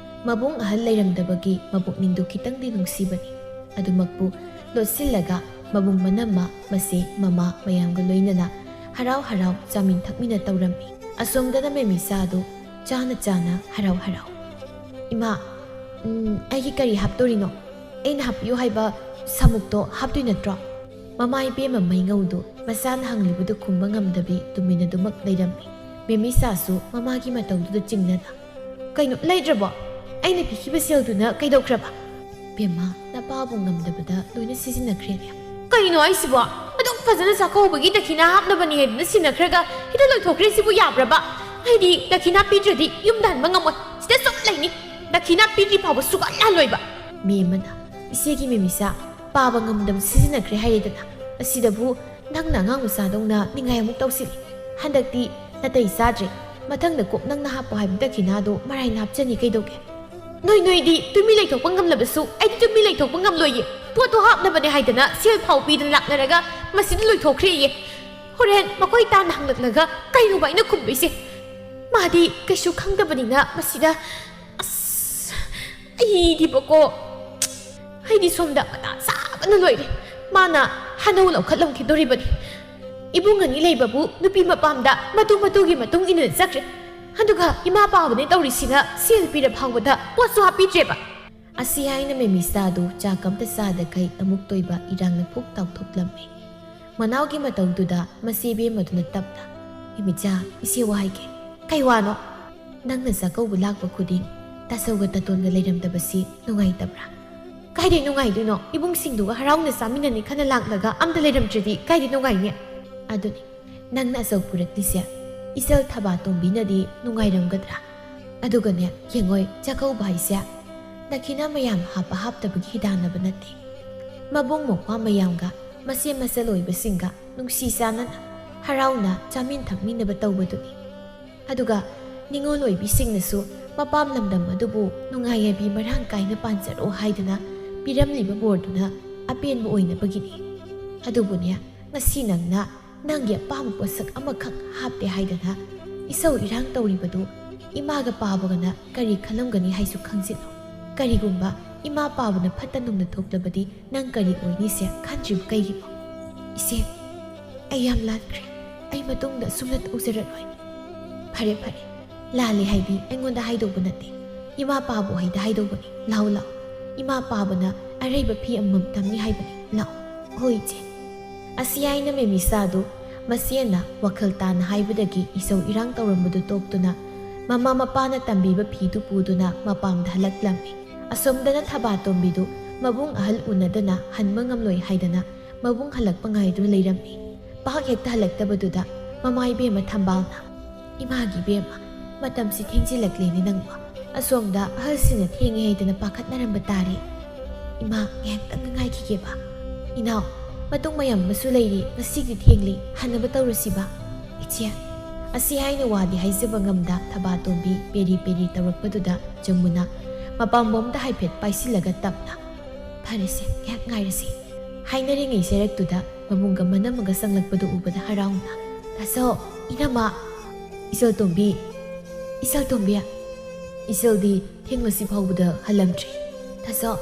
ꯃꯕꯨꯡ ꯑꯍꯜ ꯂꯩꯔꯝꯗꯕꯒꯤ ꯃꯄꯨꯛꯅꯤꯡꯗꯨ ꯈꯤꯇꯪꯗꯤ ꯅꯨꯡꯁꯤꯕꯅꯤ꯫ ꯑꯗꯨꯃꯛꯄꯨ ꯂꯣꯠꯁꯤꯜꯂꯒ ꯃꯕꯨꯡ ꯃꯅꯝꯃ, ꯃꯆꯦ, ꯃꯃꯥ ꯃꯌꯥꯝꯒ ꯂꯣꯏꯅꯅ ꯍꯔꯥꯎ ꯍꯔꯥꯎ ꯆꯥꯃꯤꯟ ꯊꯛꯃꯤꯟꯅ ꯇꯧꯔꯝꯃꯤ꯫ ꯑꯁꯣꯝꯗꯅ ꯃꯦꯃꯤꯆꯥ ꯑꯗꯨ ꯆꯥꯅ ꯆꯥꯅ ꯍꯔꯥꯎ ꯍꯔꯥꯎ, "ꯏꯃꯥ, ꯎꯝ, ꯑꯩꯒꯤ ꯀꯔꯤ ꯍꯥꯞꯇꯣꯔꯤꯅꯣ? ꯑꯩꯅ ꯍꯥꯞꯄꯤꯌꯨ ꯍꯥꯏꯕ ꯁꯥꯃꯨꯛꯇꯣ ꯍꯥꯞꯇꯣꯏ ꯅꯠꯇ꯭ꯔꯣ?" ꯃꯃꯥ ꯏꯕꯦꯝꯃ ꯃꯩꯉꯧꯗꯨ ꯃꯆꯥꯅ ꯍꯪꯂꯤꯕꯗꯨ ꯈꯨꯝꯕ ꯉꯝꯗꯕꯤ ꯇꯨꯃꯤꯟꯅꯗꯨꯃꯛ ꯂꯩꯔꯝꯃꯤ꯫ ꯃꯦꯃꯤꯆꯥꯁꯨ ꯃꯃꯥꯒꯤ ꯃꯇꯧꯗꯨꯗ ꯆꯤꯡꯅꯅ, "ꯀꯩꯅꯣ, ꯂꯩꯗ꯭ꯔꯕꯣ? ꯑꯩꯅ ꯄꯤꯈꯤꯕ ꯁꯦꯜꯗꯨꯅ ꯀꯩꯗꯧꯈ꯭ꯔꯕ?" "ꯕꯦꯝꯃ, ꯅꯄꯥꯕꯨ ꯉꯝꯗꯕꯗ ꯂꯣꯏꯅ ꯁꯤꯖꯤꯟꯅꯈ꯭ꯔꯦꯅꯦ"꯫ "ꯀꯩꯅꯣ ꯍꯥꯏꯁꯤꯕꯣ? ꯑꯗꯨꯛ ꯐꯖꯅ ꯆꯥꯛꯀꯧꯕꯒꯤ ꯗꯈꯤꯅꯥ ꯍꯥꯞꯅꯕꯅꯤ ꯍꯥꯏꯗꯨꯅ ꯁꯤꯟꯅꯈ꯭ꯔꯒ ꯍꯦꯛꯇ ꯂꯣꯏꯊꯣꯛꯈ꯭ꯔꯦ ꯁꯤꯕꯨ ꯌꯥꯕ꯭ꯔꯕ? ꯑꯩꯗꯤ ꯗꯈꯤꯅꯥ ꯄꯤꯗ꯭ꯔꯗꯤ ꯌꯨꯝꯗ ꯍꯟꯕ ꯉꯝꯃꯣꯏ꯫ ꯁꯤꯗ ꯁꯨꯝ ꯂꯩꯅꯤ꯫ ꯗꯈꯤꯅꯥ ꯄꯤꯗ꯭ꯔꯤ ꯐꯥꯎꯕ ꯁꯨꯛꯍꯟ ꯍꯜꯂꯣꯏꯕ"꯫ ꯃꯦꯝꯃꯅ, "ꯏꯆꯦꯒꯤ ꯃꯦꯃꯤꯆꯥ, ꯄꯥꯕ ꯉꯝꯗꯕ ꯁꯤꯖꯤꯟꯅꯈ꯭ꯔꯦ ꯍꯥꯏꯔꯦꯗꯅ꯫ ꯑꯁꯤꯗꯕꯨ ꯅꯪꯅ ꯑꯉꯥꯡ ꯃꯆꯥꯗꯧꯅ ꯅꯤꯡꯉꯥꯏ ꯑꯃꯨꯛ ꯇꯧꯁꯤꯜꯂꯤ꯫ ꯍꯟꯗꯛꯇꯤ ꯅꯥꯇꯩ ꯆꯥꯗ꯭ꯔꯦ꯫ ꯃꯊꯪꯗ ꯀꯣꯛ ꯅꯪꯅ ꯍꯥꯞꯄꯣ ꯍꯥꯏꯕ ꯗꯈꯤꯅꯥꯗꯣ ꯃꯔꯥꯏꯅ ꯍꯥꯞꯆꯅꯤ ꯀꯩꯗꯧꯒꯦ?" "ꯅꯣꯏ ꯅꯣꯏꯗꯤ ꯇꯨꯃꯤ ꯂꯩꯊꯣꯛꯄ ꯉꯝꯂꯕꯁꯨ ꯑꯩꯗꯤ ꯇꯨꯃꯤ ꯂꯩꯊꯣꯛꯄ ꯉꯝꯂꯣꯏꯌꯦ꯫ ꯄꯣꯠꯇꯣ ꯍꯥꯞꯅꯕꯅꯦ ꯍꯥꯏꯗꯅ ꯁꯦꯜ ꯐꯥꯎ ꯄꯤꯗꯅ ꯂꯥꯛꯅꯔꯒ ꯃꯁꯤꯗ ꯂꯣꯏꯊꯣꯛꯈ꯭ꯔꯦꯌꯦ꯫ ꯍꯣꯔꯦꯟ ꯃꯈꯣꯏ ꯇꯥꯅ ꯍꯪꯂꯛꯂꯒ ꯀꯩꯅꯣꯕ ꯑꯩꯅ ꯈꯨꯝꯗꯣꯏꯁꯦ? ꯃꯥꯗꯤ ꯀꯩꯁꯨ ꯈꯪꯗꯕꯅꯤꯅ ꯃꯁꯤꯗ꯫ ꯑꯁ, ꯑꯩꯗꯤꯕꯀꯣ, ꯑꯩꯗꯤ ꯁꯣꯝꯗ ꯃꯊꯥ ꯁꯥꯕꯅ ꯂꯣꯏꯔꯦ꯫ ꯃꯥꯅ ꯍꯅꯧ ꯂꯧꯈꯠꯂꯝꯈꯤꯗꯣꯔꯤꯕꯅꯤ꯫ ꯏꯕꯨꯡ ꯑꯅꯤ ꯂꯩꯕꯕꯨ ꯅꯨꯄꯤ ꯃꯄꯥꯝꯗ ꯃꯇꯨ ꯃꯇꯨꯒꯤ ꯃꯇꯨꯡ ꯏꯟꯅ ꯆꯠꯈ꯭ꯔꯦ꯫ ꯑꯗꯨꯒ ꯏꯃꯥ ꯄꯥꯕꯅꯦ ꯇꯧꯔꯤꯁꯤꯅ ꯁꯦꯜ ꯄꯤꯔ ꯐꯥꯎꯕꯗ ꯄꯣꯠꯁꯨ ꯍꯥꯞꯄꯤꯗ꯭ꯔꯦꯕ"꯫ ꯑꯁꯤ ꯍꯥꯏꯅ ꯃꯦꯃꯤꯆꯥꯗꯨ ꯆꯥꯛ ꯑꯝꯇ ꯆꯥꯗꯈꯩ ꯑꯃꯨꯛꯇꯣꯏꯕ ꯏꯔꯥꯡꯅ ꯐꯨꯛ ꯇꯥꯎꯊꯣꯛꯂꯝꯃꯤ꯫ ꯃꯅꯥꯎꯒꯤ ꯃꯇꯧꯗꯨꯗ ꯃꯆꯦ ꯕꯦꯝꯃꯗꯨꯅ ꯇꯞꯅ, "ꯃꯦꯃꯤꯆꯥ, ꯏꯆꯦ ꯋꯥ ꯍꯥꯏꯒꯦ"꯫ "ꯀꯩ ꯋꯥꯅꯣ?" "ꯅꯪꯅ ꯆꯥꯛꯀꯧꯕ ꯂꯥꯛꯄ ꯈꯨꯗꯤꯡ ꯇꯥꯆꯧꯒ ꯇꯥꯇꯣꯟꯒ ꯂꯩꯔꯝꯗꯕꯁꯤ ꯅꯨꯡꯉꯥꯏꯇꯕ꯭ꯔꯥ?" "ꯀꯥꯏꯗꯩ ꯅꯨꯡꯉꯥꯏꯗꯣꯏꯅꯣ? ꯏꯕꯨꯡꯁꯤꯡꯗꯨꯒ ꯍꯔꯥꯎꯅ ꯆꯥꯃꯤꯟꯅꯅꯤ ꯈꯟꯅ ꯂꯥꯛꯂꯒ ꯑꯝꯇ ꯂꯩꯔꯝꯗ꯭ꯔꯗꯤ ꯀꯥꯏꯗꯩ ꯅꯨꯡꯉꯥꯏꯅꯤ?" "ꯑꯗꯨꯅꯤ, ꯅꯪꯅ ꯑꯆꯧ ꯄꯨꯔꯛꯂꯤꯁꯦ ꯏꯆꯜ ꯊꯕꯥꯇꯣꯝꯕꯤꯅꯗꯤ ꯅꯨꯡꯉꯥꯏꯔꯝꯒꯗ꯭ꯔꯥ? ꯑꯗꯨꯒꯅꯦ, ꯌꯦꯡꯉꯣꯏ, ꯆꯥꯛꯀꯧꯕ ꯍꯥꯏꯁꯦ ꯗꯈꯤꯅꯥ ꯃꯌꯥꯝ ꯍꯥꯞꯄ ꯍꯥꯞꯇꯕꯒꯤ ꯍꯤꯗꯥꯟꯅꯕ ꯅꯠꯇꯦ꯫ ꯃꯕꯨꯡ ꯃꯧꯄ꯭ꯋꯥ ꯃꯌꯥꯝꯒ ꯃꯆꯦ ꯃꯆꯜ ꯑꯣꯏꯕꯁꯤꯡꯒ ꯅꯨꯡꯁꯤ ꯆꯥꯟꯅꯅ ꯍꯔꯥꯎꯅ ꯆꯥꯃꯤꯟ ꯊꯛꯃꯤꯟꯅꯕ ꯇꯧꯕꯗꯨꯅꯤ꯫ ꯑꯗꯨꯒ ꯅꯤꯉꯣꯜ ꯑꯣꯏꯕꯤꯁꯤꯡꯅꯁꯨ ꯃꯄꯥꯝ ꯂꯝꯗꯝ ꯑꯗꯨꯕꯨ ꯅꯨꯡꯉꯥꯏ ꯌꯥꯏꯕꯤ ꯃꯔꯥꯡ ꯀꯥꯏꯅ ꯄꯥꯟꯖꯔꯣ ꯍꯥꯏꯗꯨꯅ ꯄꯤꯔꯝꯂꯤꯕ ꯕꯣꯔꯗꯨꯅ ꯑꯄꯦꯟꯕ ꯑꯣꯏꯅꯕꯒꯤꯅꯤ꯫ ꯑꯗꯨꯕꯨꯅꯦ, ꯉꯁꯤ ꯅꯪꯅ ꯅꯪꯒꯤ ꯑꯄꯥꯝꯕ ꯄꯣꯠꯁꯛ ꯑꯃꯈꯛ ꯍꯥꯞꯇꯦ ꯍꯥꯏꯗꯅ ꯏꯁꯧ ꯏꯔꯥꯡ ꯇꯧꯔꯤꯕꯗꯨ ꯏꯃꯥꯒ ꯄꯥꯕꯒꯅ ꯀꯔꯤ ꯈꯜꯂꯝꯒꯅꯤ ꯍꯥꯏꯁꯨ ꯈꯪꯖꯤꯜꯂꯨ꯫ ꯀꯔꯤꯒꯨꯝꯕ ꯏꯃꯥ ꯄꯥꯕꯅ ꯐꯠꯇ ꯅꯨꯡꯗ ꯊꯣꯛꯂꯕꯗꯤ ꯅꯪ ꯀꯔꯤ ꯑꯣꯏꯅꯤꯁꯦ ꯈꯟꯗ꯭ꯔꯤꯕ ꯀꯩꯒꯤꯅꯣ? ꯏꯆꯦ, ꯑꯩ ꯌꯥꯝ ꯂꯥꯟꯈ꯭ꯔꯦ꯫ ꯑꯩ ꯃꯇꯨꯡꯗ ꯑꯁꯨꯝꯅ ꯇꯧꯖꯔꯔꯣꯏ꯫ ꯐꯔꯦ, ꯐꯔꯦ, ꯂꯥꯜꯂꯦ ꯍꯥꯏꯗꯤ ꯑꯩꯉꯣꯟꯗ ꯍꯥꯏꯗꯧꯕ ꯅꯠꯇꯦ, ꯏꯃꯥ ꯄꯥꯕꯨ ꯍꯩꯗ ꯍꯥꯏꯗꯧꯕꯅꯤ꯫ ꯂꯥꯛꯑꯣ, ꯂꯥꯛꯑꯣ, ꯏꯃꯥ ꯄꯥꯕꯅ ꯑꯔꯩꯕ ꯐꯤ ꯑꯃꯃꯝ ꯇꯝꯅꯤ ꯍꯥꯏꯕꯅꯤ꯫ ꯂꯥꯛꯑꯣ꯫ ꯍꯣꯏ, ꯏꯆꯦ꯫ ꯑꯁꯤ ꯍꯥꯏꯅ ꯃꯦꯃꯤꯁꯥꯗꯨ ꯃꯁꯦꯟꯅ ꯋꯥꯈꯜ ꯇꯥꯅ ꯍꯥꯏꯕꯗꯒꯤ ꯏꯁꯧ ꯏꯔꯥꯡ ꯇꯧꯔꯝꯕꯗꯨ ꯇꯣꯛꯇꯨꯅ ꯃꯃꯥ ꯃꯄꯥꯅ ꯇꯝꯕꯤꯕ ꯐꯤꯗꯨ ꯄꯨꯗꯨꯅ ꯃꯄꯥꯝꯗ ꯍꯜꯂꯛꯂꯝꯃꯤ꯫ ꯑꯁꯣꯝꯗꯅ ꯊꯕꯥꯇꯣꯝꯕꯤꯗꯨ ꯃꯕꯨꯡ ꯑꯍꯜ ꯎꯅꯗꯅ ꯍꯟꯕ ꯉꯝꯂꯣꯏ ꯍꯥꯏꯗꯅ ꯃꯕꯨꯡ ꯍꯜꯂꯛꯄ ꯉꯥꯏꯗꯨꯅ ꯂꯩꯔꯝꯃꯤ꯫ ꯄꯥꯛ ꯍꯦꯛꯇ ꯍꯜꯂꯛꯇꯕꯗꯨꯗ ꯃꯃꯥ ꯏꯕꯦꯝꯃ ꯊꯝꯕꯥꯜꯅ, "ꯏꯃꯥꯒꯤ ꯏꯕꯦꯝꯃ, ꯃꯇꯝꯁꯤ ꯊꯦꯡꯖꯤꯜꯂꯛꯂꯦꯅꯦ ꯅꯪꯕꯣ꯫ ꯑꯁꯣꯝꯗ ꯑꯍꯜꯁꯤꯡꯅ ꯊꯦꯡꯉꯦ ꯍꯥꯏꯗꯅ ꯄꯥꯈꯠꯅꯔꯝꯕ ꯇꯥꯔꯦ꯫ ꯏꯃꯥ, ꯉꯥꯏꯍꯥꯛꯇꯪ ꯉꯥꯏꯈꯤꯒꯦꯕ꯫ ꯏꯅꯥꯎ, ꯃꯇꯨꯡ ꯃꯌꯥꯝ ꯑꯃꯁꯨ ꯂꯩꯔꯤ, ꯉꯁꯤꯗꯤ ꯊꯦꯡꯂꯤ, ꯍꯟꯅꯕ ꯇꯧꯔꯁꯤꯕ꯫" "ꯏꯆꯦ꯫" ꯑꯁꯤ ꯍꯥꯏꯅ ꯋꯥꯗꯤ ꯍꯥꯏꯖꯕ ꯉꯝꯗ ꯊꯕꯥꯇꯣꯝꯕꯤ ꯄꯦꯔꯤ ꯄꯦꯔꯤ ꯇꯧꯔꯛꯄꯗꯨꯗ ꯖꯃꯨꯅ ꯃꯄꯥꯝꯕꯣꯝꯗ ꯍꯥꯏꯐꯦꯠ ꯄꯥꯏꯁꯤꯜꯂꯒ ꯇꯞꯅ, "ꯐꯔꯦꯁꯦ, ꯉꯥꯏꯍꯥꯛ ꯉꯥꯏꯔꯁꯤ" ꯍꯥꯏꯅꯔꯤꯉꯩ ꯁꯔꯛꯇꯨꯗ ꯃꯕꯨꯡꯒ ꯃꯅꯝꯃꯒ ꯆꯪꯂꯛꯄꯗꯨ ꯎꯕꯗ ꯍꯔꯥꯎꯅ, "ꯇꯥꯆꯧ, ꯏꯅꯝꯃ, ꯏꯆꯜꯇꯣꯝꯕꯤ, ꯏꯆꯜꯇꯣꯝꯕꯤ, ꯏꯆꯜꯗꯤ ꯊꯦꯡꯂꯁꯤ ꯐꯥꯎꯕꯗ ꯍꯜꯂꯝꯗ꯭ꯔꯤ꯫ ꯇꯥꯆꯧ,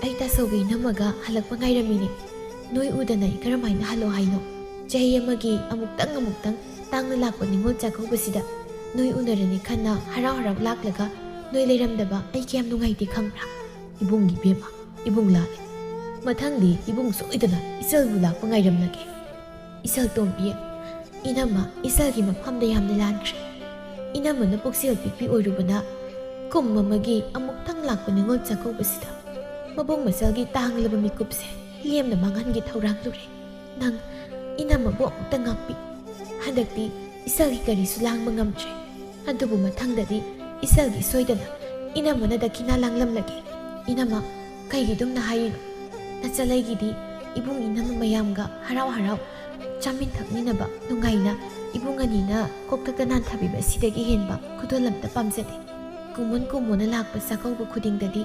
ꯑꯩ ꯇꯥꯆꯧꯒ ꯏꯅꯝꯃꯒ ꯍꯜꯂꯛꯄ ꯉꯥꯏꯔꯝꯃꯤꯅꯦ꯫ ꯅꯣꯏ ꯎꯗꯅ ꯑꯩ ꯀꯔꯝꯍꯥꯏꯅ ꯍꯜꯂꯣ ꯍꯥꯏꯅꯣ? ꯆꯍꯤ ꯑꯃꯒꯤ ꯑꯃꯨꯛꯇꯪ ꯑꯃꯨꯛꯇꯪ ꯇꯥꯡꯅ ꯂꯥꯛꯄ ꯅꯤꯉꯣꯜ ꯆꯥꯛꯀꯧꯕꯁꯤꯗ ꯅꯣꯏ ꯎꯅꯔꯅꯤ ꯈꯟꯅ ꯍꯔꯥꯎ ꯍꯔꯥꯎ ꯂꯥꯛꯂꯒ ꯅꯣꯏ ꯂꯩꯔꯝꯗꯕ ꯑꯩ ꯀꯌꯥꯝ ꯅꯨꯡꯉꯥꯏꯇꯦ ꯈꯪꯕ꯭ꯔꯥ? ꯏꯕꯨꯡꯒꯤ ꯏꯕꯦꯝꯃ, ꯏꯕꯨꯡ ꯂꯥꯛꯂꯦ꯫ ꯃꯊꯪꯗꯤ ꯏꯕꯨꯡ ꯁꯣꯏꯗꯅ ꯏꯆꯜꯕꯨ ꯂꯥꯛꯄ ꯉꯥꯏꯔꯝꯂꯒꯦ꯫" "ꯏꯆꯜꯇꯣꯝꯕꯤ, ꯏꯅꯝꯃ ꯏꯆꯜꯒꯤ ꯃꯐꯝꯗ ꯌꯥꯝꯅ ꯂꯥꯟꯈ꯭ꯔꯦ꯫ ꯏꯅꯝꯃꯅ ꯄꯨꯛꯆꯦꯜ ꯄꯤꯛꯄꯤ ꯑꯣꯏꯔꯨꯕꯅ ꯀꯨꯝ ꯑꯃꯒꯤ ꯑꯃꯨꯛꯇꯪ ꯂꯥꯛꯄ ꯅꯤꯉꯣꯜ ꯆꯥꯛꯀꯧꯕꯁꯤꯗ ꯃꯕꯨꯡ ꯃꯆꯜꯒꯤ ꯇꯥꯡꯂꯕ ꯃꯤꯀꯨꯞꯁꯦ ꯂꯦꯝꯅ ꯃꯥꯡꯍꯟꯒꯦ ꯊꯧꯔꯥꯡꯂꯨꯔꯦ꯫ ꯅꯪ ꯏꯅꯝꯃꯕꯨ ꯑꯃꯨꯛꯇ ꯉꯥꯛꯄꯤ꯫ ꯍꯟꯗꯛꯇꯤ ꯏꯆꯜꯒꯤ ꯀꯔꯤꯁꯨ ꯂꯥꯡꯕ ꯉꯝꯗ꯭ꯔꯦ꯫ ꯑꯗꯨꯕꯨ ꯃꯊꯪꯗꯗꯤ ꯏꯆꯜꯒꯤ ꯁꯣꯏꯗꯅ ꯏꯅꯝꯃꯅ ꯗꯈꯤꯅꯥ ꯂꯥꯡꯂꯝꯂꯒꯦ꯫ ꯏꯅꯝꯃ, ꯀꯩꯒꯤꯗꯨꯝꯅ ꯍꯥꯏꯔꯤꯅꯣ? ꯅꯆꯜ ꯑꯩꯒꯤꯗꯤ ꯏꯕꯨꯡ ꯏꯅꯝꯃ ꯃꯌꯥꯝꯒ ꯍꯔꯥꯎ ꯍꯔꯥꯎ ꯆꯥꯃꯤꯟ ꯊꯛꯃꯤꯟꯅꯕ ꯅꯨꯡꯉꯥꯏꯅ ꯏꯕꯨꯡ ꯑꯅꯤꯅ ꯀꯣꯛꯊꯛꯇ ꯅꯥꯟꯊꯕꯤꯕ ꯑꯁꯤꯗꯒꯤ ꯍꯦꯟꯕ ꯈꯨꯗꯣꯜ ꯑꯝꯇ ꯄꯥꯝꯖꯗꯦ꯫ ꯀꯨꯝꯑꯣꯟ ꯀꯨꯝꯑꯣꯟꯅ ꯂꯥꯛꯄ ꯆꯥꯛꯀꯧꯕ ꯈꯨꯗꯤꯡꯗꯗꯤ,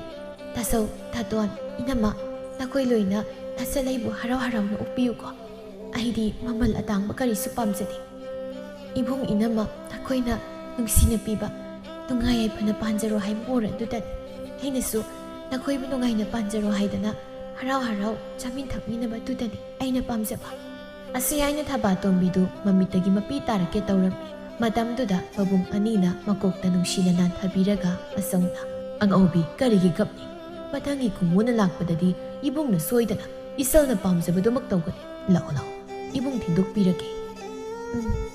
"ꯇꯥꯆꯧ, ꯇꯥꯇꯣꯟ, ꯏꯅꯝꯃ, ꯅꯈꯣꯏ ꯂꯣꯏꯅ ꯅꯆꯜ ꯑꯩꯕꯨ ꯍꯔꯥꯎ ꯍꯔꯥꯎꯅ ꯑꯣꯛꯄꯤꯌꯨꯀꯣ꯫ ꯑꯩꯗꯤ ꯃꯃꯜ ꯑꯇꯥꯡꯕ ꯀꯔꯤꯁꯨ ꯄꯥꯝꯖꯗꯦ꯫ ꯏꯕꯨꯡ ꯏꯅꯝꯃ, ꯅꯈꯣꯏꯅ ꯅꯨꯡꯁꯤꯅ ꯄꯤꯕ ꯅꯨꯡꯉꯥꯏ ꯌꯥꯏꯐꯅ ꯄꯥꯟꯖꯔꯣ ꯍꯥꯏꯕ ꯕꯣꯔ ꯑꯗꯨꯗꯅꯤ꯫ ꯑꯩꯅꯁꯨ ꯅꯈꯣꯏꯕꯨ ꯅꯨꯡꯉꯥꯏꯅ ꯄꯥꯟꯖꯔꯣ ꯍꯥꯏꯗꯅ ꯍꯔꯥꯎ ꯍꯔꯥꯎ ꯆꯥꯃꯤꯟ ꯊꯛꯃꯤꯟꯅꯕ ꯑꯗꯨꯗꯅꯤ ꯑꯩꯅ ꯄꯥꯝꯖꯕ"꯫ ꯑꯁꯤ ꯍꯥꯏꯅ ꯊꯕꯥꯇꯣꯝꯕꯤꯗꯨ ꯃꯃꯤꯠꯇꯒꯤ ꯃꯄꯤ ꯇꯥꯔꯛꯀꯦ ꯇꯧꯔꯝꯃꯤ꯫ ꯃꯇꯝꯗꯨꯗ ꯄꯥꯕꯨꯡ ꯑꯅꯤꯅ ꯃꯀꯣꯛꯇ ꯅꯨꯡꯁꯤꯅ ꯅꯥꯟꯊꯕꯤꯔꯒ ꯑꯆꯧꯅ, "ꯑꯉꯧꯕꯤ, ꯀꯔꯤꯒꯤ ꯀꯞꯂꯤ? ꯃꯊꯪꯒꯤ ꯀꯨꯝꯑꯣꯟꯅ ꯂꯥꯛꯄꯗꯗꯤ ꯏꯕꯨꯡꯅ ꯁꯣꯏꯗꯅ ꯏꯆꯜꯅ ꯄꯥꯝꯖꯕꯗꯨꯃꯛ ꯇꯧꯒꯅꯤ꯫ ꯂꯥꯛꯑꯣ, ꯂꯥꯛꯑꯣ, ꯏꯕꯨꯡ ꯊꯤꯟꯗꯣꯛꯄꯤꯔꯒꯦ"꯫ ꯎꯝ꯫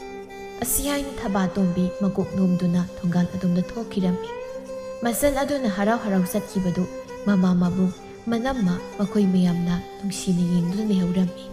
ꯑꯁꯤ ꯍꯥꯏꯅ ꯊꯕꯥꯇꯣꯝꯕꯤ ꯃꯀꯣꯛ ꯅꯣꯝꯗꯨꯅ ꯊꯣꯡꯒꯥꯜ ꯑꯗꯣꯝꯗ ꯊꯣꯛꯈꯤꯔꯝꯃꯤ꯫ ꯃꯆꯜ ꯑꯗꯨꯅ ꯍꯔꯥꯎ ꯍꯔꯥꯎ ꯆꯠꯈꯤꯕꯗꯨ ꯃꯃꯥ, ꯃꯕꯨꯡ, ꯃꯅꯝꯃ, ꯃꯈꯣꯏ ꯃꯌꯥꯝꯅ ꯅꯨꯡꯁꯤꯅ ꯌꯦꯡꯗꯨꯅ ꯂꯩꯍꯧꯔꯝꯃꯤ꯫